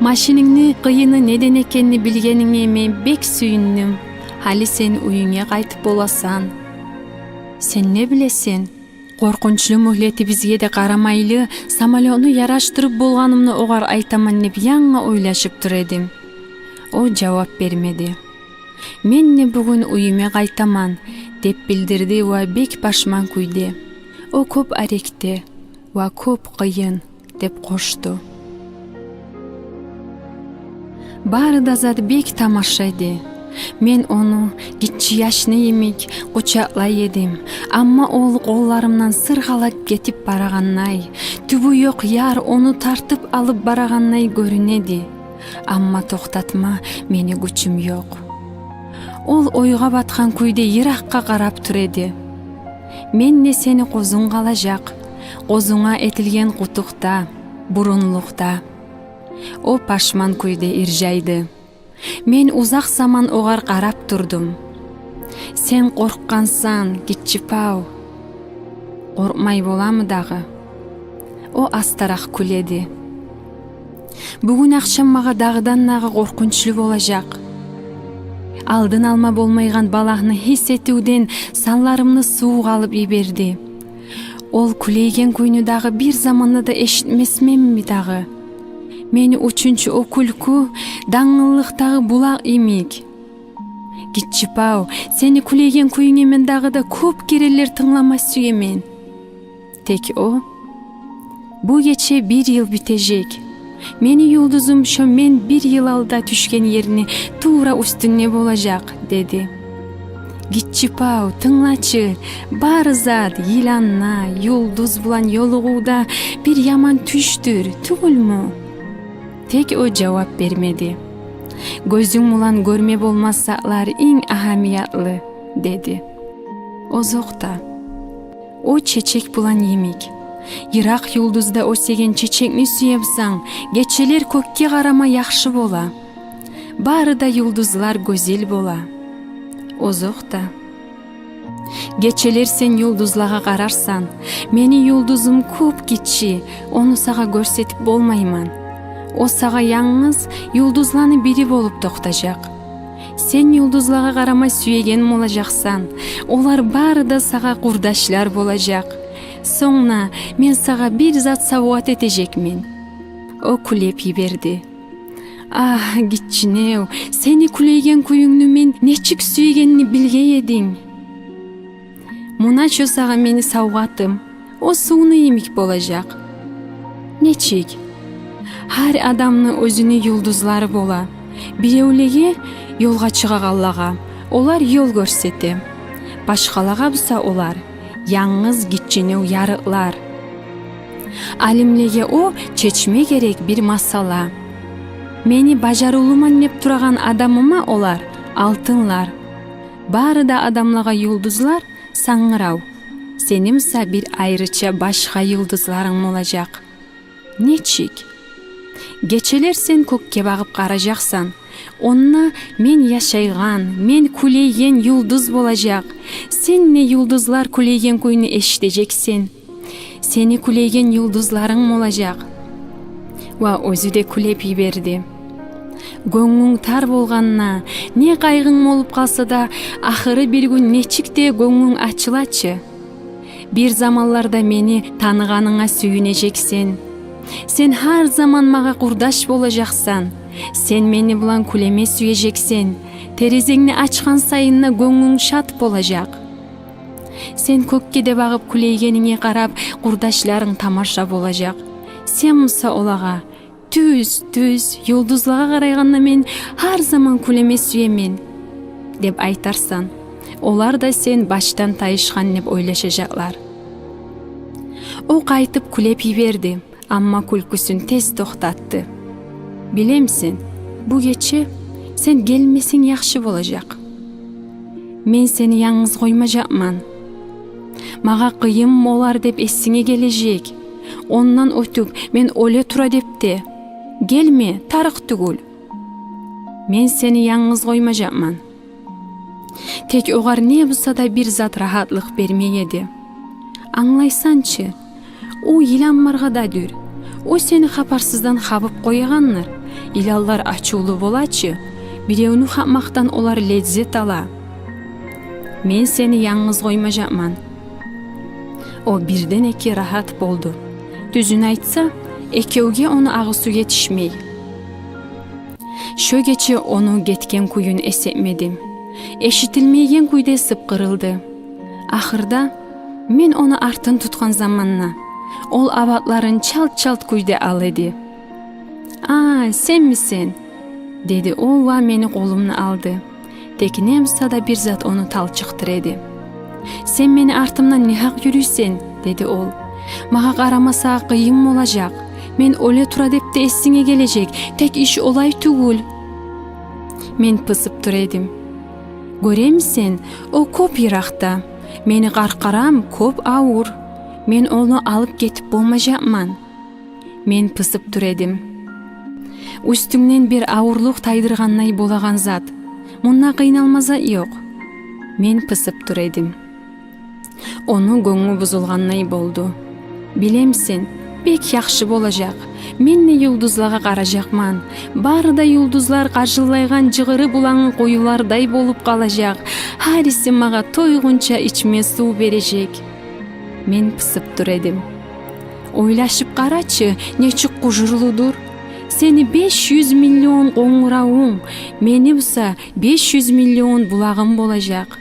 «Машинингни къыйыны неден экенни билгенинге мен бек сююндюм. Гьали сен уьюнге къайтып боласан». «Сен не билесен?» «Къоркъунчлу мюгьлетибизге де къарамайлы, самолётну ярашдырып болгъанымны огъар айтаман деп янгы ойлашып тура эдим». О жавап бермеди. «Мен де бугюн уьюме къайтаман», — деп билдирди ва бек пашман кюйде. О кёп арекде ва кёп къыйын, — деп къошду. Бары да зат бек тамаша эди. Мен ону гиччи яшны йимик къучакълай эдим, амма ол къолларымдан сыргъалап гетип барагъандай, тюбю ёкъ яр ону тартып алып барагъандай гёрюне эди. Амма токътатма мени гючюм ёкъ. Ол ойгъа батгъан кюйде йыракъгъа къарап тура эди. «Мен де сени къозунг къалажакъ, къозунга этилген къутукъда, бурунлукъда». О пашман кюйде иржайды. Мен узакъ заман огъар къарап турдум. «Сен къоркъгъансан, гиччи пав». «Къоркъмай боламы дагъы?» О астаракъ кюледи. Бугюн ахшам магъа дагъыдан-дагъы къоркъунчлу болажакъ. Алдын алма болмайгъан балагьны гьис этивден санларымны сувукъ алып йиберди. Ол кюлейген кюйню дагъы бир заманда да эшитмесменми дагъы? Мени учун чу о кюлкю дангыллыкъдагъы булакъ йимик. Гиччипав, сени кюлейген кююнге мен дагъы да кёп керенлер тынглама сюемен. Тек о: «Бу гече бир йыл битежек. Мени юлдузум шо мен бир йыл алда тюшген ерни тувра уьстюнде болажакъ», — деди. Гиччипав, тынглачы, бары зат, йыланна, юлдуз булан ёлугъув да бир яман тюшдюр, тюгюлмю? Тек о жавап бермеди. «Гёзюнг булан гёрме болмас затлар инг агьамиятлы», — деди. Озокъда, о чечек булан йимик. Йыракъ юлдузда оьсеген чечекни сюе бусанг, гечелер кёкге къарама яхшы бола. Бары да юлдузлар гёзел бола. Озокъда, гечелер сен юлдузлагъа къарарсан, мени юлдузум кёп гиччи, ону сагъа гёрсетип болмайман. О сагъа янгыз юлдузланы бири болуп токътажакъ. Сен юлдузлагъа къарама сюеген болажакъсан, олар бары да сагъа къурдашлар болажакъ. Сонг да мен сагъа бир зат савгъат этежекмен. О кюлеп йиберди. Агь, гиччинев, сени кюлейген кююнгню мен нечик сюегенни билген эдим. Муна шо сагъа мени савгъатым, о сувну йимик болажакъ. Нечик? Гьар адамны оьзюню юлдузлары бола. Биревлеге, ёлгъа чыгъагъанлагъа, олар ёл гёрсете. Башгъалагъа буса олар янгыз гиччинев ярыкълар. Алимлеге о чечме герек бир масъала. Мени бажарывлуман деп турагъан адамыма олар алтынлар. Бары да адамлагъа юлдузлар сангырав. Сени буса бир айрыча башгъа юлдузларынг болажакъ. Нечик? Гечелер сен кёкге багъып къаражакъсан. Онда мен яшайгъан, мен кюлейген юлдуз болажакъ. Сен де юлдузлар кюлейген кюйню эшитежексен. Сени кюлейген юлдузларынг болажакъ. Ва оьзю де кюлеп йиберди. Гёнгюнг тар болгъанда, не къайгъынг болуп къалса да, ахыры бир гюн нечик де гёнгюнг ачылачы. Бир заманларда мени таныгъанынга сююнежексен. Сен гьар заман магъа къурдаш болажакъсан. Сен мени булан кюлеме сюежексен. Терезенгни ачгъан сайын да гёнгюнг шат болажакъ. Сен кёкге де багъып кюлейгенинге къарап, къурдашларынг тамаша болажакъ. Сен буса олагъа: «Тюз, тюз, юлдузлагъа къарайгъанда мен гьар заман кюлеме сюемен», — деп айтарсан. Олар да сен башдан тайышгъан деп ойлашажакълар. О къайтып кюлеп йиберди, амма кюлкюсюн тез токътатды. Билемисен, бу гече сен гелмесенг яхшы болажакъ. Мен сени янгыз къоймажакъман. Магъа къыйын болар деп эсинге гележек. Ондан оьтюп, мен оьле тура деп де. Гелме, тарыкъ тюгюл. Мен сени янгыз къоймажакъман. Тек огъар не буса да бир зат рагьатлыкъ бермей эди. Англайсан чы, о йыланларгъа да дюр. О сени хабарсыздан хабып къоягъандыр. Йыланлар ачувлу болачы, биревню хапмакъдан олар леззет ала. Мен сени янгыз къоймажакъман. О бирден эки рагьат болду. Тюзюн айтса, экевге ону агъусу етишмей. Шо гече ону гетген кююн эс этмеди. Эшитилмейген кюйде сыпкъырылды. Ахырда мен ону артын тутгъан заманда, ол абатларын чалт-чалт кюйде ала эди. «А, сенмисен?» — деди ол ва мени къолумну алды. Тек не буса да бир зат ону талчыкъдыра эди. «Сен мени артымдан негьакъ юрюйсен?» — деди ол. «Магъа къарамаса къыйын болажакъ. Мен оьле тура деп де эсинге гележек, тек иш олай тюгюл». Мен пысып тура эдим. «Гёремисен, о кёп йыракъда. Мени къаркъарам кёп авур. Мен ону алып гетип болмажакъман». Мен пысып тура эдим. «Уьстюнгден бир авурлукъ тайдыргъандай болагъан зат. Мунда къыйналма зат ёкъ». Мен пысып тура эдим. Ону гёнгю бузулгъандай болду. «Билемисен, бек яхшы болажакъ. Мен де юлдузлагъа къаражакъман. Бары да юлдузлар къажыллайгъан жыгъыры булангъы къуюлардай болуп къалажакъ. Гьариси магъа тойгъунча ичме сув бережек». Мен пысып тура эдим. Ойлашып къарачы, нечик къужурлудур. Сени беш юз миллион къонгуравунг, мени буса беш юз миллион булагъым болажакъ.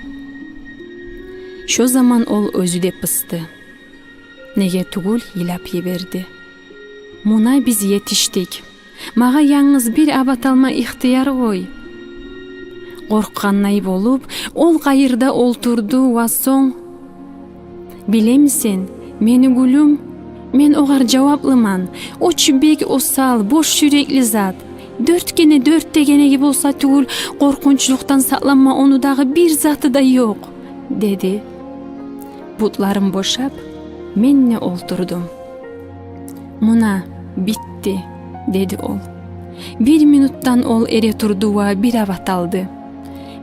Шо заман ол оьзю де пысды. Неге тюгюл йылап йиберди. Муна биз етишдик. Магъа янгыз бир абат алма ихтияр къой. Къоркъгъандай болуп, ол къайырда олтурду ва сонг: «Билемисен, мени гюлюм, мен огъар жаваплыман. О чу бек осал, бош юрекли зат. Дёрт гене, дёрт тегенеги болса тюгюл, къоркъунчлукъдан сакъланма ону дагъы бир заты да ёкъ», — деди. Бутларым бошап, мен де олтурдум. «Муна, битди», — деди ол. Бир минутдан ол эретурду ва бир абат алды.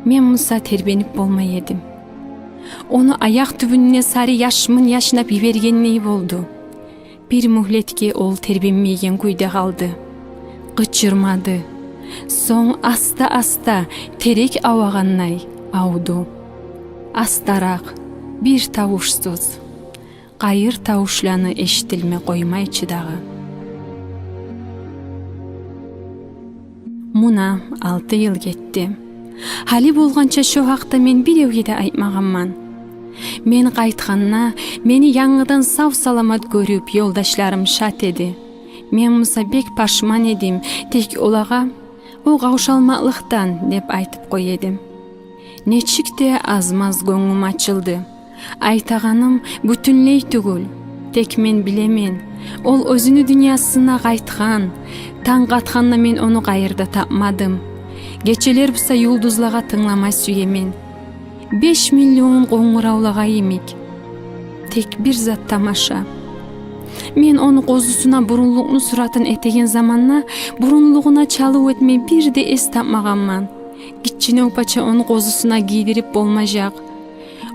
Мен буса тербенип болмай эдим. Ону аякъ тюбюнде сари яшмын яшнап йибергендей болду. Бир мюгьлетге ол тербенмейген кюйде къалды. Къычырмады. Сонг аста-аста терек авагъандай авду. Астаракъ, бир тавушсуз. Къайыр тавушланы эшитилме къоймайчы дагъы. Муна алты йыл гетди. Гьали болгъанча шо гьакъда мен биревге де айтмагъанман. Мен къайтгъанда, мени янгыдан сав-саламат гёрюп, ёлдашларым шат эди. Мен буса бек пашман эдим, тек олагъа: «О къавшалмакълыкъдан», — деп айтып къоя эдим. Нечик де аз-маз гёнгюм ачылды. Айтагъаным бютюнлей тюгюл. Тек мен билемен, ол оьзюню дюньясына къайтгъан. Танг атгъанда мен ону къайырда тапмадым. Гечелер буса юлдузлагъа тынгламай сюемен. Беш миллион къонгуравлагъа йимик. Тек бир зат тамаша. Мен ону къозусуна бурунлукъну суратын этеген заманда, бурунлугъуна чалыв этме бир де эс тапмагъанман. Гиччинев пача ону къозусуна гийдирип болмажакъ.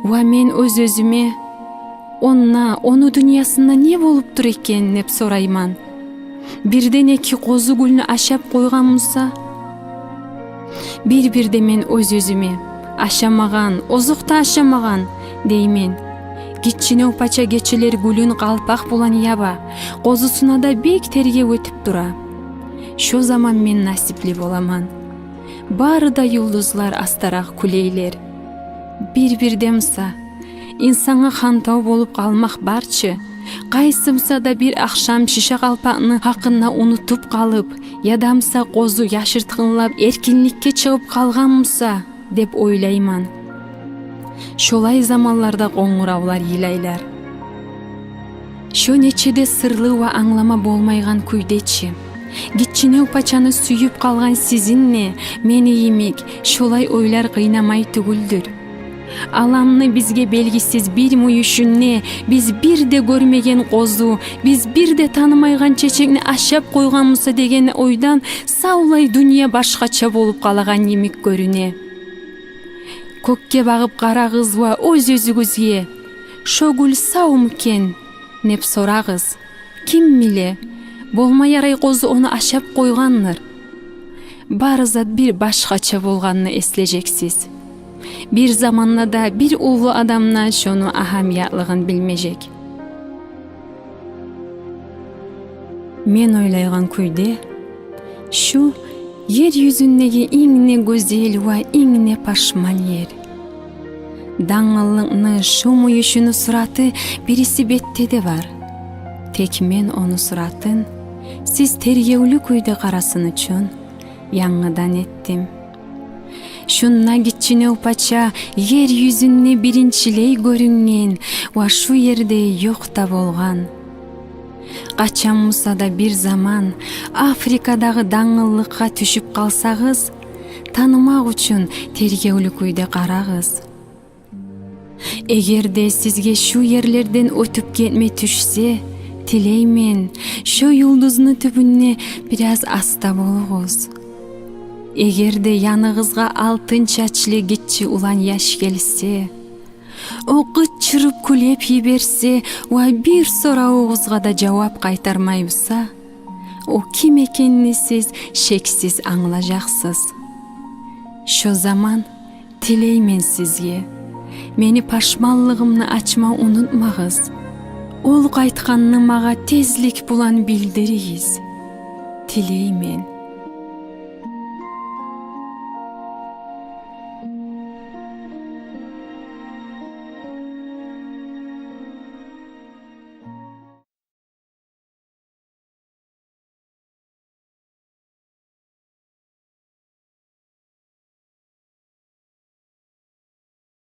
Ва мен оьз-оьзюме: «Онда, ону дюньясында не болуп тура экен?» — деп сорайман. Бирден эки къозу гюлню ашап къойгъан буса? Бир-бирде мен оьз-оьзюме: «Ашамагъан, озокъда ашамагъан», — деймен. Гиччинев пача гечелер гюлюн къалпакъ булан яба, къозусуна да бек тергев этип тура. Шо заман мен насипли боламан. Бары да юлдузлар астаракъ кюлейлер. Бир-бирде буса инсангъа хантав болуп къалмакъ барчы. Къайсы буса да бир ахшам шише къалпакъны гьакъында унутуп къалып, яда буса къозу яшыртгъынлап эркинликге чыгъып къалгъан буса деп ойлайман. Шолай заманларда къонгуравлар йылайлар. Шо нече де сырлы ва англама болмайгъан кюйде чи. Гиччинев пачаны сююп къалгъан сизин де, мени йимик, шолай ойлар къыйнамай тюгюлдюр. Аламны бизге белгисиз бир мюйюшюнде биз бир де гёрмеген къозу, биз бир де танымайгъан чечекни ашап къойгъан буса деген ойдан савлай дюнья башгъача болуп къалагъан йимик гёрюне. Кёкге багъып къарагъыз ва оьз-оьзюгюзге: «Шо гюл савму экен?» — деп сорагъыз. Ким биле, болма ярай, къозу ону ашап къойгъандыр. Бары зат бир башгъача болгъанны эслежексиз. Бир заманда да бир уллу адам да шону агьамиятлыгъын билмежек. Мен ойлайгъан кюйде, шу ер юзюндеги инг де гёзел ва инг де пашман ер. Дангыллыкъны шу мюйюшюню сураты бириси бетде де бар. Тек мен ону суратын сиз тергевлю кюйде къарасын учун янгыдан этдим. Шунда Гиччинев пача ер юзюнде биринчилей гёрюнген ва шу ерде ёкъ да болгъан. Къачан буса да бир заман Африкадагъы дангыллыкъгъа тюшюп къалсагъыз, танымакъ учун тергевлю кюйде къарагъыз. Эгер де сизге шу ерлерден оьтюп гетме тюшсе, тилеймен, шо юлдузну тюбюнде бираз аста болугъуз. Эгер де яныгъызгъа алтын чачлы гиччи улан яш гелсе, о къычырып кюлеп йиберсе ва бир соравугъузгъа да жавап къайтармай буса, О ким экенни сиз шексиз англажакъсыз. Шо заман тилеймен сизге, мени пашманлыгъымны ачма унутмагъыз. Ол къайтгъанны магъа тезлик булан билдиригиз. Тилеймен,